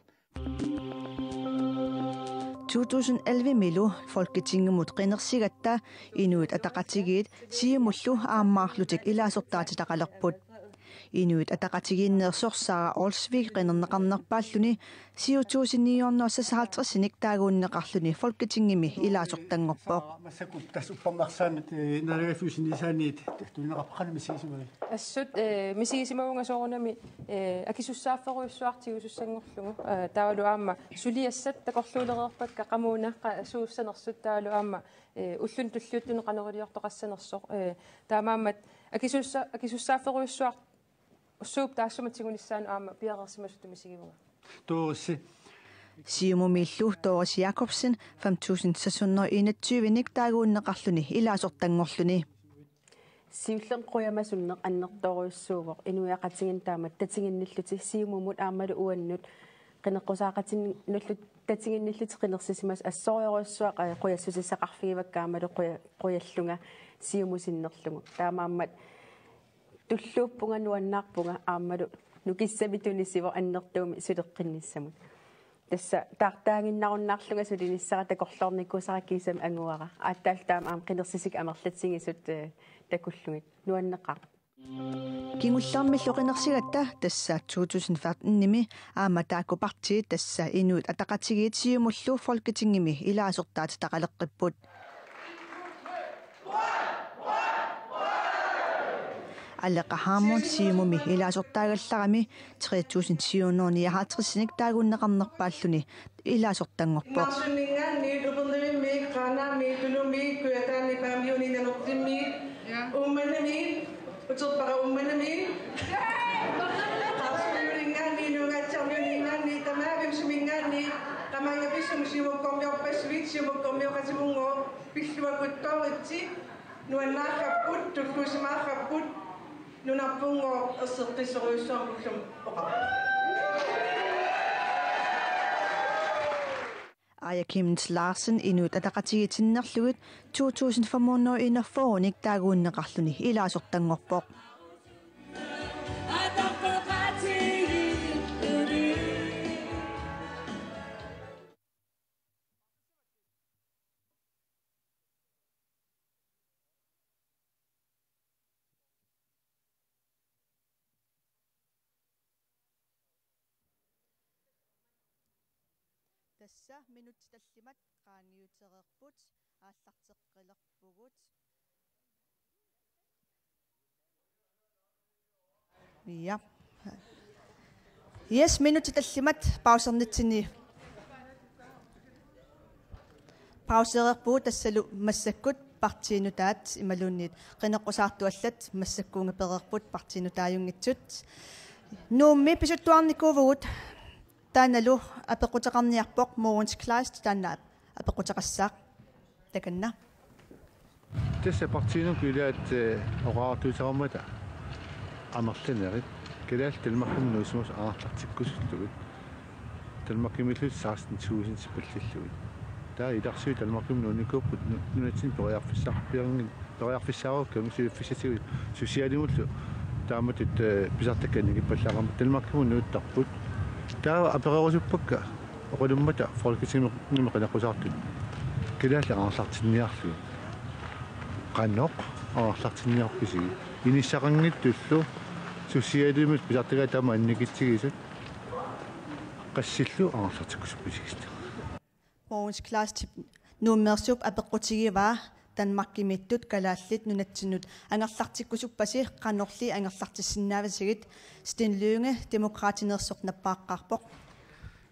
To tusind elleve-milu Folketingimut qinersigatta Inuit Ataqatigiit Siumullu aammaarlutik ilaasortaatitaqalerput. Inuit Ataqatigiinneersoq Sara Olsvig qinerneqarnerpaalluni syv tusind ni hundrede og seksoghalvtredsinik taaguunneqarluni Folketingimi ilaasortanngorpoq. Massakkut tassa uppernarsaammik, eh, naalagaaffiup sinniisaaniit tunineqarpat qanoq misigisimavit? Assut, eh, misigisimavunga soorunami, eh, akisussaafferujussuaq tigusussanngorlugu. Eh, taavalu aamma suliassat takorluulereerpakka qamuuna qa-, suussanersut taavalu aamma, eh, ulluni tulliuttuni qanoq iliortoqassanersoq. Eh, taamaammat akisussa-, akisussaafferujussuaq suup taassuma tigunissaanut aamma piareersimasutut misigivunga. Doris. Siumumiillu Doris Jakobsen fem tusind seks hundrede enogtyve-nik taaguunneqarluni ilaasortanngorluni. Siullermik qujamasunneq annertoorujussuuvoq inuiaqatigiinni taamatut tatiginnillutik Siumumut aammalu uannut qineqqusaaqatigiinnullutik tatiginnillutik qinersisimasut assorujussuaq, eh, qujassutissaqarfigivakka aammalu quja-, qujallunga Siumut sinnerlugu. Taamaammat tulluuppunga nuannaarpunga aammalu nukissamik tunisivoq annertuumik suleqqinnissamut. Tassa taartaaginnarunnaarlunga sulinissara takorloornikuusara kiisami anguara. Aatsaat taama aamma qinersisik amerlatigisut, eh, takullugit. Nuanneqaaq. Kingullermillu qinersigatta tassa to tusind fjorten-imi aamma taakku partiit tassa Inuit Ataqatigiit Siumullu Folketingimi ilaasortaatitaqaleqqipput. Aleqa Hammond Siumumi ilaasortaagallarami tre tusind syv hundrede nioghalvtreds-inik taaguunneqarnerpaalluni ilaasortanngorpoq. Innarsuunninngaanniit, Upernavimmiit, Qaanaamiit, Tulummiit, Kujataaniit, Paamiuniit, Nanortalimmiit, Uummannamiit, uterpara Uummannamiit, Qaarsumiuninngaanniit, Nuugaatsiarmiuninngaanniit, tamavimmik suminngaanniit, qamaannga pissumik Siumukkormiorpassuit, Siumukkormioqatimunngooq, pilluakkut Doritsi, nuannaarparput, tulluusimaarparput, nunarpunngooq erseqqissorujussuarmik ullumi oqarpoq. Aaja Chemnitz Larsen Inuit Ataqatigiit sinnerlugit to tusind fem hundrede enogfyrre-nik taaguunneqarluni ilaasortanngorpoq. Tassa minutsit tallimat qaangiutereerput, aallarteqqilerpugut. Ja. Yes, minutsit tallimat pausernitsinni. Pauseereerpugut tassalu massakkut partiinutaat imaluunniit qineqqusaartut allat massakkuunnga pereerput partiinutaajunngitsut. Nuummi pisuttuarnikuuvugut, taannalu apeqquteqarniarpoq Mogens Kleist, taanna apeqquteqassaaq. Takanna. Tassa partiinut ilaat, eh, oqaatigisarmata amerlanerit kalaallit Danmarkimut nuussimasut angerlartikkusullugit. Danmarkimiillutik seksten tusind pallillugit. Taava ilarsui Danmarkimut nuunnikuupput nu-, nunatsinni periarfissaarpianngin-, periarfissaarukkami suliffissatigut susialimullu taamatut, eh, pisartakkat annikippallaaqammata Danmarkimut nuuttarput. Taava apererusuppakka oqalummata Folketingimi qineqqusaartut kalaallit angerlartinniarlugit. Qanoq angerlartinniarpisigit? Inissaqanngitsullu susialimut pisartakkat taama annikitsigisut qassillu angerlartikkusuppisigit? Mogens Kleist Nuummeersuup apeqqutigivaa Danmarkimiittut kalaallit nunatsinnut angerlartikkusuppasi qanorli angerlartissinnaavasigit? Steen Lynge, Demokraatineersoq, nappaaqqaarpoq.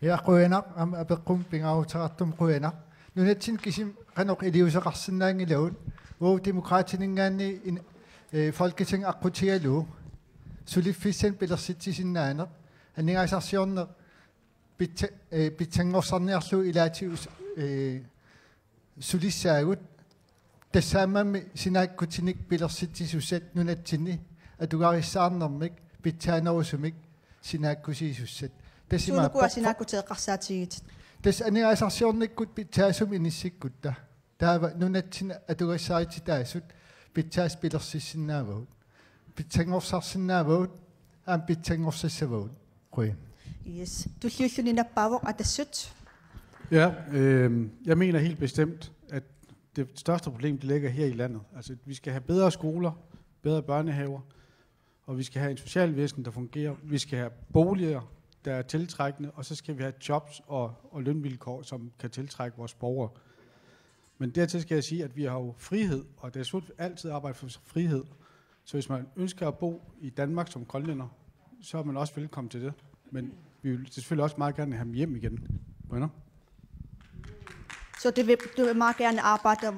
Ja, qujanaq, aamma apeqqummi pingaaruteqartumik qujanaq. Nunatsinni kisimi qanoq iliuuseqarsinnaanngilagut, uagut Demokraatininngaanniit in-, eh, Folketing aqqutigalugu suliffissanik pilersitsisinnaaneq, aningaasarsiorneq pitsa-, eh, pitsanngorsarniarlugu ilaatigut, eh, sulissaagut. Tassaammami sinaakkutinik pilersitsisussat nunatsinni atugarissaarnermik pitsaanerusumik sinaakkusiisussat. Tassa imaappoq. Suunukua sinaakkutit eqqarsaatigigitit? Tassa aningaasarsiornikkut pitsaasumik inissikkutta. Taava nunatsinni atugarissaartitaasut pitsaasut pilersissinnaavagut. Pitsanngorsarsinnaavagut, aamma pitsanngorsissavagut. Qujan. Yes. Tulliulluni nappaavoq Atassut. Ja, øhm, jeg mener helt bestemt, at det største problem, det ligger her i landet. Altså, vi skal have bedre skoler, bedre børnehaver, og vi skal have en socialvæsen, der fungerer. Vi skal have boliger, der er tiltrækkende, og så skal vi have jobs og, og lønvilkår, som kan tiltrække vores borgere. Men dertil skal jeg sige, at vi har jo frihed, og det er slut altid arbejde for frihed. Så hvis man ønsker at bo i Danmark som grønlænder, så er man også velkommen til det. Men vi vil selvfølgelig også meget gerne have dem hjem igen. Venner? Så det vil, du vil meget gerne arbejde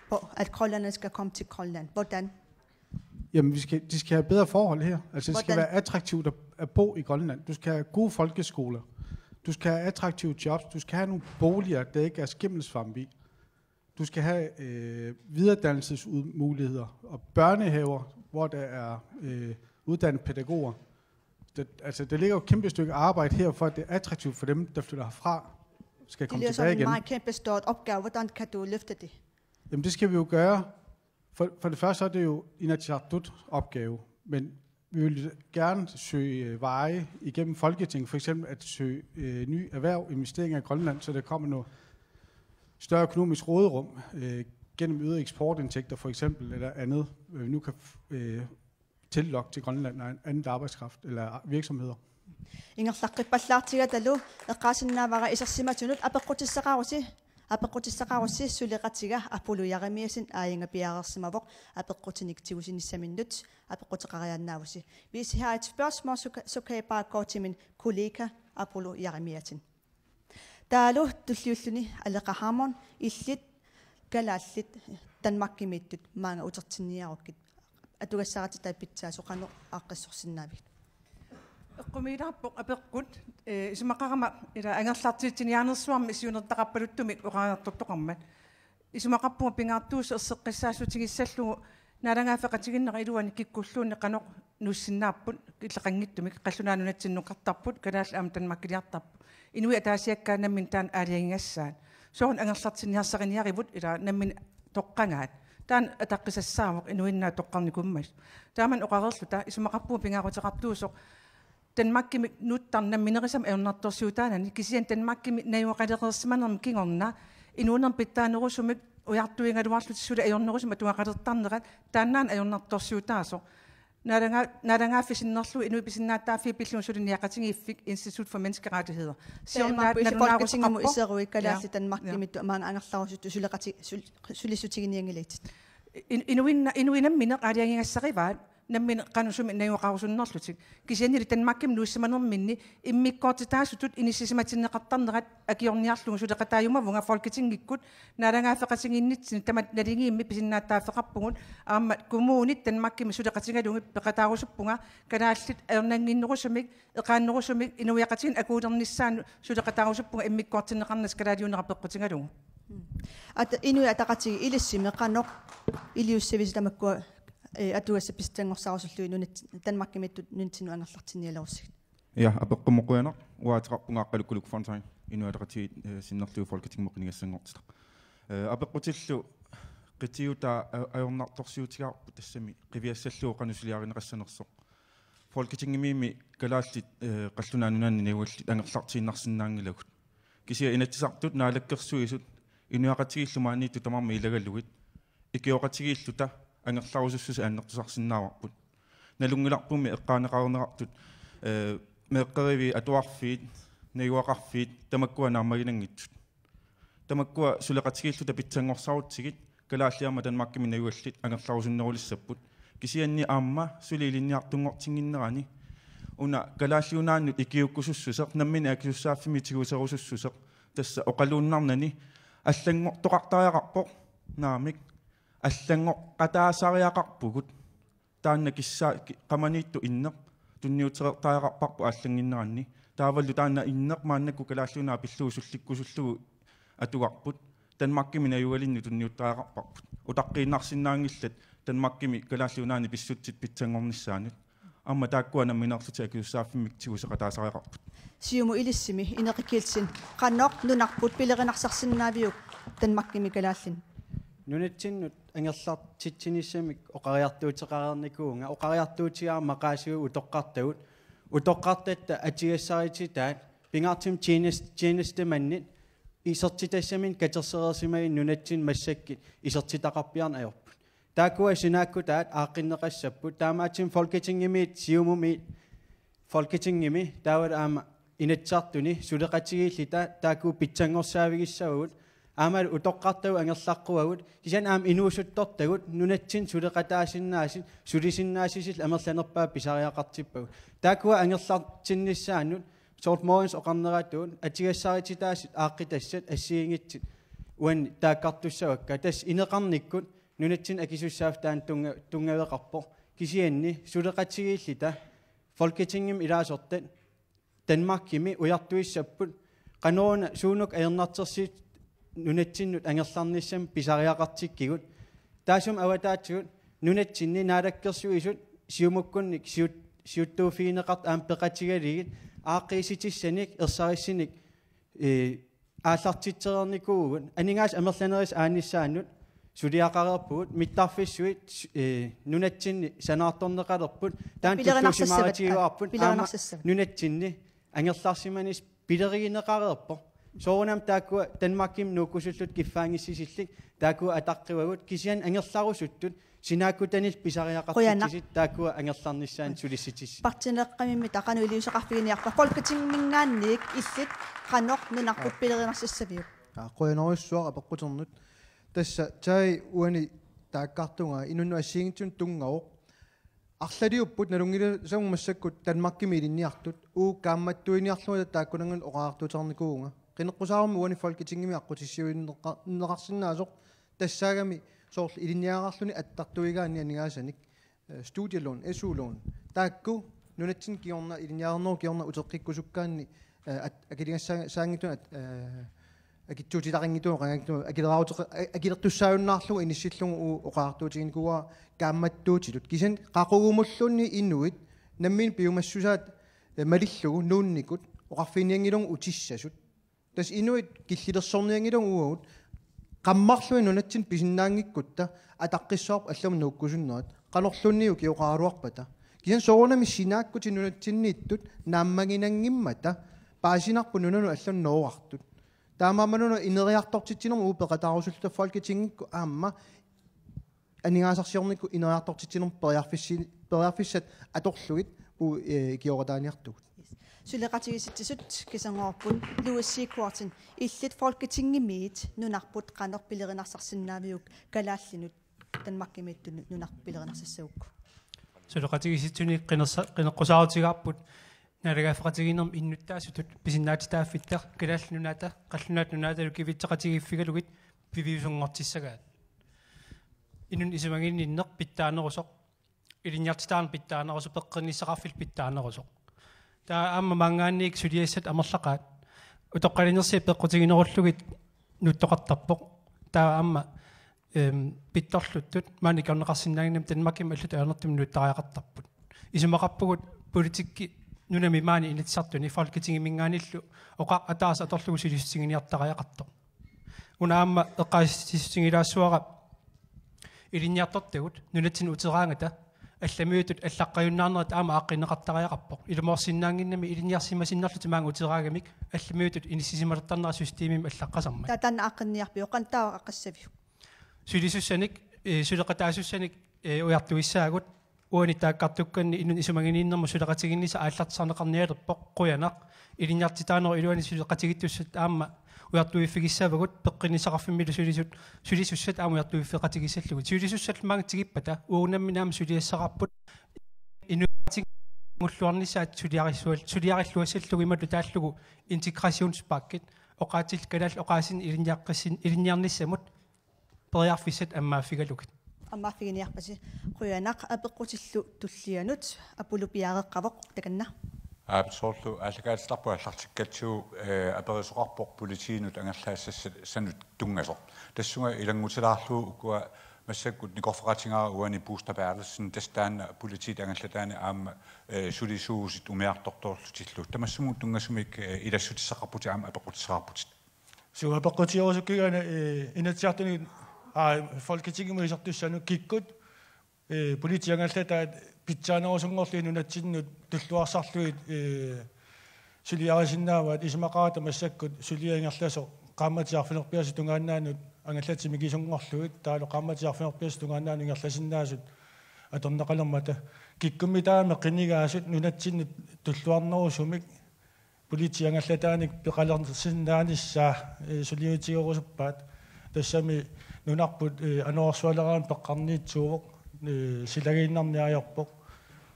på, at grønlænderne skal komme til Grønland. Hvordan? Jamen, vi skal, de skal have bedre forhold her. Altså, det skal være attraktivt at, at bo i Grønland. Du skal have gode folkeskoler. Du skal have attraktive jobs. Du skal have nogle boliger, der ikke er skimmelsvamp i. Du skal have øh, videredannelsesmuligheder og børnehaver, hvor der er øh, uddannede pædagoger. Det, altså, der ligger jo et kæmpe stykke arbejde her, for at det er attraktivt for dem, der flytter herfra, skal komme tilbage igen. Det lyder som en meget kæmpe stort opgave. Hvordan kan du løfte det? Jamen, det skal vi jo gøre. For, for det første er det jo Inatsisartut opgave, men vi vil gerne søge øh, veje igennem Folketinget, for eksempel at søge øh, ny erhverv, investeringer i Grønland, så der kommer noget større økonomisk råderum øh, gennem øgede eksportindtægter for eksempel, eller andet, hvad vi nu kan øh, tillokke til Grønland af anden arbejdskraft eller virksomheder. Ingerlaqqippallaartigatalu eqqaasinnaavara isersimatunut apeqqutissaqarusi, apeqqutissaqarusi suleqatiga Apulu Jeremiassen aajuna piareersimavoq apeqqutinik tigusinissaminnut apeqquteqariaannaavusi. Hvis I har et spørgsmål, så kan, så kan I bare gå til min kollega Apulu Jeremiassen. Taavalu tulliulluni Aleqa Hammond, illit kalaallit Danmarkimiittut maanga utertinniarukkit, atugassarititaat pitsaasoq qanoq aaqqissorsinnaavigit? Eqqumiilaarpoq apeqqut, eh, isumaqarama ila angerlartiitsiniarnersuarmi siunertaqarpaluttumik oqariartortoqarmat. Isumaqarpunga pingaartuusoq erseqqissaatigissallugu naalagaaffeqatigiinnerat iluani kikkulluunniit qanoq nuussinnaapput, killeqanngitsumik, qallunaat nunatsinnut nukartarput, kalaallit aamma Danmarkiliartarput. Inuit ataasiakkaat nammineq taanna aalajangigassaat. Soorlu angerlartinniarsariniarivut ila nammineq toqqagaat. Taanna ataqqisassaavoq inuinnaat toqqarnikuummat. Taamani oqareerluta isumaqarpunga pingaaruteqartuusoq Danmarkimi nuttarneq namminerisami ajornartorsiutaanani, kisianni Danmarkimi najugaqalereersimanermi kingorna inuunermi pitsaanerusumik ujartuigaluarlutik suli ajornerusumik atugaqalertarnerat taannaana ajornartorsiutaasoq. Naalaga-, naalagaaffik sinnerlugu inuit pisinnaatitaaffii pillugu suli niaqatigiiffik Institut for Menneskerettigheder. Siornaat nalunaarusaqarpoq. Folketingimut iseruit kalaallit Danmarkimiittut maanga angerlarusuttut suleqati-, sul-, sulissutiginianngilatit. In-, inuinna-, inuit nammineq aalajangigassarivaat nammineq qanoq sumi najugaqarusunnerlutik. Kisiannili Danmarkimi nuussimanerminni immikkoortitaasutut inissisimatinneqartarnerat akiorniarlugu suleqataajumavunga Folketingikkut naalagaaffeqatigiinnitsinni tamatta naligiimmik pisinnaatitaaffeqarpugut, aamma kommunit Danmarkimi suleqatigalugit peqataarusuppunga kalaallit ajornannginnerusumik, eqaannerusumik inuiaqatigiinni akuulernissaannut suleqataarusuppunga immikkoortinneqarnissaq kalaaliunera peqqutigalugu. At-, Inuit Ataqatigiit ilissimi qanoq iliussavisi tamakkua, eh, atugassat pitsanngorsaarusullugit nunat-, Danmarkimiittut nunatsinnut angerlartinnialerussigit? Ja, apeqqumut qujanaq, uanga ateqarpunga Aqqaluk Kulup Fontain, Inuit Ataqatigiit, eh, sinnerlugit Folketingimut qinigassanngortitaq. Eh, apeqqutillu qitiutaa a-, ajornartorsiutigaarput tassami qiviassallugu qanoq suliarineqassanersoq. Folketingimiimmi kalaallit, eh, qallunaat nunaanni najugallit angerlartiinnarsinnaanngilagut. Kisianni Inatsisartut, Naalakkersuisut, inuiaqatigiillu maaniittut tamarmik ilagalugit ikioqatigiilluta angerlarusussuseq annertusarsinnaavarput. Nalunngilarpummi eqqaaneqarneqartut, eh, meeqqeriviit, atuarfiit, najugaqarfiit, tamakkua naammaginanngitsut. Tamakkua suleqatigiilluta pitsanngorsarutsigit, kalaallit aamma Danmarkimi najugallit angerlarusunnerulissapput. Kisianni aamma suli ilinniartunngortinnginnerani una Kalaallit Nunaannut ikiuukkusussuseq, nammineq akisussaaffimmi tiguserusussuseq, tassa oqaluunnarnani allanngortoqartariaqarpoq, naamik, allanngoqataasariaqarpugut. Taanna kissaa-, ki-, qamaniittoq inneq tunniutereertariaqarparput aallannginneranni. Taavalu taanna inneq maannakkut Kalaallit Nunaat pillugu sullikkusullugu atugarput. Danmarkimi najugalinnut tunniuttariaqarparput. utaqqiinnarsinnaanngillat Danmarkimi Kalaallit Nunaanni pissutsit pitsanngornissaannut. Aamma taakkua nammineerlutik akisussaaffimmik tiguseqataasariaqarput. Siumut ilissimi Ineqi Kielsen, qanoq nunarput pilerinarsarsinnaaviuk Danmarkimi kalaallinut? Nunatsinnut angerlartitsinissamik oqariartuuteqareernikuuvunga, oqariartuutigaara maqaasiui utoqqartagut, utoqqartatta atugassarititaat, pingaartumik tjenes-, tjenestemandit isertitassaminnik katersereersimaginnut nunatsinni massakkut isertitaqarpiarneq ajorput. Taakkua sinaakkutaat aaqqinneqassapput, taamaattumik Folketingimiit, Siumumi, Folketingimi, taavalu aamma Inatsisartuni suleqatigiilluta taakku pitsanngorsaaffigissavagut, aammalu utoqqartagut angerlaqquagut, kisianni aamma inuusuttortagut nunatsinni suleqataasinnaasut, sulisinnaassusillu amerlanerpaat pisariaqartippagut. Taakkua angerlartinnissaannut, soorlu Mogens oqarneratuut, atugassarititaasut aaqqitassat assigiinngitsut uani taakkartussavakka. Tassa ineqarnikkut nunatsinni akisussaaffik taanna tunnga-, tunngaveqarpoq. Kisianni suleqatigiilluta Folketingimi ilaasortat Danmarkimi ujartuissapput, qanoruna suunuku ajornartorsiut nunatsinnut angerlarnissamik pisariaqartikkigut. Taassuma avataatigut nunatsinni naalakkersuisut Siumukkunnik siut-, siuttuuffigineqartut aamma peqatigalugit aaqqiissutissanik ersarissunik, ee, aallartitsereernikuuvugut. Aningaasat amerlanerisa aannissaannut suliaqareerpugut, mittarfissuit, ee, nunatsinni sanaartorneqalerput, taanna pilerinarsassavatit, tulluusimaarutigiuarput, aamma pilerinarsassavatit. Nunatsinni angerlarsimaneq pilerigineqareerpoq. Soorunami taakkua Danmarkimi nuukkusullutik kiffaanngissusillit taakkua ataqqivagut, kisianni angerlarusuttut sinaakkutanillu pisariaqartitsisoq. Qujanaq. Taakkua angerlarnissaannut sulissutissat. Partiineeqqamimmita qanoq iliuuseqarfiginiarpa? Folketingiminngaanniit illit qanoq nunarput, aa, pilerinarsassaaviuk? Aa, qujanarujussuaq apeqquternut. Tassa taava uani taakkartunga inunnut assigiinngitsunut tunngavoq. Arlaliupput nalunngilagut massakkut Danmarkimi ilinniartut, uagut kaammattuiniarlunga taakkunannga oqariartuuteqarnikuuvunga. Qineqqusaarummi uani Folketingimi aqqutissiuunneqa-, -neqarsinnaasoq tassaagami soorlu ilinniagaqarluni attartuigaanni aningaasanik, eh, studielån, S U-lån. Taakku nunatsinni kingorna, ilinniarnerup kingorna uteqqikkusukkaanni, eh, at-, akiligassaa-, -saanngitsunut at-, eh, akitsuutitaqanngitsunut, qangaanngitsunut, akileraarute-, a-, akilertussaajunnaarlugu inissillugu uagut oqariartuutiginikuuara kaammattuutitut. Kisianni qaqugumulluunniit inuit nammineq piumassusaat, eh, malillugu nuunnikut oqarfiginianngilagut utissasut. Tassa inuit killilersornianngilagut uagut, qammarlunga nunatsinni pisinnaanngikkutta ataqqissavarput allamut nuukkusunnerat, qanorluunniit ukioqaraluarpata. Kisianni soorunami sinaakkutit nunatsinniittut naammaginanngimmata paasinarput nunanut allanut nooqqartut. Taamaammat una ineriartortitsinermut uagut peqataarusulluta Folketingikkut aamma aningaasarsiornikkut ineriartortitsinermut periarfissi-, periarfissat atorlugit uagut, eh, ikioqataaniartugut. Suleqatigiissitsisut kisanngorupput. Louis Siegfriedsen, illit Folketingimiit nunarput qanoq pilerinarsarsinnaaviuk kalaallinut Danmarkimiittut nunarput pilerinarsassagukkit? Suleqatigiissitsunik qinersa-, qineqqusaarutigaarput naalagaaffeqatigiinnermi innuttaasutut pisinnaatitaaffitta Kalaallit Nunaata, Qallunaat Nunaatalu kivitseqatigiiffigalugit piviusunngortissagaat. Inunnut isumaginninneq pitsaanerusoq, ilinniartitaaneq pitsaanerusoq, peqqinnissaqarfillu pitsaanerusoq. Taava aamma maanngaanniit suliassat amerlaqaat. Utoqqalinersiat peqqutiginerullugit nuuttoqartarpoq. Taava aamma, ehm, pittorluttut maani ikiorneqarsinnaannginnami Danmarkimi allatut ajornartumik nuuttariaqartarput. Isumaqarpugut politikki nunami maani Inatsisartuni Folketingiminngaanniillu oqaq ataaseq atorlugu sulissutiginiartariaqartoq. Una aamma eqqaasitsissutigilaassavara ilinniartortagut nunatsinnut uteraangata allamiutut allaqqajunnaarnerat aamma aaqqinneqartariaqarpoq. Ilumoorsinnaannginnami ilinniarsimasinnarlutik maanga uteraagamik allamiutut inissisimalertarnerat systemimi allaqqasarmat. Taava taanna aaqqinniarpiuk, qanoq taava aaqqissaviuk? Sulisussanik, eh, suleqataasussanik, eh, ujartuissaagut. Uani taakkartukkanni inunnut isumaginninnermut suleqatigiinnissaq aallartisarneqarnialerpoq, qujanaq. Ilinniartitaanerup iluani suleqatigiittussat aamma ujartuiffigissavagut, peqqinnissaqarfimmilu sulisut, sulisussat aamma ujartuiffeqatigiissallugit. Sulisussallu maanga tigippata uagut nammineq aamma suliassaqarput inuiaqatigiinngilluarnissaat suliarissual-, suliarilluassallugu imaluunniit taallugu integrationspakkit oqaatsillu kalaallit oqaasiinik ilinniaqqissin-, ilinniarnissamut periarfissat ammaaffigalugit. Ammaaffiginiarpasi. Qujanaq. Apeqqutillu tullianut Apulu piareeqqavoq, takanna. Aap, soorlu aallakaatitarput aallartikkatsigu, eh, aperisoqarpoq politiinut angerlaassassat sanut tunngasoq. Tassunga ilanngutilaarlugu ukua Massakkut nikorfaqatigaara uani Buster Berthelsen, tassa taanna politiit angallataanik aamma, eh, sulisuusut umiartortorlutillu. Tamassamut tunngasumik, eh, ilassutissaqarputit aamma apeqqutissaqarputit. Suu, apeqqutigerusukkiga, eh, Inatsisartuni, aa, Folketingimi isertussanut kikkut, eh, politiit angallataat pitsaanerusunngorlugit nunatsinnut tulluarsarlugit, eh, suliarisinnaavaat. Isumaqaratta massakkut suliaq ingerlasoq qaammatit arfineq-pingasut tungaannaannut angallatit mikisunngorlugit, taavalu qaammatit arfineq-pingasut tungaannaannut ingerlasinnaasut atorneqalermata. Kikkummitaava qinigaasut nunatsinnut tulluarnerusumik politiit angallataanik peqalersinnaanissaa, eh, suliniutigerusuppaat. Tassami nunarput, eh, anorersualeraanut peqqarniitsuuvoq, eh, silagiinnarneq ajorpoq.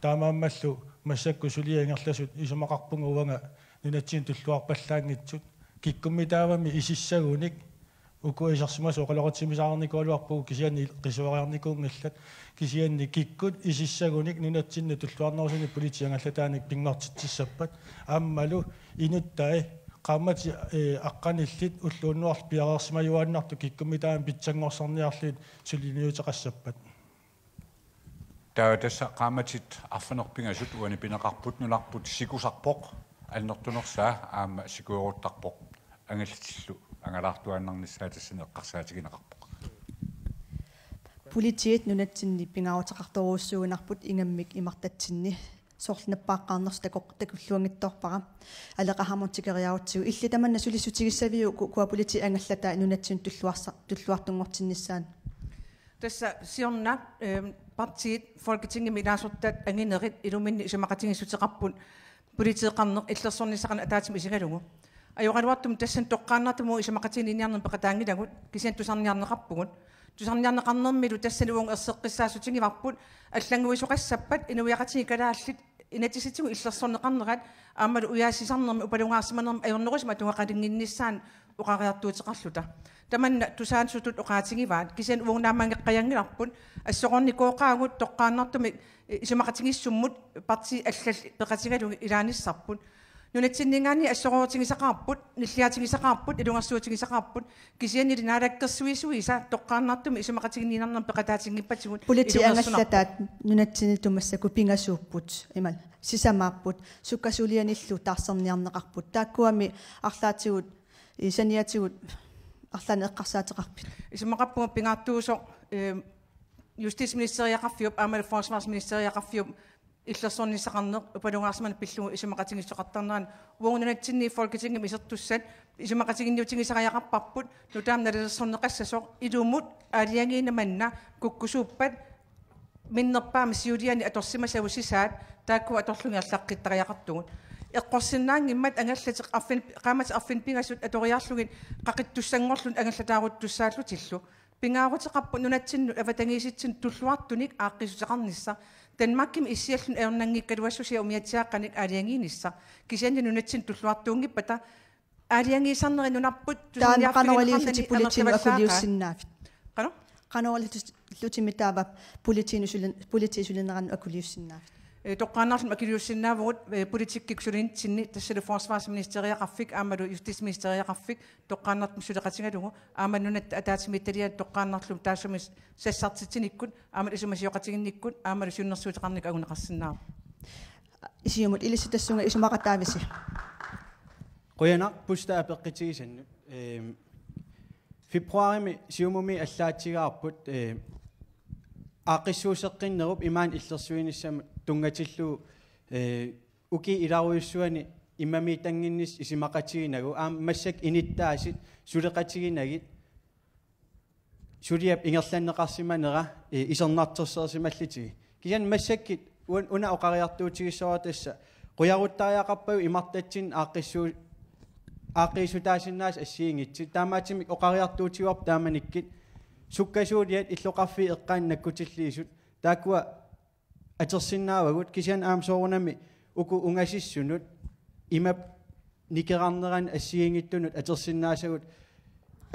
Taamaammallu massakkut suliaq ingerlasut isumaqarpunga uanga nunatsinnut tulluarpallaanngitsut. Kikkummitaavami isissagunik uku isersimasut oqaloqatigisaarnikuugaluarpugut, kisianni qisuariarnikuunngillat, kisianni kikkut isissagunik nunatsinnut tulluarnerusunik politiit angallataanik pinngortitsissappat, aammalu inuttai qaammatit, eh, aqqanillit ulloq unnuarlu piareersimajuaannartut kikkummitaava pitsanngorsarniarlugit suliniuteqassappat. Taava tassa qaammatit arfineq-pingasut uani pineqarput, nunarput sikusarpoq, annertunersaa aamma sikueruttarpoq, angallatillu angalaartuaannarnissaa tassani eqqarsaatigineqarpoq. Politiit nunatsinni pingaaruteqartorujussuugunarput ingammik imartatsinni, soorlu nappaaqqaarnersut takoq-, takulluanngitsoorpara. Aleqa Hammond tikeriarutsigu. Illit tamanna sulissutigissaviuk uku-, ukua politiit angallataat nunatsinnut tulluarsa-, tulluartunngortinnissaannut? Tassa siorna, ehm, partiit Folketingimi ilaasortat anginerit iluminni isumaqatigiissuteqarput politeeqarneq illersornissaqarneq ataatsimut isigalugu. Ajoraluartumik tassani toqqaannartumik isumaqatigiinniarnermut peqataanngilagut, kisianni tusarniarneqarpugut. Tusarniarneqarnermilu tassani uagut erseqqissaassutigivarput allannguisoqassappat inuiaqatigiit kalaallit inatsisitigut illersorneqarnerat aammalu ujaasisarnermi upalungaarsimanermi ajornerusumik atugaqalinnginnissaanut oqariartuuteqarluta. Tamanna tusaassutut oqaatigivaat, kisianni uagut naammageqqajanngilarput, assorornikooqaagut toqqaannartumik isumaqatigiissummut partiit allallu peqatigalugit ilaanissarput. Nunatsinninngaanniit assoroorutigisaqaarput, nilliaatigisaqaarput, ilungersuutigisaqaarput, kisiannili naalakkersuisuisa toqqaannartumik isumaqatigiinniarnermut peqataatinngippatsigut. Politiit ilungersunarpoq. Angallataat nunatsinni massakkut pingasuupput, imaluunniit sisamaapput, sukkasuulianillu taarserniarneqarput. Taakkuami arlaatigut, eh, saniatigut arlaannik eqqarsaateqarpit? Isumaqarpunga pingaartuusoq, eh, justitsministeriaqarfiup aammalu forsvarsministeriaqarfiup illersornissaqarneq upalungaarsimaneq pillugu isumaqatigiissuteqartarnerat. Uagut nunatsinni Folketingimi isertussat isumaqatiginniutigisariaqarparput nutaamik nalilersorneqassasoq, ilumut aalajangiineq manna kukkusuuppat minnerpaamik siuliani atorsimasagut sisaat, taakkua atorlugit arlaqqittariaqartugut. Eqqorsinnaanngimmat angallatit arfin-, qaammatit arfineq-pingasut atoriarlugit qaqittussanngorlugit angallataarutussaallutillu. Pingaaruteqarpoq nunatsinnut avatangiisitsinnut tulluartunik aaqqiissuteqarnissaq. Danmarkimi issialluni ajornanngikkaluassusia umiatsiaaqqanik aalajangiinissaq. Kisianni nunatsinnut tulluartuunngippata aalajangiisarnerit nunarput tusarniarfigineqarnani amerlavallaaqaat. Taanna qanoq iliorlutit politiinut akuliussinnaavit? Qanoq? Qanoq iliorlutit taava politiinut sulin-, politiit sulineranut akuliussinnaavit? Eh, toqqaannartumik akuliussinnaavugut, eh, politikkikkut sulinitsinni, tassalu forsvarsministeriaqarfik aammalu justitsministeriaqarfik toqqaannartumik suleqatigalugu, aamma nunatta ataatsimiititaliani toqqaannartumik taassuma sassartitsinikkut, aamma isumasioqatiginnikkut, aamma siunnersuuteqarnikkut anguneqarsinnaavoq. Siumut, ilissi tassunga isumaqataavisi? Qujanaq Buster apeqqutigisannut. Ehm, februarimi Siumumi allaatsigaarput, eh, aaqqissuusseqqinnerup imaani illersuinissamut tunngatillugu, eh, ukiup ilarujussani immamiitannginnissaq isumaqatiginagu, aamma massakkut inuttaasit suleqatiginagit suliap ingerlanneqarsimanera, eh, isornartorsiorsimallutigu. Kisianni massakkut un-, una oqariartuutigissavara tassa qujaruttariaqarpagut imartatsinni aaqqissuu-, aaqqiissutaasinnaasut assigiinngitsut. Taamaattumik oqariartuutigaarput taamanikkut sukkasuuliat illoqarfiit eqqaanni nakkutilliisut taakkua atorsinnaavagut, kisianni aamma soorunami uku ungasissunut imap nikerarnerani assigiinngitsunut atorsinnaasagut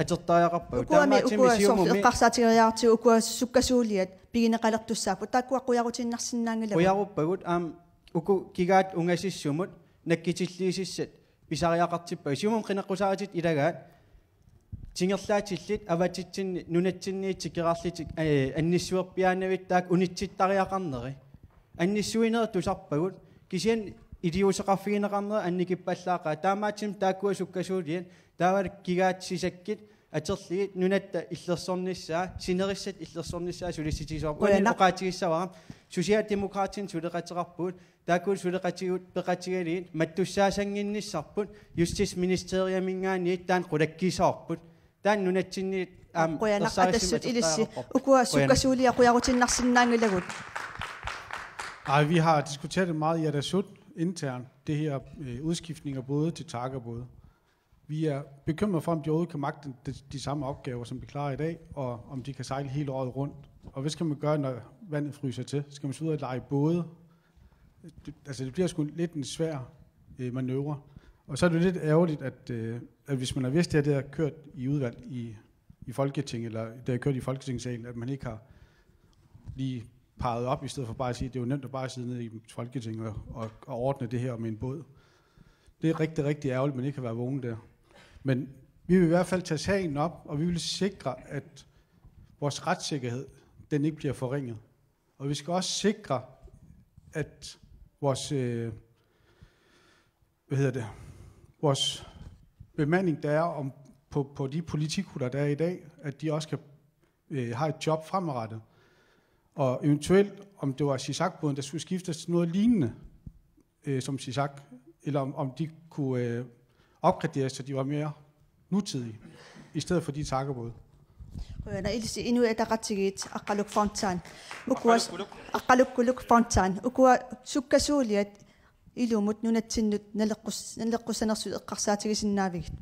atortariaqarpagut. Ukuami, taamaattumik ukua soorlu Siumumi eqqarsaatigeriartigu ukua sukkasuuliat pigineqalertussaapput, taakkua qujarutiinnarsinnaanngilagut. Qujaruppagut, aamma uku kigaattut ungasissumut nakkutilliisussat pisariaqartippagut. Siumumi qineqqusaarutitut ilagaat tingerlaatillit avatitsinni nunatsinniit tikeraarlutik, eh, annissuerpiaannavittaaq unitsittariaqarneri. Annissuinerit tusarpagut, kisianni iliuuseqarfigineqarneri annikippallaaqaat. Taamaattumik taakkua sukkasuuliat taavalu kigaatsisakkit atorlugit nunatta illersornissaa, sinerissat illersornissaa sulissutigisarput. Qujanaq. Uani oqaatigissavara, Socialdemokratinik suleqateqarpugut, taakku suleqatigut peqatigalugit mattussaasannginnissarput, Justitsministeriuminngaanniit taanna qulakkiissavarput. Taanna nunatsinni aamma. Qujanaq, ersarissumik Atassut Ilissi, atortariaqarpoq. Uku qujanaq. Sukkasuuliat qujarutiinnarsinnaanngilagut. Ej, vi har diskuteret det meget i Atassut internt, det her øh, udskiftning af både til takkebåde. Vi er bekymrede for, om de overhovedet kan magte de, de samme opgaver, som de klarer i dag, og om de kan sejle hele året rundt. Og hvad skal man gøre, når vandet fryser til? Skal man så ud og lege både? Det, altså, det bliver sgu lidt en svær øh, manøvre. Og så er det lidt ærgerligt, at, øh, at hvis man har vidst det her, det har kørt i udvalg i, i Folketinget, eller det har kørt i Folketingssalen, at man ikke har lige peget op, i stedet for bare at sige, at det er jo nemt at bare sidde nede i Folketinget og, og, og ordne det her med en båd. Det er rigtig, rigtig ærgerligt, at man ikke har været vågen der. Men vi vil i hvert fald tage sagen op, og vi vil sikre, at vores retssikkerhed, den ikke bliver forringet. Og vi skal også sikre, at vores, øh, hvad hedder det, vores bemanding, der er om, på, på de politikhuller, der er i dag, at de også kan øh, har et job fremadrettet. Og eventuelt, om det var SISAK-båden, der skulle skiftes til noget lignende øh, som SISAK, eller om, om de kunne øh, opgraderes, så de var mere nutidige, i stedet for de takkebåde. Qujanaq. Ilissi, Inuit Ataqatigiit, Aqqaluk Fontain. Ukua Aqqalukkuluk. Aqqalukkuluk Fontain. Ukua sukkasuuliat ilumut nunatsinnut naleqqus-, naleqqussanersut eqqarsaatigisinnaavigit?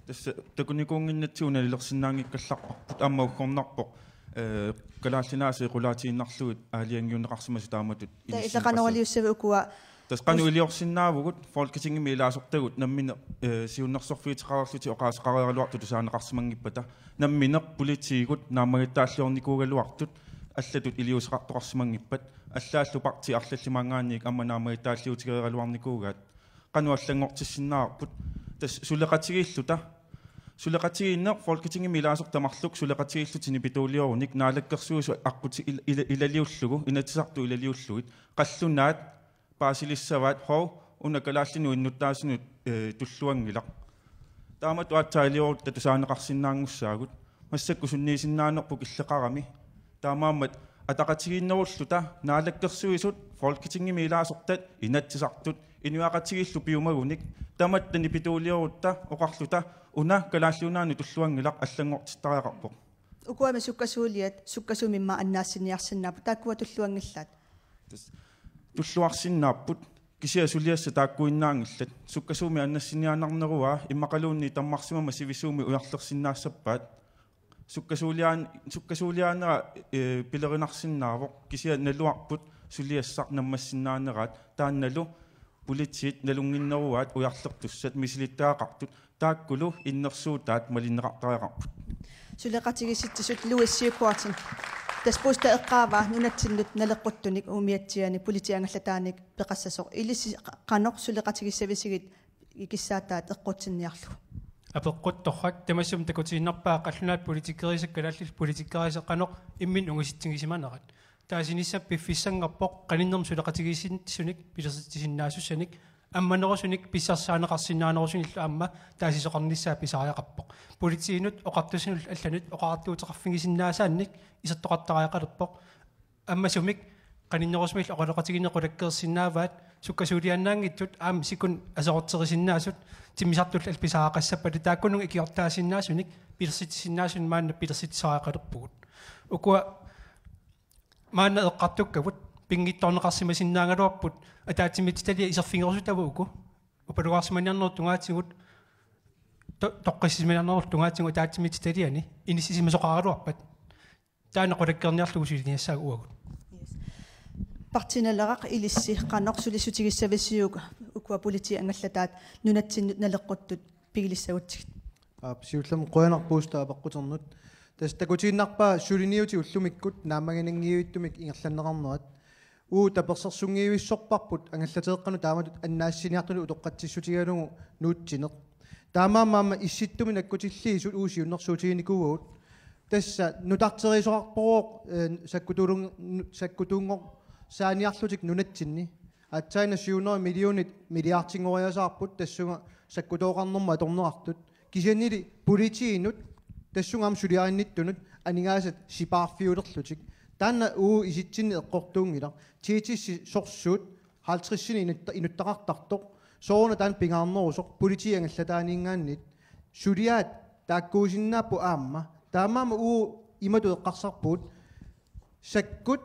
Tassa takunikuunnginnatsigu nalilersinnaanngikkallarparput, aamma uggornarpoq, eh, Kalaallit Nunaanni qulaatiinnarlugit aalajangiunneqarsimasut taamatut. Taava ila qanoq iliussavit ukua? Tassa qanoq iliorsinnaavugut, Folketingimi ilaasortagut nammineq, eh, siunnersorfiuteqareerlutik oqaaseqareeraluartut tusaaneqarsimanngippata, nammineq politiigut naammagittaalliornikuugaluartut allatut iliuuseqartoqarsimanngippat, allaallu partiit arlallit maanngaanniit aamma naammagittaalliutigereeraluarnikuugaat. Qanoq allanngortissinnaavarput? Tassa suleqatigiilluta, suleqatigiinneq Folketingimi ilaasortat marluk suleqatigiillutik nipituuliorlugit, Naalakkersuisut aqquti-, il-, il-, ilaliullugu, Inatsisartut ilaliullugit, qallunaat paasilissavaat: Hov, una kalaallinut innuttaasunut, eh, tulluanngilaq. Taamatut aatsaat iliorutta tusaaneqarsinnaanngussaagut. Massakkut sunniisinnaanerput killeqarami. Taamaammat ataqatigiinnerulluta Naalakkersuisut, Folketingimi ilaasortat, Inatsisartut, inuiaqatigiillu piumagunik, tamatta nipituuliorutta oqarluta: Una Kalaallit Nunaannut tulluanngilaq, allanngortittariaqarpoq. Ukuami sukkasuuliat sukkasuumik immaqa annaassiniarsinnaapput, taakkua tulluanngilaat? Tassa tulluarsinnaapput, kisianni suliassat taakkuinnaanngillat. Sukkasuumik annassiniaannarneruaa immaqaluunniit tammarsimammat sivisuumik ujarlersinnaassappaat. Sukkasuuliaan-, sukkasuuliaanera, eh, pilerinarsinnaavoq, kisianni naluarput suliassaq nammassinnaaneraat, taannalu politiit nalunnginneruaat ujarlertussat misilittagaqartut, taakkulu innersuutaat malinneqartariaqarput. Suleqatigiissitsisut, Louis Siegfriedsen. Tassa Buster eqqaavaa nunatsinnut naleqquttunik umiatsiaanik politiit angallataanik peqassasoq. Ilissi, qanoq suleqatigissavisigit ikissaataat eqqutsinniarlugu? Apeqqut torrak. Tamassi takutiinnarpaa qallunaat politikerisat, kalaallit politikerisat qanoq imminnut ungasitsigisimanarat. Taasinissaq piffissanngorpoq qaninnermik suleqatigiissitsunik pilersitsisinnaasussanik, ammanerusunik pissarsisaaneqarsinnaanerusunillu aamma taasisoqarnissaa pisariaqarpoq. Politiinut oqartussanullu allanut oqariartuuteqarfigisinnaasaannik isertoqartariaqalerpoq. Ammasumik qaninnerusumillu oqaloqatigiinneq qulakkeersinnaavaat, sukkasuuliaannaanngitsut aamma sikunnut aserorterisinnaasut timmisartullu allat pisariaqassappata, taakkununnga ikiortaasinnaasunik pilersitsisinnaasunit maanna pilersitsisariaqalerpugut. Ukua maanna eqqartukkavut pinngitsoorneqarsimasinnaagaluarput, ataatsimiititaliat iserfigerusutavut uku, upalugaarsimaniarnerup tungaatigut, to-, toqqissisimaniarnerup tungaatigut ataatsimiititaliani inissisimasoqaraluarpat. Taanna qulakkeerniarlugu suliniassaagut uagut. Yes. Partii Naleraq, ilissi qanoq sulissutigissavisiuk ukua politiit angallataat nunatsinnut naleqquttut pigilissagutsigit? Aap, siullermik qujanaq Buster apeqquternut. Tassa takutiinnarpaa suliniutit ullumikkut naammaginanngiivittumik ingerlanneqarnerat. Uagut tapersersunngivissorparput angallateeqqanut taamatut annaassiniartunut utoqqatsissutigalugu nuutsineq. Taamaammat Issittumik nakkutilliisut uagut siunnersuutiginikuuagut. Tassa nutarterisoqarpoq, eh, sakkutuulun-, nu-, sakkutuunngorsaaniarlutik nunatsinni. Aatsaannaq syv hundrede millionit milliardinngoriasaarput tassunga sakkutooqarnermut atorneqartut. Kisiannili politiinut tassunga aamma suliarinnittunut aningaasat sipaarfiulerlutik. Taanna uagut isitsinni eqqortuunngilaq. Tiitissi sorsuut halvtredsinik inutta-, inuttaqartartoq. Sooruna taanna pingaarnerusoq politiit angallataaninngaanniit. Suliaat taakkuusinnaapput aamma. Taamaammat uagut imatut eqqarsarpugut. Sakkut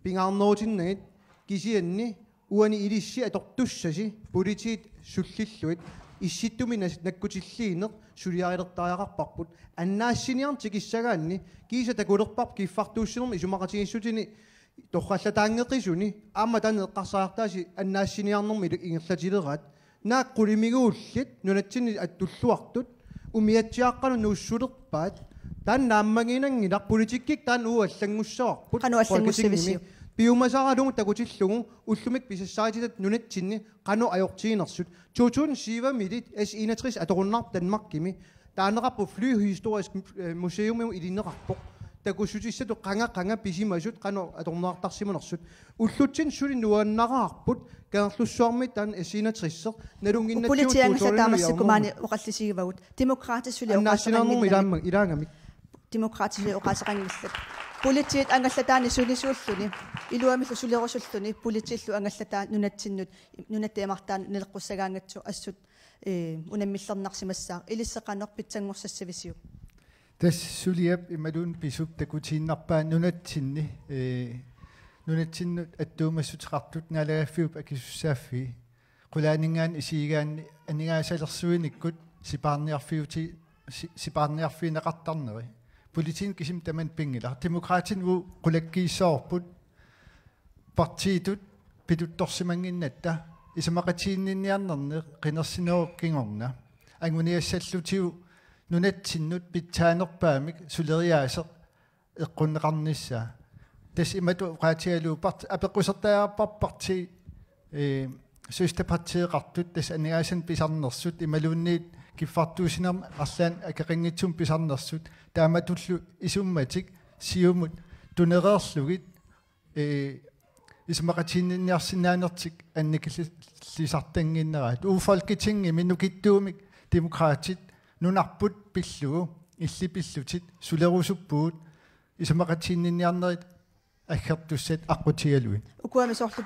pingaarnerutinnagit kisianni uani ilissi atortussasi politiit sullillugit Issittumik nas-, nakkutilliineq suliarilertariaqarparput. Annaassiniarneq tikissagaanni kiisa takulerparput kiffartuussinermi isumaqatigiissutini torrallataanngeqisuni aamma taanna eqqarsariartaasi annaassiniarnermi ilu-, ingerlatileraat. Naak qulimiguullit nunatsinni attulluartut umiatsiaaqqanut nuussulerpaat. Taanna naammaginanngilaq, politikkikkut taanna uagut allanngussavarput. Qanoq allanngussavissiuk? Folketingimi. Piumasaralugu takutillugu ullumikkut pisassarititat nunatsinni qanoq ajortiginersut. To tusind syvimilit S enogtres atorunnaarpoq Danmarkimi. Taaneqarpoq flyhistorisk, øh, museumimut ilineqarpoq. Takussutissatut qanga qanga pisimasut qanoq atorneqartarsimanersut. Ullutsinni suli nuannaraarput Kangerlussuarmi taanna S enogtres-eq nalunnginnatsigu. Politiit angallat taamassikumaani oqallisigivagut. Demokraatit suli oqaaseqanngillat. Annaassiniarnermut ilaamma-, ilaangamik. Demokraatit suli oqaaseqanngillat. Politiit angallataanni sulisuulluni, iluamillu sulerusulluni, politiillu angallataa nunatsinnut, nunatta imartaa naleqqussagaangatsoq assut, eh, unammillernarsimassaaq. Ilissi qanoq pitsanngorsassavissiuk? Tassa suliap imaluunniit pisup takutiinnarpaa nunatsinni, eh, nunatsinnut attuumassuteqartut naalagaaffiup akisussaaffii. Qulaaninngaanniit isigigaanni aningaasalersuinikkut sipaarniarfiuti-, si-, sipaarniarfigineqartarneri. Politiinut kisimi tamanna pinngilaq. Demokraatinut uagut qulakkiissavarput partiitut pituttorsimannginnatta isumaqatiginninniarnerni qinersinerup kingorna anguniassallutigu nunatsinnut pitsaanerpaamik suleriaaseq eqqunneqarnissaa. Tassa imatut oqaatigalugu part-, apeqqusertariaqarparput parti, eh, søsterpartieqartut tassa aningaasanik pisarnersut imaluunniit kiffartuussinermi arlaannik akeqanngitsumik pisarnersut taamatullu isummatik siumut tunereerlugit, eh, isumaqatiginninniarsinnaanertik annikillisartannginneraat. Uagut Folketingimi nukittuumik Demokraatit nunarput pillugu illit pillutit sulerusuppugut isumaqatiginninniarnerit aggertussat aqqutigalugit. Ukuami soorlu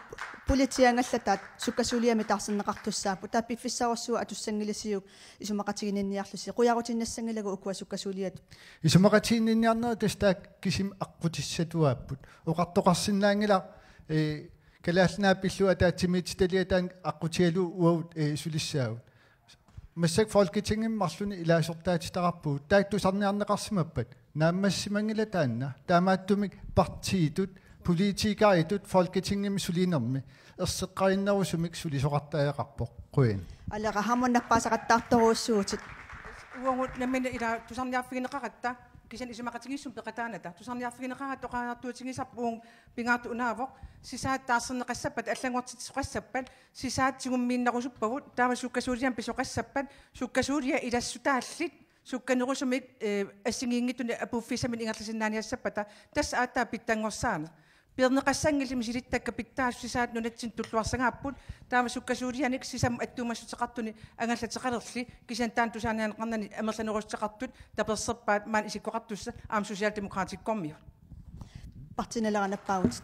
politiit angallataat sukkasuuliamik taarserneqartussaapput. Taava piffissarujussuaq atussanngilisiuk isumaqatiginninniarlusi? Qujarutiinnassanngilagut ukua sukkasuuliat? Isumaqatiginninniarnerit tassa taakku kisimi aqqutissatuaapput. Oqartoqarsinnaanngilaq, eh, Kalaallit Nunaat pillugu ataatsimiititaliat taanna aqqutigalugu uagut, eh, sulissaagut. Massakkut Folketingimi marlunnik ilaasortaatitaqarpugut. Taakku tusarniarneqarsimappat? Naammassimanngilaq taanna. Taamaattumik partiitut, politikeritut Folketingimi sulinermi erseqqarinnerusumik sulisoqartariaqarpoq. Qujan. Alera, hamon nappaasaqattaartorujussuuvutit. Uagut nammineq ila tusarniarfigineqaratta, kisianni isumaqatigiissumik peqataanata. Tusarniarfigineqaratta oqariartuutigisarput uagut pingaartoq unaavoq, sisaat taarserneqassappata allanngortitsisoqassappat, sisaat tigummiinnerusuppagut, taava sukkasuuliamik pisoqassappat, sukkasuuliat ilassutaallit, sukkanerusumik, eh, assigiinngitsunik apuuffissaminik ingerlasinnaaniassappata, tassa aatsaat pitsanngorsaaneq. Pineqassanngillat misilittakkat pitsaasut sisaat nunatsinnut tulluarsagaapput, taava sukkasuulianik sisamat attuumassuteqartunik angallateqalerli, kisianni taanna tusarniaaneqarnani amerlanerussuteqartut taperserpaat maani isikkoqartussat aamma Socialdemokratikkormiut. Partii Naleraq nappaavutit.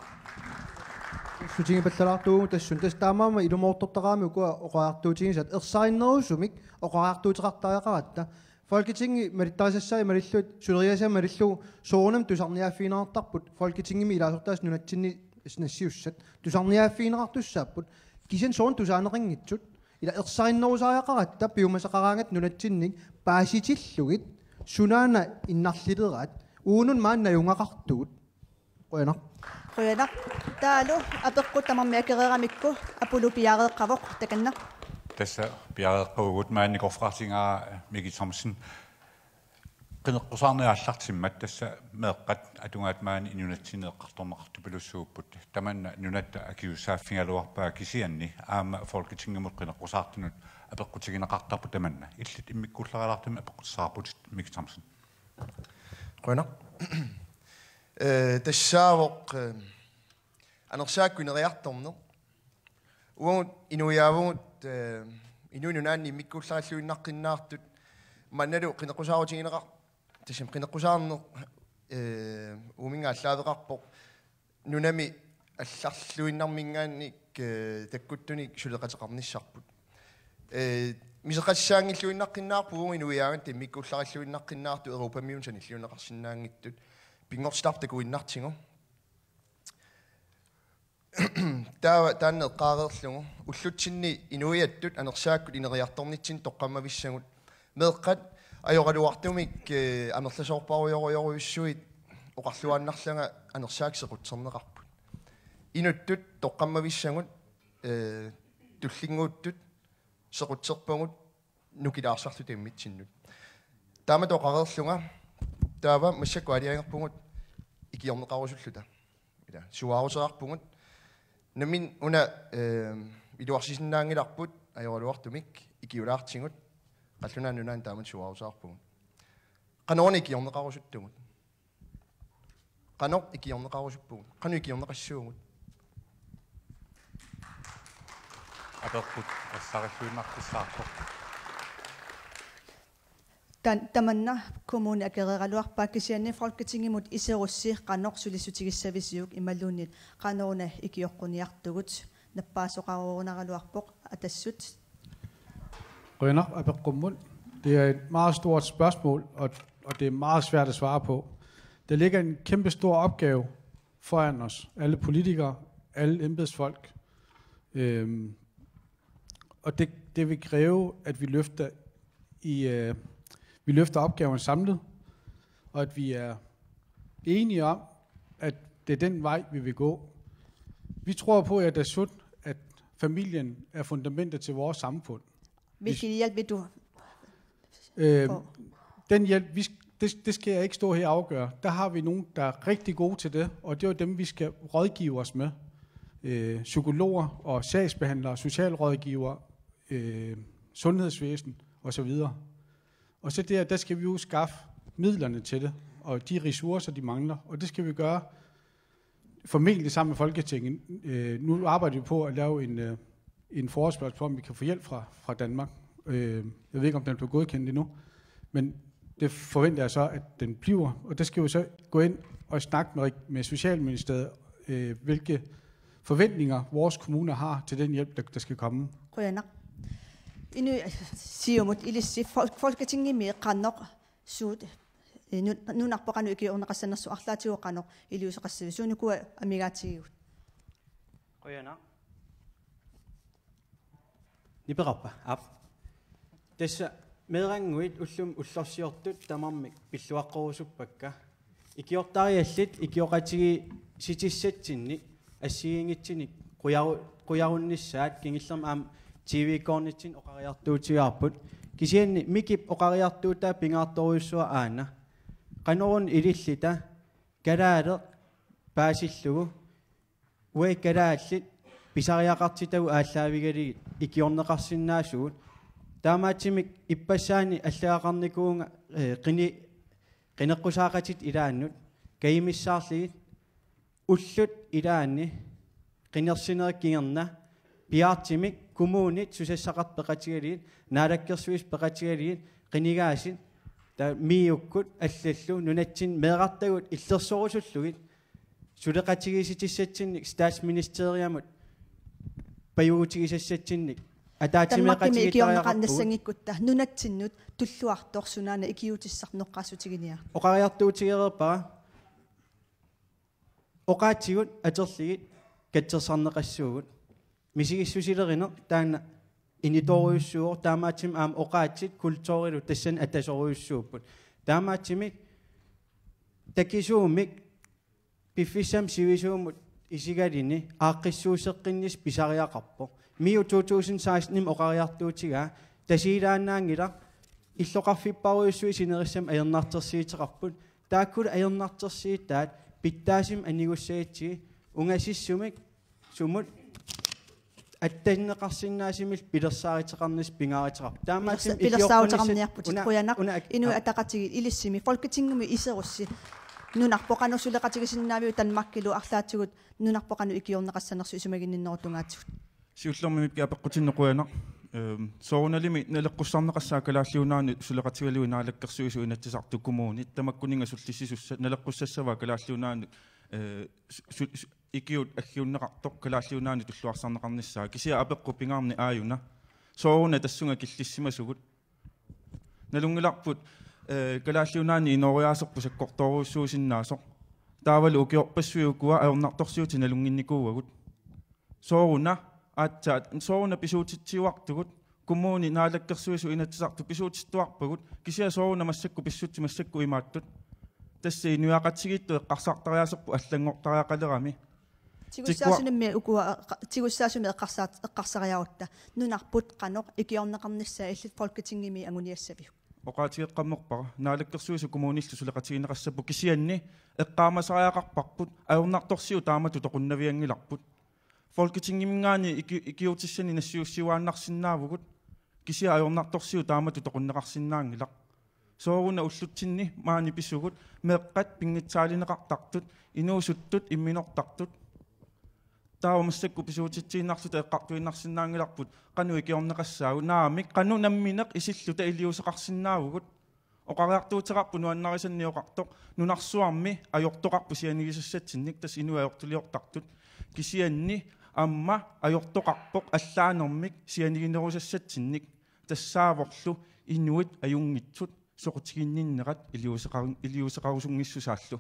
Sutigipallaalaartuuvugut tassunga. Tassa taamaammat ilumoortortaqaramik ukua oqariartuutigisaat, ersarinnerusumik oqariartuuteqartariaqaratta. Folketingimi malittarisassai malillugit, suleriaaseq malillugu soorunami tusarniaaffigineqartarput, Folketingimi ilaasortaasut nunatsinni nassiussat tusarniaaffigineqartussaapput. Kisianni soorunami tusaaneqanngitsut. Ila ersarinnerusariaqaratta piumasaqaraangatta nunatsinnik paasitillugit sunaana innarlileraat, uunga maani najugaqartugut. Qujanaq. Qujanaq. Taavalu apeqqut tamarmik akereeramikku Apulu piareeqqavoq, takanna. Tassa piareeqqavugut, maani nikorfaqarsinnaavara Mikkel Thomsen. Qineqqusaarneq aallartimmat, tassa meeqqat atugaat maani inunatsinni eqqartorneqartupilussuupput. Tamanna nunatta akisussaaffigaluarpaa, kisianni aamma Folketingimut qineqqusaartunut apeqqutigineqartarpoq tamanna. Illit immikkuullarilaartumik apeqqutissavarput, Mikki Thomsen. Qujanaq. Eh, tassaavoq, eh, anersaakkut ineriartorneq. Uagut inuiaavugut, eh, Inuit Nunaanni immikkuullarilluinnaqqinnaartut, maannalu qineqqusaarutigineqar-, tassami qineqqusaarneq, eh, uuminnga aallaaveqarpoq, nunami allarluinnarminngaanniit, eh, takkuttunik suleqateqarnissarput. Eh, miseqassaanngilluinnaqqinnaarput uagut inuiaagatta immikkuullarilluinnaqqinnaartut Europamiunut sanilliunneqarsinnaanngitsut, pinngortitarput takuinnartigu. Taava taanna eqqaareerlugu, ullutsinni inuiattut anersaakkut ineriartornitsinni toqqammavissagut, meeqqat ajoraluartumik, eh, amerlasoorparujorujorujussuit oqarluaannarlanga anersaakkut sequtserneqarput. Inuttut toqqammavissagut, eh, tullinnguuttut sequtserpagut nukilaarsarluta immitsinnut. Taamatut oqareerlunga, taava massakkut aalajangerpugut ikiorneqarusulluta. Ila, suaaruteqarpugut. Nammineq una, eh, iluarsisinnaanngilarput ajoraluartumik ikiulaartigut, qallunaat nunaannut taamatut suaaruteqarpugut. Qanoruna ikiorneqarusuttugut? Qanoq ikiorneqarusuppugut? Qanoq ikiorneqassuugut? Apeqqut assarilluinnartussaarpoq. Tan-, tamanna kommuni akereeraluarpaa, kisianni Folketingimut iserussi qanoq sulissutigissavisiuk imaluunniit qanoruna ikioqquniartugut? Nappaasoqaruugunaraluarpoq Atassut. Qujanaq apeqqummut. Det er et meget stort spørgsmål, og, og det er meget svært at svare på. Der ligger en kæmpe stor opgave foran os, alle politikere, alle embedsfolk. Øhm, og det, det vil kræve, at vi løfter, i, øh, vi løfter opgaven samlet, og at vi er enige om, at det er den vej, vi vil gå. Vi tror på i Atassut, at familien er fundamentet til vores samfund. Hvilken hjælp vil du Øh, få? Den hjælp, vi, det, det skal jeg ikke stå her og afgøre. Der har vi nogen, der er rigtig gode til det, og det er jo dem, vi skal rådgive os med. Øh, psykologer og sagsbehandlere, socialrådgivere, øh, sundhedsvæsen og så videre. Og så der, der skal vi jo skaffe midlerne til det, og de ressourcer, de mangler. Og det skal vi gøre formentlig sammen med Folketinget. Øh, nu arbejder vi på at lave en, øh, en forespørgsel på, om vi kan få hjælp fra, fra Danmark. Øh, jeg ved ikke, om den blev godkendt endnu, men det forventer jeg så, at den bliver. Og der skal vi så gå ind og snakke med, med Socialministeriet, øh, hvilke forventninger vores kommuner har til den hjælp, der, der skal komme. Qujanaq. Inu Siumut ilissi Fol-, Folketingimi qanoq suut, eh, nu-, nunarput qanoq ikiorneqassanersoq arlaatigut qanoq iliuuseqassaviuk, suut ukua amigaatigigut? Qujanaq. Nipeqarpa? Aap. Tassa meerannguit ullumi ullorsiortut tamarmik pilluaqqorusuppakka. Ikiortariallit ikioqatigiissutissatsinnik assigiinngitsunik qujaru-, qujarunnissaat, kingullermik aamma T V-kkoornitsinni oqariartuutigaarput. Kisianni Mikip oqariartuutaa pingaartorujussuaq aana. Qanoruna ililluta kalaaleq paasillugu uagut kalaallit pisariaqartitagut aallaavigalugit ikiorneqarsinnaasugut. Taamaattumik ippassaani allagaqarnikuuvunga, eh, qini-, qineqqusaaqatitta ilaannut kajumissaarlugit, ullut ilaanni qinersinerit kingorna piaartumik kommunit susassaqartut peqatigalugit, naalakkersuisut peqatigalugit, qinigaasut, taava MIO-kkut allallu nunatsinni meerartagut illersorusullugit suleqatigiissutissatsinnik statsministeriamut pajuutigisassatsinnik Danmarkimi ataatsimeeqatigiittariaqarpugut. Ikiorneqarnissanngikkutta nunatsinnut tulluartoq sunaana ikiuutissaq noqqaassutiginiarpa? Oqariartuutigereerpara. Oqaatsigut atorlugit katsorsarneqassuugut. Misigissusilerineq taanna initoorujussuuvoq, taamaattumik aamma oqaatsit kulturilu tassani atasorujussuupput. Taamaattumik takisuumik piffissami sivisuumut isigaluni aaqqissuusseqqinnissaq pisariaqarpoq. MIO to tusind seksten-imi oqariartuutigaa Tasiilaannaanngilaq, illoqarfipparujussuit sinerissami ajornartorsiuteqarput. Taakkulu ajornartorsiutaat pitsaasumik anigussagutsigit ungasissumik sumut attanneqarsinnaasumillu pilersaaruteqarnissaq pingaaruteqarpoq. Taamaattumik pilersa-, pilersaaruteqarniarputit. Una, qujanaq. Una ak-, Inuit Ataqatigiit ilissimi Folketingimi iserussi nunarput qanoq suleqatigisinnaaviuk Danmarkilu arlaatigut nunarput qanoq ikiorneqassanersoq isumaginninnerup tungaatigut? Siullermik Mimi apeqqutinneq qujanaq. Ehm, soorunalimi naleqqussarneqassaaq Kalaallit Nunaanni suleqatigalugit Naalakkersuisut, Inatsisartut, kommunit, tamakkuninnga sullissisussat, naleqqussassavaa Kalaallit Nunaanni, eh, su-, su-, su-, ikiut aggiunneqartoq Kalaallit Nunaanni tulluarsarneqarnissaa. Kisianni apeqqut pingaarneq aajuna: Sooruna tassunga killissimasugut? Nalunngilarput, eh, Kalaallit Nunaanni inooriaaserput sakkortoorujussuusinnaasoq. Taavalu ukiorpassuit ukua ajornartorsiutit nalunnginnikuuagut. Sooruna aatsaat, sooruna pisuutitsiuartugut, kommunit, Naalakkersuisut, Inatsisartut pisuutittuarpagut, kisianni sooruna massakkut pissutsit massakkut imaattut? Tassa inuiaqatigiittut eqqarsartariaaserput allanngortariaqalerami. Tigussaasumik ukua, tigussaasumik eqqarsaat-, eqqarsariarutta: Nunarput qanoq ikiorneqarnissaa illit Folketingimi anguniassaviuk? Oqaatigeqqammerpara. Naalakkersuisut kommunillu suleqatigineqassapput, kisianni eqqaamasariaqarparput, ajornartorsiut taamatut toqunnavianngilarput. Folketingiminngaanniit iki-, ikiuutissanik nassiussiuaannarsinnaavugut, kisianni ajornartorsiut taamatut toqunneqarsinnaanngilaq. Sooruna ullutsinni maani pisugut, meeqqat pinngitsaalineqartartut, inuusuttut imminortartut? Taava massakkut pisuutitsiinnarluta eqqartuinnarsinnaanngilarput qanoq ikiorneqassaagut. Naamik, qanoq nammineq isilluta iliuuseqarsinnaavugut? Oqariartuuteqarpoq nuannarisannik oqartoq: Nunarsuarmi ajortoqarpoq sianigisassatsinnik, tassa inuit ajortuliortartut. Kisianni aamma ajortoqarpoq allaanermik sianiginerusassatsinnik, tassaavorlu inuit ajunngitsut soqutiginninnerat iliuuseqar-, iliuuseqarusunngissusaallu.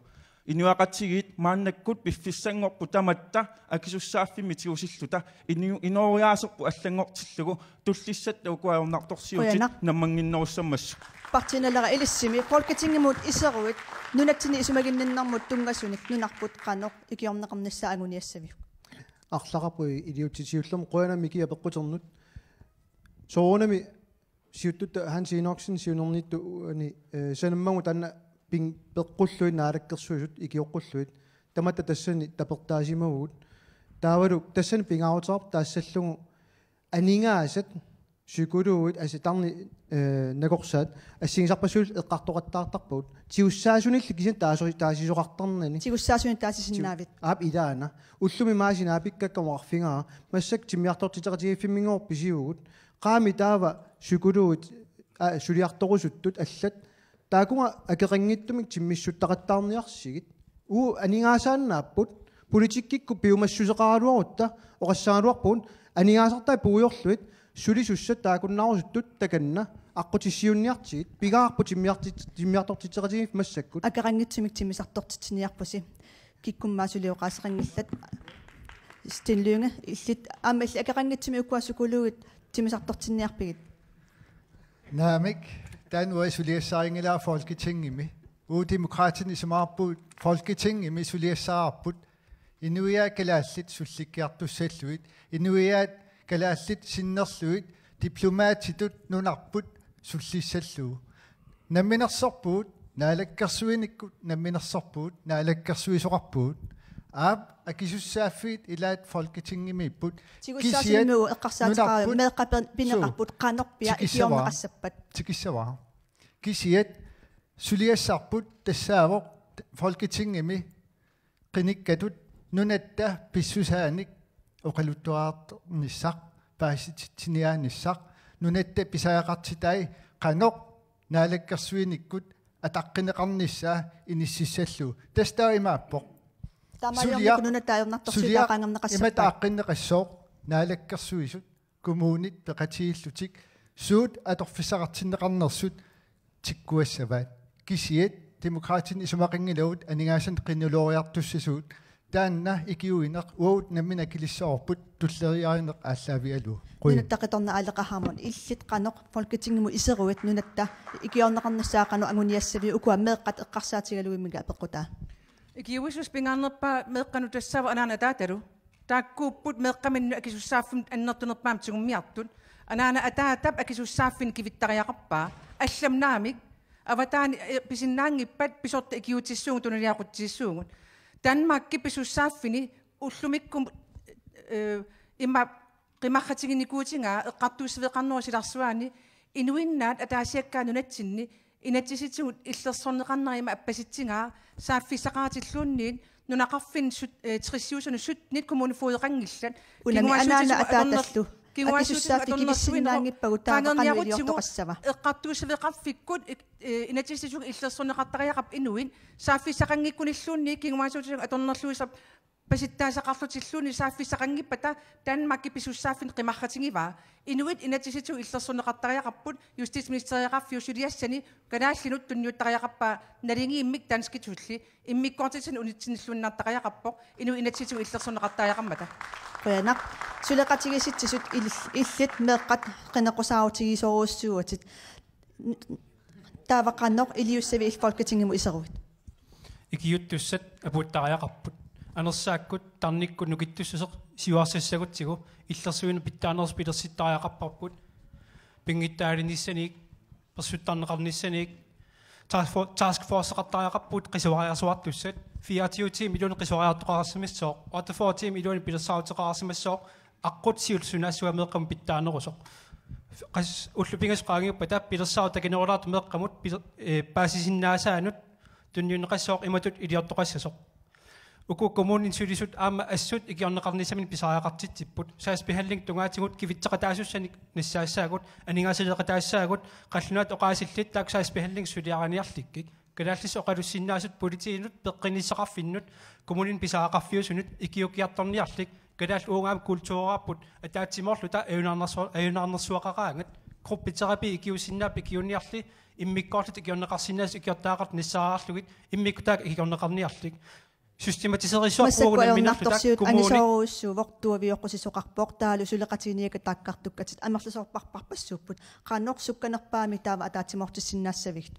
Inuiaqatigiit maannakkut piffissanngorput tamatta akisussaaffimmik tigusilluta inu-, inooriaaserput allanngortillugu tullissatta ukua ajornartorsiutit, qujanaq, nammannginnerussammassuk. Partii Naleraq ilissimi Folketingimut iseruit nunatsinni isumaginninnermut tunngasunik nunarput qanoq ikiorneqarnissaa anguniassaviuk? Arlaqarpoq iliuutsitut siullermik, qujanaq Miki apeqquternut. Soorunami siuttutta Hans Enoksen siunerniittuani, eh, sanammagu taanna pin-, peqqullugit Naalakkersuisut ikioqqullugit. Tamatta tassani tapertaasimavugut. Taavalu tassani pingaaruteqarpoq taassallugu aningaasat, psykologit, assigiinngitsorpassuit, eh, nakorsaat assigisarpassuillu eqqartoqattaartarpagut. Tigussaasunillu kisianni taasori-, taasisoqartarnani. Tigussaasunit taasisinnaavit? Tiu-, aap, ilaana. Ullumi maasi naapikkakka oqarfigaara. Massakkut timmisartortitseqatigiiffimminngooq pisivugut. Qaami taava psykologit, aa, suliartorusuttut allat. Taakkununnga akeqanngitsumik timmissuttaqattaarniarsigit. Uagut aningaasaannaapput, politikkikkut piumassuseqaraluarutta, oqassagaluarpugut aningaasartai puigorlugit sulisussat taakkunnaarusuttut takanna aqqutissiuunniartigit, pigaarput timmisarti-, timmisartortitseqatigiiffik massakkut. Akeqanngitsumik timmisartortitsiniarpusi. Kikkunnut suli oqaaseqanngillat. Steen Lynge, illit aamma illit akeqanngitsumik ukua psykologit timmisartortinniarpigit? Naamik, taanna uanga suliassarinngilara Folketingimi. Uagut Demokraatinit isumaqarpugut Folketingimi suliassaraarput inuiaat kalaallit sullikkiartussallugit, inuiaat kalaallit sinnerlugit, diplomatitut nunarput sullissallugu. Namminersorpugut naalakkersuinikkut, namminersorpugut naalakkersuisoqarpugut. Aap, akisussaaffiit ilaat Folketingimiipput. Tigussaasumik eqqarsaatissaqarpunga, nunarput meeqqat pineqarput, suu, qanorpiaq tikissavara, ikiorneqassappat? Tikissavara. Kisiat suliassarput tassaavoq Folketingimi qinikkatut nunatta pissusaanik oqaluttuarnissaq, paasititsiniaanissaq, nunatta pisariaqartitai qanoq naalakkersuinikkut ataqqineqarnissaa inississallugu. Tassa taava imaappoq. Taamaaliornikkut suliaq-, nunatta ajornartorsiutaat suliaq-, qaangerneqassappat? Imatut aaqqinneqassooq: Naalakkersuisut, kommunit peqatigiillutik suut atorfissaqartinneqarnersut tikkuassavaat. Kisiat Demokraatinit isumaqanngilagut aningaasanik qinnulooriartussasugut. Taanna ikiuineq uagut nammineq akilissavarput, tulleriiaarineq aallaavigalugu. Qujan. Nunatta Qitornaq Aaleqaq Hammond, illit qanoq Folketingimut iseruit nunatta ikiorneqarnissaa qanoq anguniassaviuk, ukua meeqqat eqqarsaatigalugit Miki apeqqutaa? Ikiuisussaq pingaarnerpaaq meeqqanut tassaavoq anaanat ataatalu. Taakkuupput meeqqaminnut akisussaaffimmut annertunerpaamik tigummiartut. anaana ataatap akisussaaffinni kivittariaqarpaa, allamik naamik, avataani, eh, pisinnaanngippat pisortat ikiuutissuugut, tunaliaqutsissuugut. Danmarki pisussaaffini ullumikkut, eh, ima qimarratiginikuutigaa eqqartuussiveqarnerup silarsuaani inuinnaat ataasiakkaat nunatsinni inatsisitigut illersorneqarnera ima appasitsigaa, saaffissaqaratilluunniit nunaqarfinni sut-, eh, tressiusunut syttenit kommunefogederanngillat. Unani kinguaassiuutitigut anaana atorner-, ataatallu. Kinguaassiuutitigut akisussaaffiit atornerluinerup kivissinnaanngippagut taava qanoq qaangerniarutigut iliortoqassava? Eqqartuussiveqarfikkut ik-, eh, inatsisitigut illersorneqartariaqarput inuit. Saaffissaqanngikkunilluunniit kinguaassiuutitigut atornerluisa pasittaasaqarlutilluunniit saaffissaqanngippata Danmarki pisussaaffinni qimarratigivaa. Inuit inatsisitigut illersorneqartariaqarput, justitsministeriaqarfiup suliassani kalaallinut tunniuttariaqarpaa naligiimmik danskisulli, immikkoortitsinni unitsinnilluinnartariaqarpoq, inuit inatsisitigut illersorneqartariaqarmata. Qujanaq. Suleqatigiissitsisut il-, illit meeqqat qineqqusaarutigisorujussuuvutit. Taava qanoq iliussavit illit Folketingimut iseruit? Ikiuuttussat apuuttariaqarput. Anersaakkut, tarnikkut nukittussuseq siuarsassagutsigu illersuineq pitsaanerusoq pilersittariaqarparput. Pinngitsaalinissanik, persuttarneqarnissanik, task for-, taskforceqartariaqarput qisuariarsuartussat, fireogtyve ti millioner qisuariartoqarsimassooq, otteogfyrre ti millioner pilersaaruteqarsimassooq, aqqut siulleq sunaassuaq meeqqamut pitsaanerusoq. Qas-, ullut pingasut qaangiuppata pilersaarut takinerulaartoq meeqqamut pil-, eh, paasisinnaasaanut tunniunneqassooq imatut iliortoqassasoq. Uku kommunini sulisut aamma assut ikiorneqarnissaminnik pisariaqartitsipput. Sagsbehandling tungaatigut kivitseqataasussanik nassaassaagut, aningaasaleeqataassaagut, qallunaat oqaasillit taakku sagsbehandling suliariniarlikkik. Kalaallisut oqalussinnaasut politiinut, peqqinnissaqarfinnut, kommunini pisariaqarfiusunut ikiuukkiartorniarlik, kalaallit uagut aamma kultureqarput ataatsimoorluta ajunaarnersu-, ajunaarnersuaqaraangat, gruppeterapi ikiuussinnaapput ikiuunniarli, immikkoortut ikiorneqarsinnaasut ikiortariaqartut nassaariarlugit, immikkut taakku ikiorneqarniarlik. Systematiserissuarput massakkut uagut nammineerluta ajornartorsiut kommuni- angisoorujussuuvoq, tuavioqqusisoqarpoq, taavalu suleqatigiinniakkat taakkartukkatit amerlasoorparparpassuupput. Qanoq sukkanerpaamik taava ataatsimoortissinnaassavigit?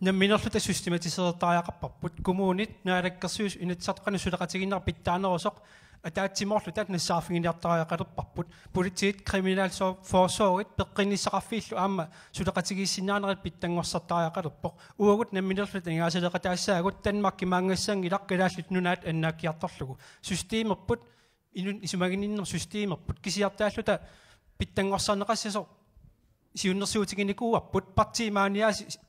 Nammineerluta systematiseertariaqarparput. Kommunit, Naalakkersuisut, Inatsisartut qanoq suleqatigiinnerat pitsaanerusoq ataatsimoorluta nassaarfiginiartariaqalerparput. Politiit, kriminalforsorgit, peqqinnissaqarfiillu aamma suleqatigiissinnaanerit pitsanngorsartariaqalerpoq. Uagut nammineerluta aningaasaleeqataassaagut, Danmarkip maanngassanngilaq Kalaallit Nunaat annaakkiartorlugu. Systemerput, inun isumaginninnermut systemerput, kisiartaalluta pitsanngorsarneqassasoq siunnersuutiginikuuarput, partiit maaniaat si-,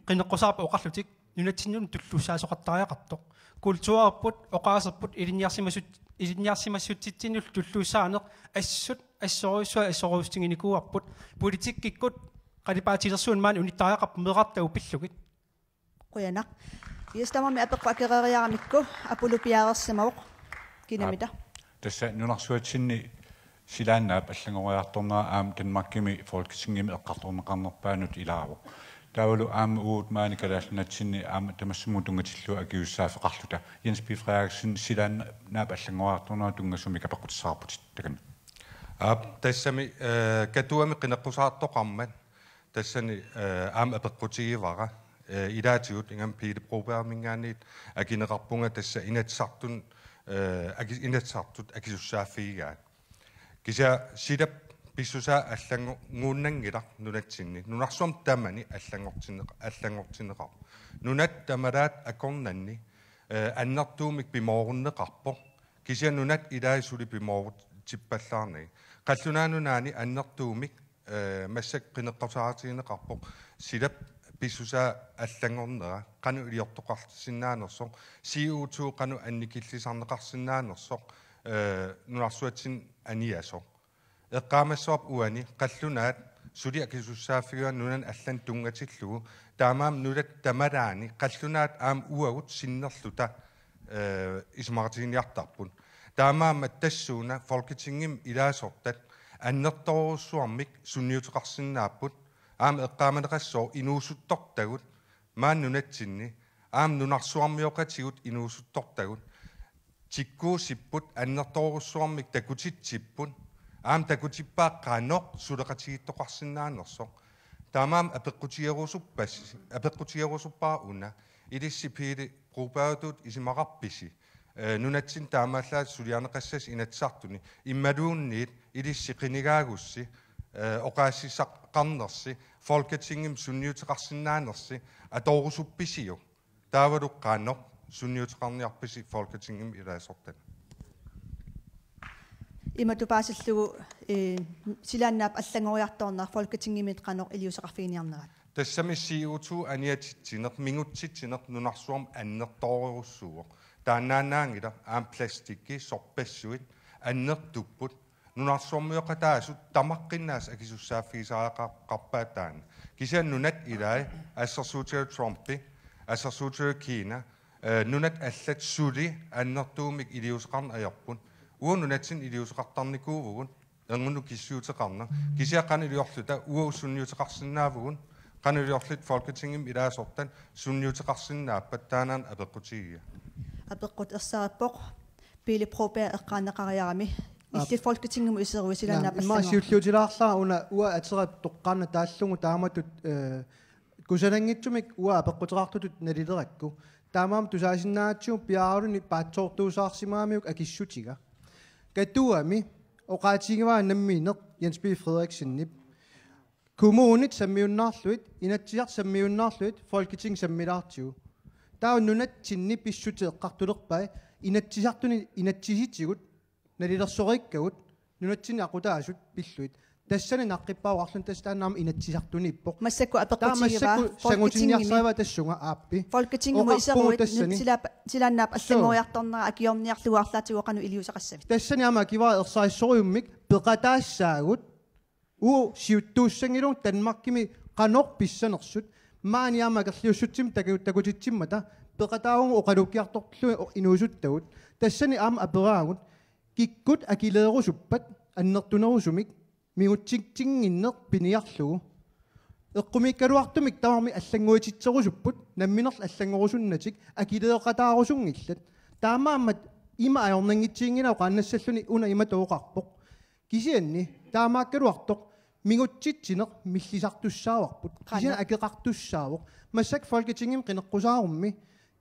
qineqqusaarput oqarlutik nunatsinnut tulluussaasoqartariaqartoq. Kulturerput, oqaaserput, ilinniarsimasut-, ilinniarsimassutsitsinnullu tulluussaaneq assut assorujussuaq assorujussuutiginikuuarput. Politikkikkut qalipaatilersuuneq maani unittariaqarpoq meerartagut pillugit. Qujanaq. Yes, tamarmik apeqqut akereeriaramikku, Apulu piareersimavoq. Kinamita? Aap. Tassa nunarsuatsinni silaannaap allanngoriartornera aamma Danmarkimi Folketingimi eqqartorneqarnerpaanut ilaavoq. Taavalu aamma uagut maani Kalaallit Nunatsinni aamma tamassimut tunngatillugu akisussaaffeqarluta. Jens B. Frederiksen, silaannaap allanngoriartornera tunngasumik apeqqutissaqarputit takanna. Aap, tassami, eh, Katuami qineqqusaartoqarmat tassani, eh, aamma apeqqutigivara, eh, ilaatigut ingammik Pele Brobergiminngaanniit akineqarpunga tassa Inatsisartun, eh, aki-, Inatsisartut akisussaaffigigaat. Kisianni silap pissusaa allannguunnanngilaq nunatsinni. Nunarsuarmi tamani allanngortinneq-, allanngortinneqarpoq. Nunat tamalaat akornanni, eh, annertuumik pimoorunneqarpoq. Kisianni nunat ilaat suli pimoorutsippallaarnagit. Qallunaat Nunaanni annertuumik, eh, massakkut qineqqusaarutigineqarpoq silap pissusaa allanngornera, qanoq iliortoqarsinnaanersoq, C O two qanoq annikillisarneqarsinnaanersoq, eh, nunarsuatsinni aniasoq. Eqqaamassavarput uani qallunaat suli akisussaaffigaat nunani allani tunngatillugu, taamaammat nunat tamalaani qallunaat aamma uagut sinnerluta, eh, isumaqatiginiartarput. Taamaammat tassuuna Folketingimi ilaasortat annertoorujussuarmik sunniuteqarsinnaapput, aamma eqqaamaneqassooq inuusuttortagut maani nunatsinni, aamma nunarsuarmioqatigut inuusuttortagut, tikkuussipput annertoorujussuarmik takutitsipput, aamma takutippaat qanoq suleqatigiittoqarsinnaanersoq. Taamaammat apeqqutigerusuppas-, apeqqutigerusuppara una, ilissi Pele Brobergitut isumaqarpisi, eh, nunatsinni taamaallaat suliarineqassasi Inatsisartuni, imaluunniit ilissi qinigaagussi, eh, oqaasissaqarnersi, Folketingimi sunniuteqarsinnaanersi atorusuppisiuk? Taavalu qanoq sunniuteqarniarpisi Folketingimi ilaasortat? Imatut paasillugu, eh, silaannaap allanngoriartornera Folketingimit qanoq iliuuseqarfiginiarnerat? Tassami C O two aniatitsineq, mingutsitsineq nunarsuarmi annertoorujussuuvoq. Taannaannaanngilaq aamma plastikki, sorpassuit, annertupput. Nunarsuarmioqataasut tamaqqinnaasut akisussaaffigisariaqarpaat taanna. Kisianni nunat ilai, assersuutigalugu Trumpi, assersuutigalugu Kina, eh, nunat allat suli annertuumik iliuuseqarneq ajorput. Uagut nunatsinni iliuuseqartarnikuuvugut, erngunnut kissaatigiuteqarneq. Kisianni qanoq iliorluta uagut sunniuteqarsinnaavugut, qanoq iliorluta Folketingimi ilaasortat sunniuteqarsinnaappat, taanna apeqqutigiga. Apeqqut erseqqippoq. Pele Broberg eqqaaneqariarami. Aap. Illit Folketingimut iseruit silaannaap allanngor- Immaqa siulliutilaarlara una uanga aterat toqqaannaq taallugu taamatut, eh, kusananngitsumik uanga apeqquteqartutut nalilerakku. Taamaammat tusaasinnaagatsigu piaaraluni paatsoortuusaarsimagamiuk akissutiga. Katuami oqaatigivaa nammineq Jens B. Frederiksenip. Kommunit sammiunnaarlugit, Inatsisartut sammiunnaarlugit, Folketing sammilaartigu. Taava nunatsinni pissutsit eqqartulerpai, Inatsisartuni inatsisitigut nalilersoriikkagut, nunatsinni aqutaasut pillugit. Tassani naqqippaarluni tassa taanna aamma Inatsisartuniippoq. Massakkut apeqqutigiva. Taava massakkut Folketingimi, sangutinniarsariva tassunga aappi. Folketingimut oqarpugut iseruit tassani. Nut sila-, silaannaap, suu, allanngoriartornera akiorniarlugu arlaatigut qanoq iliuuseqassavit? Tassani aamma akivara ersarissorujummik peqataassaagut. Uagut siuttuussanngilagut Danmarkimi qanoq pissanersut, maani aamma akerliussutsimik taku-, takutitsimmata peqataavugut oqaluukkiartorlugit o-, inuusuttagut. Tassani aamma aperaagut, kikkut akileerusuppat annertunerusumik mingutsitsinnginneq piniarlugu. Eqqumiikkaluartumik tamarmik allannguititserusupput, namminerlu allanngorusunnatik akileeqataarusunngillat. Taamaammat ima ajornanngitsiginngilaq oqaannassalluni una imatut oqarpoq. Kisianni taamaakkaluartoq mingutsitsineq millisartussaavarput. Qanoq? Kisianni akeqartussaavoq. Massakkut Folketingimi qineqqusaarummi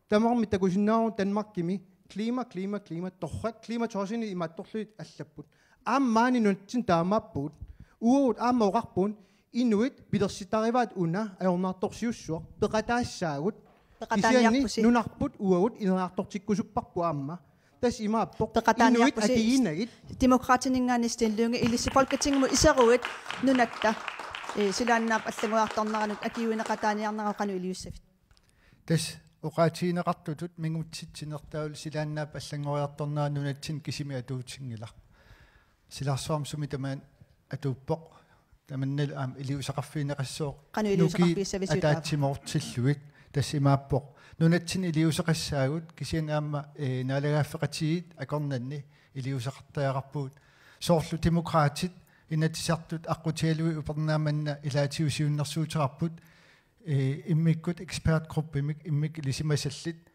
tamarmik takusinnaavugut Danmarkimi klima, klima, klima, torrak, klimatorsini imaattorlugit allapput. Aamma maani nunatsinni taamaappugut. Uagut aamma oqarpugut inuit pilersitarivaat una ajornartorsiussuaq, peqataassaagut. Peqataaniarpusi. Kisianni nunarput uagut ineriartortikkusupparput aamma. Tassa imaappoq. Peqataaniarpusi. Inuit akiginagit. Demokraatininngaanniit Steen Lynge, ilissi Folketingimut iseruit nunatta, eh, silaannaap allanngoriartorneranut akiuineqataaniarnerat qanoq iliussavit? Tassa oqaatigineqartutut mingutsitsinertaavut silaannaap allanngoriartornera nunatsinni kisimi atuutinngilaq. Silarsuarmi sumi tamaat atuuppoq. Tamannalu aamma iliuuseqarfigineqassooq. Qanoq iliuuseqarfigissavisiuk taava? Nukiit ataatsimoortillugit. Tassa imaappoq. Nunatsinni iliuuseqassaagut kisianni aamma, eh, naalagaaffeqatigiit akornanni iliuuseqartariaqarpugut. Soorlu Demokraatit Inatsisartut aqqutigalugit upernaaq manna ilaatigut siunnersuuteqarput, eh, immikkut ekspertgruppimik immikkut ilisimasallit,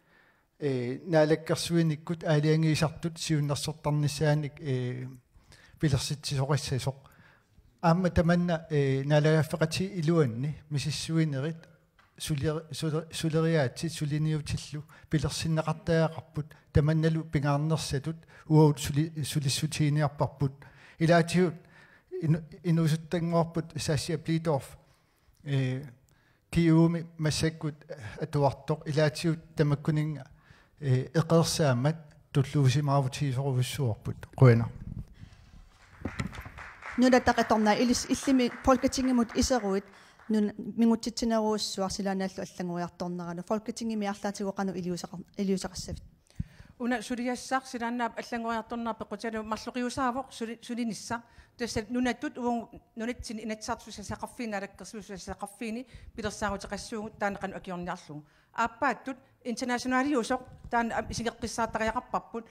eh, naalakkersuinikkut aalajangiisartut siunnersortarnissaanik, eh, pilersitsisoqassasoq. Aamma tamanna, eh, naalagaaffeqatigiit iluanni misissuinerit suler-, suler-, suleriaatsit suliniutillu pilersinneqartariaqarput tamannalu pingaarnersatut uagut suli-, sulissutiginiarparput. Ilaatigut inu-, inuusuttanngorput Sascha Blidorf, eh, G U-mi massakkut atuartoq, ilaatigut tamakkuninnga, eh, eqeersaammat tulluusimaarutigisorujussuuarput. Qujanaq. Nunatta Qitornai, ilis-, illimmi Folketingimut iseruit nun-, mingutsitsinerujussuaq silaannaallu allanngoriartorneranut Folketingimi arlaatigut qanoq iliuuseqar-, iliuuseqassavit? Una suliassaq silaannaap allanngoriartornera peqqutigalugu marloqiusaavoq suli-, sulinissaq. Tassa nunatut uagut nunatsinni Inatsisartut susassaqarfiini, Naalakkersuisut susassaqarfiini pilersaaruteqassuugut taanna qanoq akiorniarlugu. Aappaattut internationaliusoq taanna am-, isigeqqissaartariaqarparput.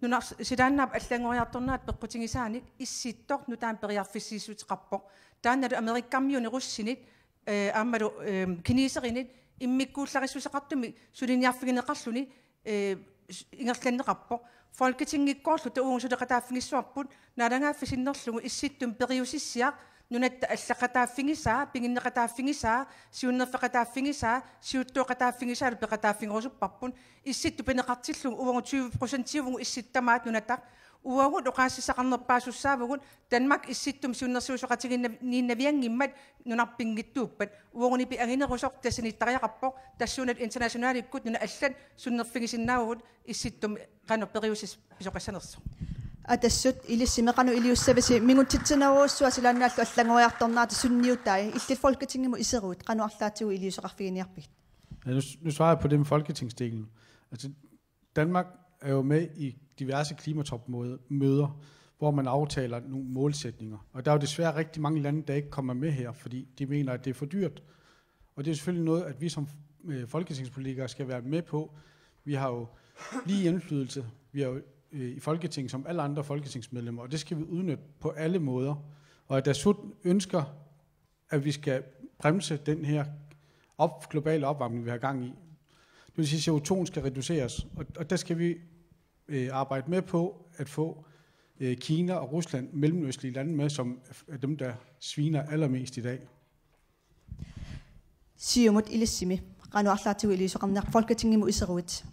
Nunars-, silaannaap allanngoriartornerata peqqutigisaanik Issittoq nutaanik periarfissiissuteqarpoq. Taannalu Amerikkarmiunit russinit, eh, aammalu, eh, kineserinit immikkuullarissuseqartumik suliniarfigineqarluni, eh, s-, ingerlanneqarpoq. Folketingikkoorluta uagut suleqataaffigissavarput, naalagaaffik sinnerlugu Issittumi periusissiaq nunatta allaqqataaffigisaa, piginneqataaffigisaa, siunnerfeqataaffigisaa, siuttueqataaffigisaalu peqataaffigerusupparput. Issittut pineqartillugu uagut tyve procentiuvugut Issittut tamaat nunataq. Uagut oqaaseqarnerpaasussaavugut Danmark Issittumi siunnersuisoqatigiinnavianngimmat nunarpinngitsuuppat. Uagunipi anginerusoq tassaniittariaqarpoq, tassuunalu internationalikkut nunat allat sunnerfigisinnaavugut Issittumi qanoq periuseq pisoqassanersoq. Atassut, ilissimi qanoq iliussavisi? Mingutsitsinerujussuaq silaannaallu allanngoriartornerata sunniutai. Illit Folketingimut iseruit, qanoq arlaatigut iliuuseqarfiginiarpigit? Ja, nu, nu svarer jeg på det med folketingsdelen. Altså, Danmark er jo med i diverse klimatopmøder, hvor man aftaler nogle målsætninger. Og der er jo desværre rigtig mange lande, der ikke kommer med her, fordi de mener, at det er for dyrt. Og det er selvfølgelig noget, at vi som øh, folketingspolitikere skal være med på. Vi har jo lige indflydelse. Vi er jo øh, i Folketinget som alle andre folketingsmedlemmer, og det skal vi udnytte på alle måder. Og at der sut ønsker, at vi skal bremse den her op, globale opvarmning, vi har gang i. Det vil sige, at C O to skal reduceres, og, og der skal vi øh, arbejde med på at få øh, Kina og Rusland, mellemøstlige lande med, som er dem, der sviner allermest i dag. Siumut, ilissimi qanoq arlaatigut iliuuseqarniarpigit Folketingimut iseruit?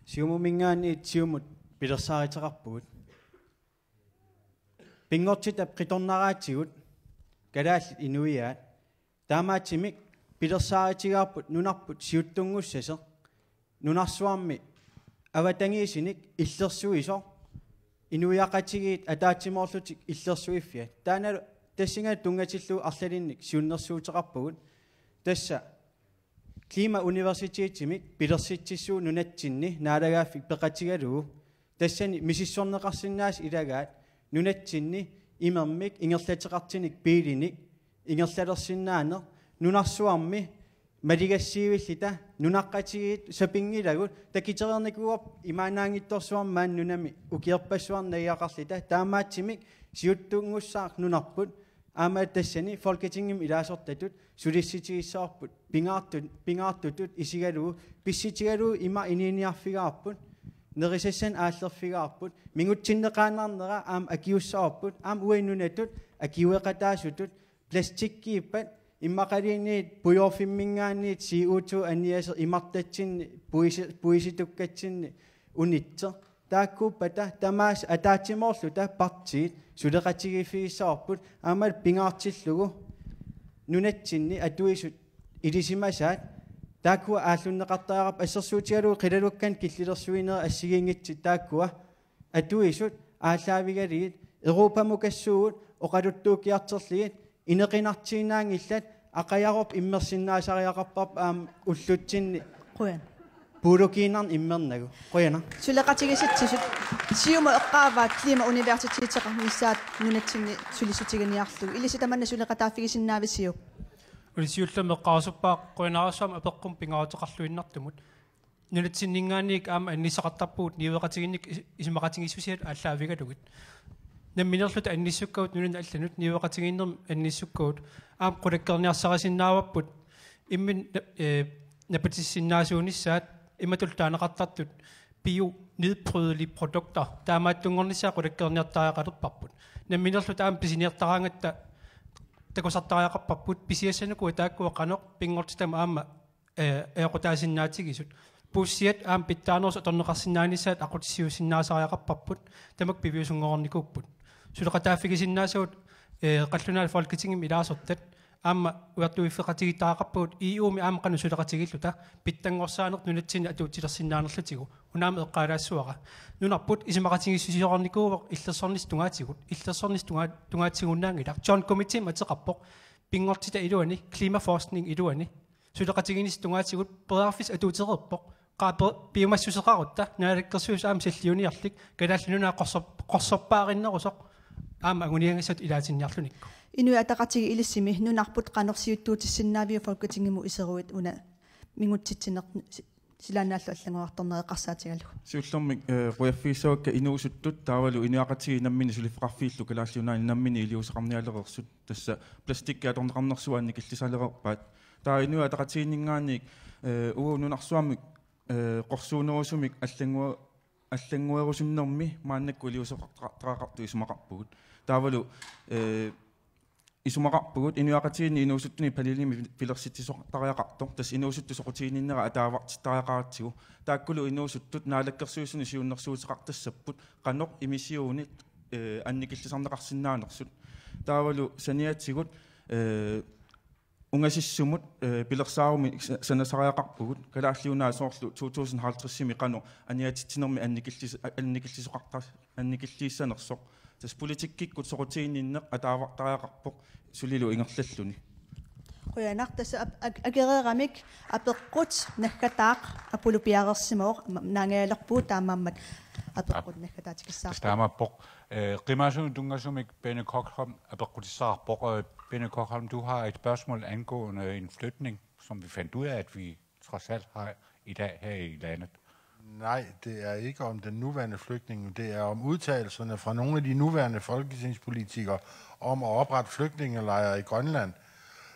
Siumuminngaanniit Siumut pilersaaruteqarpugut. Pinngortitap qitornaraatigut kalaallit inuiaat. Taamaattumik pilersaarutigaarput nunarput siuttunngussasoq, nunarsuarmi avatangiisinik illersuisoq, inuiaqatigiit ataatsimoorlutik illersuiffiat. Taannalu tassunga tunngatillugu arlalinnik siunnersuuteqarpugut. Tassa Klimauniversitetimik pilersitsissuuvoq nunatsinni naalagaaffik peqatigalugu. Tassani misissorneqarsinnaasut ilagaat nunatsinni imermik ingerlateqartunik biilinik ingerlalersinnaaneq, nunarsuarmi maligassiuilluta nunaqqatigiit sapinngilagut. Takitereernikuuarput imaannaanngitsorsuarmik maani nunami ukiorpassuarni najugaqarluta. Taamaattumik siuttunngussaaq nunarput. Aamma tassani Folketingimi ilaasortatut sulissutigissavarput pingaartu-, pingaartutut isigalugu pissutigalugu ima inuuniarfigaarput, nerisassanik aallerfigaarput, mingutsinneqaannarnera aamma akiuussavarput, aamma uagut nunatut akiueqataasutut plastikkiippat immaqaluunniit pujoorfimminngaanniit C O to anniaseq imartatsinni puisi-, puisitukkatsinni unitseq. Taakkuuppata tamaasa ataatsimoorluta partiit suleqatigiiffigissavarput aammalu pingaartillugu nunatsinni atuisut ilisimasaat. Taakkua aallunneqartariaqarput assersuutigalugu qilalukkanik killilersuinerit assigiinngitsut taakkua atuisut aallaavigalugit Europamukassuugut oqaluttuukkiartorlugit inequnartiinnaanngillat, aqajarup immersinnaasariaqarparput aamma ullutsinni. Qujan. Puulukiinnarnik immernagu. Qujanaq. Suleqatigiissitsisut. Siumut eqqaavaat klimauniversiteteqarnissaat nunatsinni sulissutiginiarlugu. Ilissi tamanna suleqataaffigisinnaavisiuk? Uli siullermik eqqaasuppaat qujanarsuaq apeqqummi pingaaruteqarluinnartumut. Nunatsinninngaanniit aamma annissuteqartarpugut niueqatigiinnik is-, isumaqatigiissusiat aallaavigalugit. Nammineerluta annissukkavut nunanut allanut niueqatigiinnermi annissukkavut aamma qulakkeerniarsarisinnaavarput imminut na-, ee, napatissinnaasuunissaat imatut taaneqartartut bio nedbrydelige produkter. Taamaattunngornissaat qulakkeerniartariaqalerparput. Nammineerluta aamma pisiniartaraangatta takusartariaqarparput pisiassanikua taakkua qanoq pinngortitami aamma ee, ajoqutaasinnaatigisut. Puussiat aamma pitsaanerusoq atorneqarsinnaanissaat aqutsissiuussinnaasariaqarparput, tamakku piviusunngornikuupput. Suleqataaffigisinnaasagut, ee, qallunaat Folketingimi ilaasortat, aamma ujartuiffeqatigiittariaqarpagut E U-mi aamma qanoq suleqatigiilluta, pitsanngorsaaneq nunatsinni atuutilersinnaanerlutigu, una aamma eqqaalaassavara. Nunarput isumaqatigiissusiornikuuvoq illersornissaq tungaatigut, illersornissaq tungaa-, tungaatigunnaanngilaq. John Committee ateqarpoq, pinngortitap iluani, klimaforskning iluani. Suleqatigiinnissaq tungaatigut periarfissaq atuutereerpoq. Qaa pe-, piumassuseqarutta, Naalakkersuisut aamma salliuniarlik, Kalaallit Nunaat qorsor-, qorsorpaarinnerusoq, aamma anguniagassattut ilaatinniarlutikku. Inuit Ataqatigiit ilissimi nunarput qanoq siuttuutissinnaaviuk Folketingimut iseruit una mingutsitsineq si-, silaannaallu allanngoriartorneq eqqarsaatigalugu? Siullermik, ee, qujaffigissavakka inuusuttut taavalu inuiaqatigiit namminneq suliffeqarfiillu Kalaallit Nunaanni namminneq iliuuseqarnialereersut. Tassa plastikki atorneqarnersuaannik killisalereerpaat. Taava Inuit Ataqatigiinninngaanniit, ee, uagut nunarsuarmik, ee, qorsuunerusumik allanngu-, allannguerusunnermi maannakkut iliuuseqartara-, -taraqartut isumaqarpugut. Taavalu, ee, isumaqarpugut inuiaqatigiinni inuusuttuni panelimi pilersitsisoqartariaqartoq, tassa inuusuttut soqutiginninnera ataavartittariaqaratsigu. Taakkulu inuusuttut Naalakkersuisuni siunnersuuteqartassapput qanoq imisiunit, eh, annikillisarneqarsinnaanersut. Taavalu saniatigut, eh, ungasissumut, eh, pilersaarumik sa-, sanasariaqarpugut, Kalaallit Nunaat soorlu to tusind halvtredsimi qanoq aniatitsinermi annikillis-, annikillisoqarta-, annikilliissanersoq. Tassa politikkikkut soqutiginninneq ataavartariaqarpoq sulilu ingerlalluni. Qujanaq, tassa ap-, ak-, akereeramik apeqqut naggataaq Apollo piareersimavoq, ma-, naangajalerpugut taamaammat apeqqut Aap. Naggataatikissaarput. Tassa taamaappoq. Øh, qimaasunut tunngasumik Benny Kochholm apeqqutissaqarpoq. Øh, Benny Kochholm, du har et spørgsmål angående en flytning, som vi fandt ud af, at vi trods alt har i dag her i landet. Nej, det er ikke om den nuværende flygtning. Det er om udtalelserne fra nogle af de nuværende folketingspolitikere om at oprette flygtningelejre i Grønland.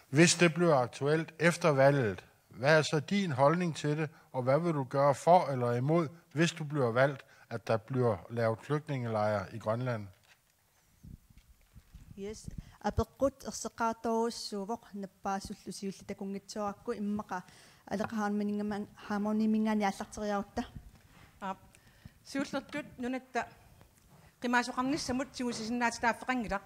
Hvis det bliver aktuelt efter valget, hvad er så din holdning til det, og hvad vil du gøre for eller imod, hvis du bliver valgt, at der bliver lavet flygtningelejre i Grønland? Yes. Apeqqut erseqqaartorujussuuvoq, nappaasullu siulleq takunngitsoorakku, immaqa Aleqa Hammondiminngaanniit aallarteriarutta. Aap. Siullertut nunatta qimaasoqarnissamut tigusisinnaatitaaffeqanngilaq.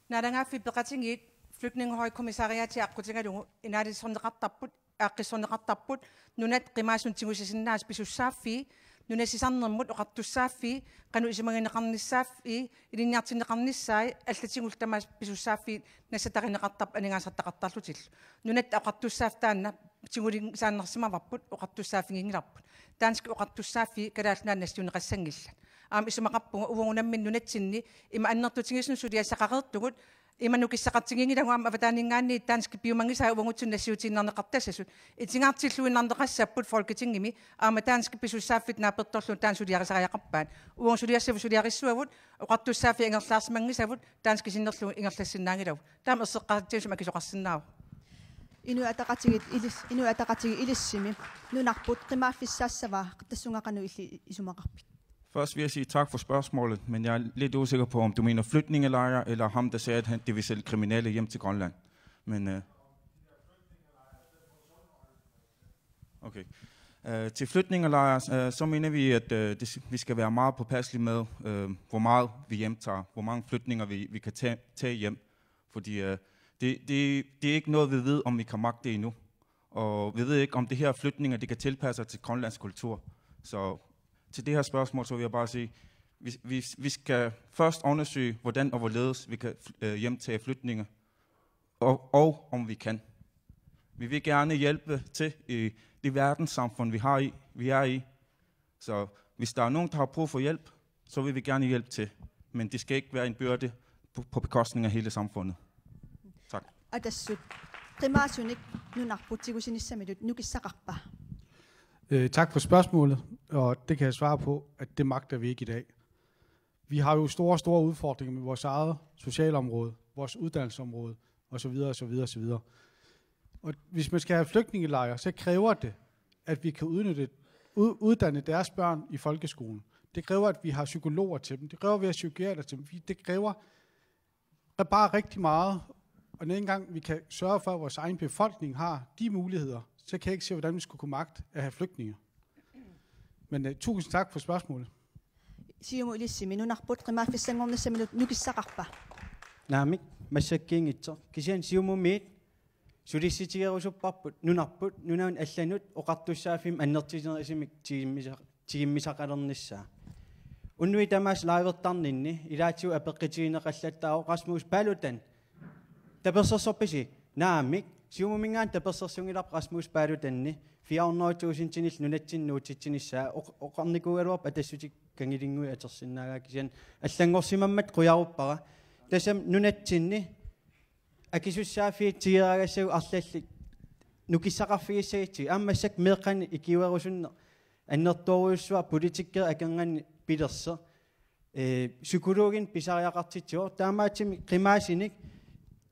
Naalagaaffiit Peqatigiit Flygtningehøjkommissariatia aqqutigalugu inaalisorneqartarput, aaqqissorneqartarput, nunat qimaasunut tigusisinnaasut pisussaaffii, nunat sisarnermut oqartussaaffii, qanoq isumagineqarnissaaffii, ilinniartinneqarnissaat, allatigullu tamaasa pisussaaffii nassatarineqartarput aningaasartaqartarlutillu. Nunatta oqartussaaffik taanna tigulisaannarsimavarput, oqartussaaffiginngilarput. Danskit oqartussaaffii Kalaallit Nunaanni nassiunneqassanngillat. Aamma isumaqarpunga uagut nammineq nunatsinni ima annertutigisumik suliassaqareertugut, ima nukissaqartiginngilagut aamma avataaninngaanniit danskit piumanngisaat uagutsinnut nassiutiinnarneqartassasut. Itigartilluinnarneqassapput Folketingimi aamma danskit pisussaaffiit naapertorlugit taanna suliarisariaqarpaat. Uagut suliassavut suliarissuavut, oqartussaaffii ingerlaarsimanngisavut, danskit sinnerlugit ingerlassinnaanngilavut. Taama erseqqaatigisumik akisoqarsinnaavoq. Inuit Ataqatigiit ilis-, Inuit Ataqatigiit ilissimi nunarput qimaaffissaassavaa, tassunga qanoq illit isumaqarpit? Først vil jeg sige tak for spørgsmålet, men jeg er lidt usikker på, om du mener flygtningelejre, eller ham, der sagde, at han, de vil sende kriminelle hjem til Grønland. Men, øh, okay. Øh, til flygtningelejre, øh, så mener vi, at, øh, det, vi skal være meget påpasselige med, øh, hvor meget vi hjemtager, hvor mange flygtninge vi, vi kan tage, tage hjem. Fordi, øh, det, det, det er ikke noget, vi ved, om vi kan magte endnu. Og vi ved ikke, om det her flygtninge, det kan tilpasse sig til grønlandsk kultur. Så til det her spørgsmål, så vil jeg bare sige, vi, vi, vi skal først undersøge, hvordan og hvorledes vi kan, øh, hjemtage flygtninge, og, og om vi kan. Vi vil gerne hjælpe til i det verdenssamfund, vi har i, vi er i. Så hvis der er nogen, der har brug for hjælp, så vil vi gerne hjælpe til. Men det skal ikke være en byrde på, på bekostning af hele samfundet. Tak. Atassut. Qimaasunik nunarput tigusinissamillu nukissaqarpa? Øh, tak for spørgsmålet, og det kan jeg svare på, at det magter vi ikke i dag. Vi har jo store, store udfordringer med vores eget socialområde, vores uddannelsesområde, og så videre, og så videre, og så videre. Og hvis man skal have flygtningelejre, så kræver det, at vi kan udnytte, ud-, uddanne deres børn i folkeskolen. Det kræver, at vi har psykologer til dem. Det kræver, at vi har psykiater til dem. Fordi det kræver bare rigtig meget. Og når ikke engang vi kan sørge for, at vores egen befolkning har de muligheder, så kan jeg ikke se, hvordan vi skulle kunne magte at have flygtninge. Men, øh, tusind tak for spørgsmålet. Siumut ilissimi nunarput qimaaffissanngornissamillu nukissaqarpa? Naamik, massakkiinngitsoq. Kisianni Siumumiit sulissutigerusupparput nunarput, nunanut allanut oqartussaaffimmi annertunerusumik tigummisaq-, tigummisaqalernissaa. Unnuit tamaasa livertarninni ilaatigut apeqqutigineqallattaarpoq Rasmus Paludan. Tapersersorpisi? Naamik, Siumuminngaanniit tapersersunngilarput Rasmus Paludanni, fire hundrede tusindinillu nunatsinni nuutsitsinissaa, oq-, oqarnikuugaluarpoq Atassutit kangilinngui atorsinnaagaat, kisianni allanngorsimammat qujaruppara. Tassami nunatsinni akisussaaffiit tigeraagassavut arlallit nukissaqarfigissagutsigit, aamma massakkut meeqqanik ikiuerusunneq annertoorujussuaq, politikerit akornanni pilersoq, øh, psykologinik pisariaqartitsivoq, taamaattumik qimaasunik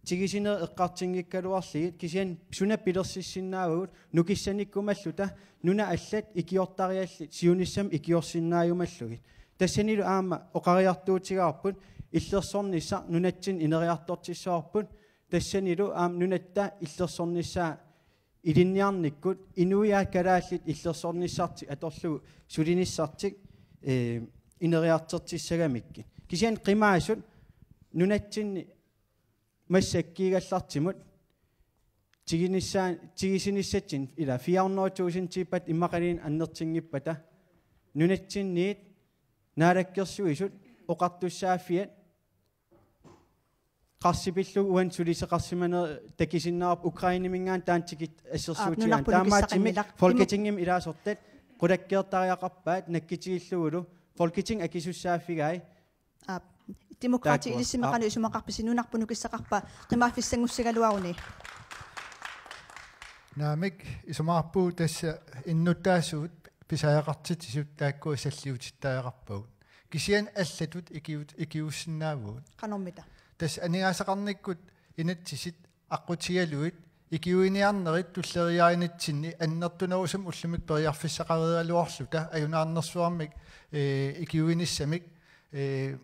tigusinerit eqqartunngikkaluarlugit, kisianni suna pilersissinnaavagut nukissanikkumalluta nunat allat ikiortariallit siunissami ikiorsinnaajumallugit. Tassanilu aamma oqariartuutigaarput illersornissaq nunatsinni ineriartortissavarput, Tassanilu aamma nunatta illersornissaa ilinniarnikkut inuiaat kalaallit illersornissartik atorlugu sulinissartik, ee, ineriartortissagamikkit. Kisianni qimaasut nunatsinni massakkiigallartimut tiginissaan, tigisinissatsinnik ila fire hundrede tusindiippat immaqaluunniit annertunngippata nunatsinniit naalakkersuisut oqartussaaffiat qarsipillugu uani sulisoqarsimaneq takusinnaavarput Ukraineminngaanniit taanna tikit assersuutigaanni. Aap, nunarput taamaattumik nukissaqanngilaq. Folketingimi ilaasortat qulakkeertariaqarpaat nakkutigillugulu Folketingip akisussaaffigai. Aap. Demokraatit. Taakkua. Ilissi meeraq qanoq isumaqarpisi, nunarput nukissaqarpa qimaaffissanngussigaluaruni? Naamik, isumaqarpugut tassa innuttaasut pisariaqartitsisut taakkua salliutittariaqarpagut. Kisianni allatut ikiut-, ikiuussinnaavugut. Qanormita? Tassa aningaasaqarnikkut inatsisit aqqutigalugit ikiuiniarnerit tulleriiaarnitsinni annertunerusumik ullumikkut periarfissaqareeraluarluta ajunaarnersuarmik, ee, ikiuinissamik, ee,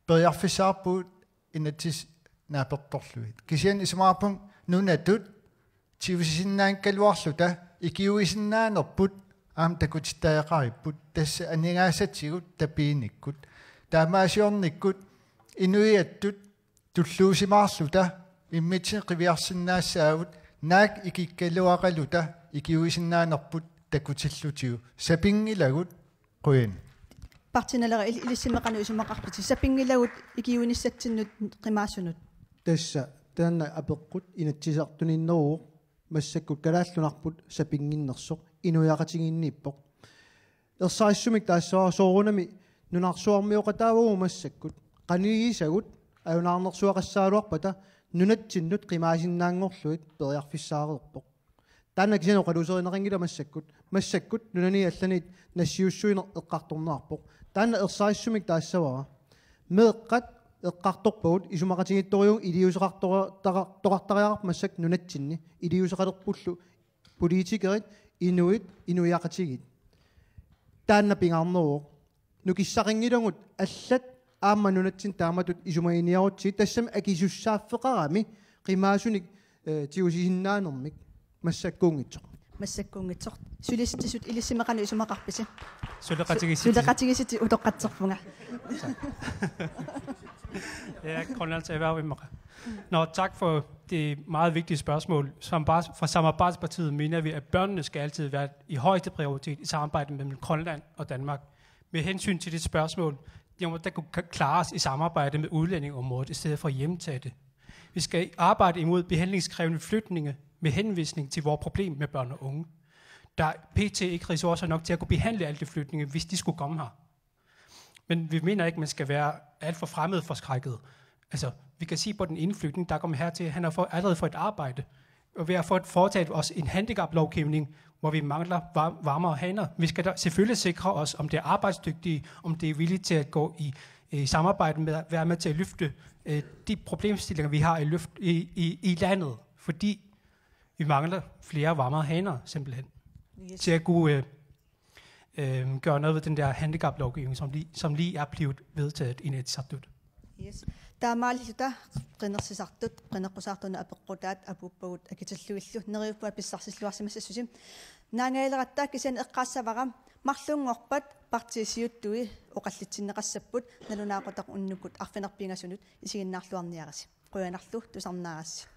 periarfissaqarpugut inatsisit naapertorlugit. Kisianni isumaqarpunga nunatut tigusisinnaagaluarluta ikiuisinnaanerput aamma takutittariaqaripput tassa aningaasatigut tapiinikkut. Taamaasiornikkut inuiattut tulluusimaarluta immitsinnut qiviarsinnaassaagut naak ikikkaluaqaluta ikiuisinnaanerput takutillutigu. Sapinngilagut. Qujan. Partii Naleraq, il-, ilissi meeraq qanoq isumaqarpisi? Sapinngilagut ikiuinissatsinnut qimaasunut. Tassa taanna apeqqut Inatsisartuniinneruvoq, massakkut Kalaallit Nunarput sapinnginnersoq inuiaqatigiinniippoq. Ersarissumik taassavara soorunami nunarsuarmioqataavagut massakkut. Qanigisagut ajunaarnersuaqassagaluarpata nunatsinnut qimaasinnaanngorlugit periarfissaareerpoq. Taanna kisianni oqaluuserineqanngilaq massakkut. Massakkut nunaniit allaniit nassiussuineq eqqartorneqarpoq. Taanna ersarissumik taassavara. Meeqqat eqqartorpagut isumaqatigiittorujuuvoq iliuuseqartora-, tara-, toqartariaqarpoq massakkut nunatsinni. Iliuuseqalerpullu politikerit, inuit, inuiaqatigiit. Taanna pingaarneruvoq. Nukissaqanngilagut allat aamma nunatsinni taamatut isumaginiarutsigit, tassami akisussaaffeqarami qimaasunik, eh, tigusisinnaanermik. Massakkuunngitsoq. Massakkuunngitsoq. Sulisitsisut, ilissi meeraq qanoq isumaqarpisi? Suleqatigiissutit. Suleqatigiissutit, utoqqatserpunga. Ja, Grønlands Erhverv immaqa. Nå, tak for det meget vigtige spørgsmål. Som bars-, fra Samarbejdspartiet mener vi, at børnene skal altid være i højeste prioritet i samarbejdet mellem Grønland og Danmark. Med hensyn til dit spørgsmål, det må der kunne k-, klares i samarbejde med udlændingeområdet i stedet for at hjemtage det. Vi skal arbejde imod behandlingskrævende flygtninge med henvisning til vores problem med børn og unge. Der er P T ikke ressourcer nok til at kunne behandle alle de flygtninge, hvis de skulle komme her. Men vi mener ikke, man skal være alt for fremmedforskrækket. Altså, vi kan sige på den ene flygtning, der kommer hertil, han har fået, allerede fået et arbejde. Og vi har fået foretaget os en handicaplovgivning, hvor vi mangler var-, varmere hænder. Vi skal da selvfølgelig sikre os, om det er arbejdsdygtige, om det er villige til at gå i, i samarbejde med, være med til at løfte, øh, de problemstillinger, vi har i, løft, i, i, i landet. Fordi vi mangler flere varmere hænder, simpelthen. Yes. Til at kunne, øh, øh, gøre noget ved den der handicaplovgivning, som lige, som lige er blevet vedtaget i Inatsisartut. Yes. Taamaalilluta qinersisartut, qineqqusaartut una apeqqutaat apuuppagut akitillugillu, neriuppunga pissarsilluarsimassassusi. Naangajaleratta kisianni eqqaassavara, marlunngorpat partiit siuttui oqallitsinneqassapput, nalunaaqutaq unnukkut arfineq-pingasunut isiginnaarluarniarisi. Qujanarlu tusarnaarassi.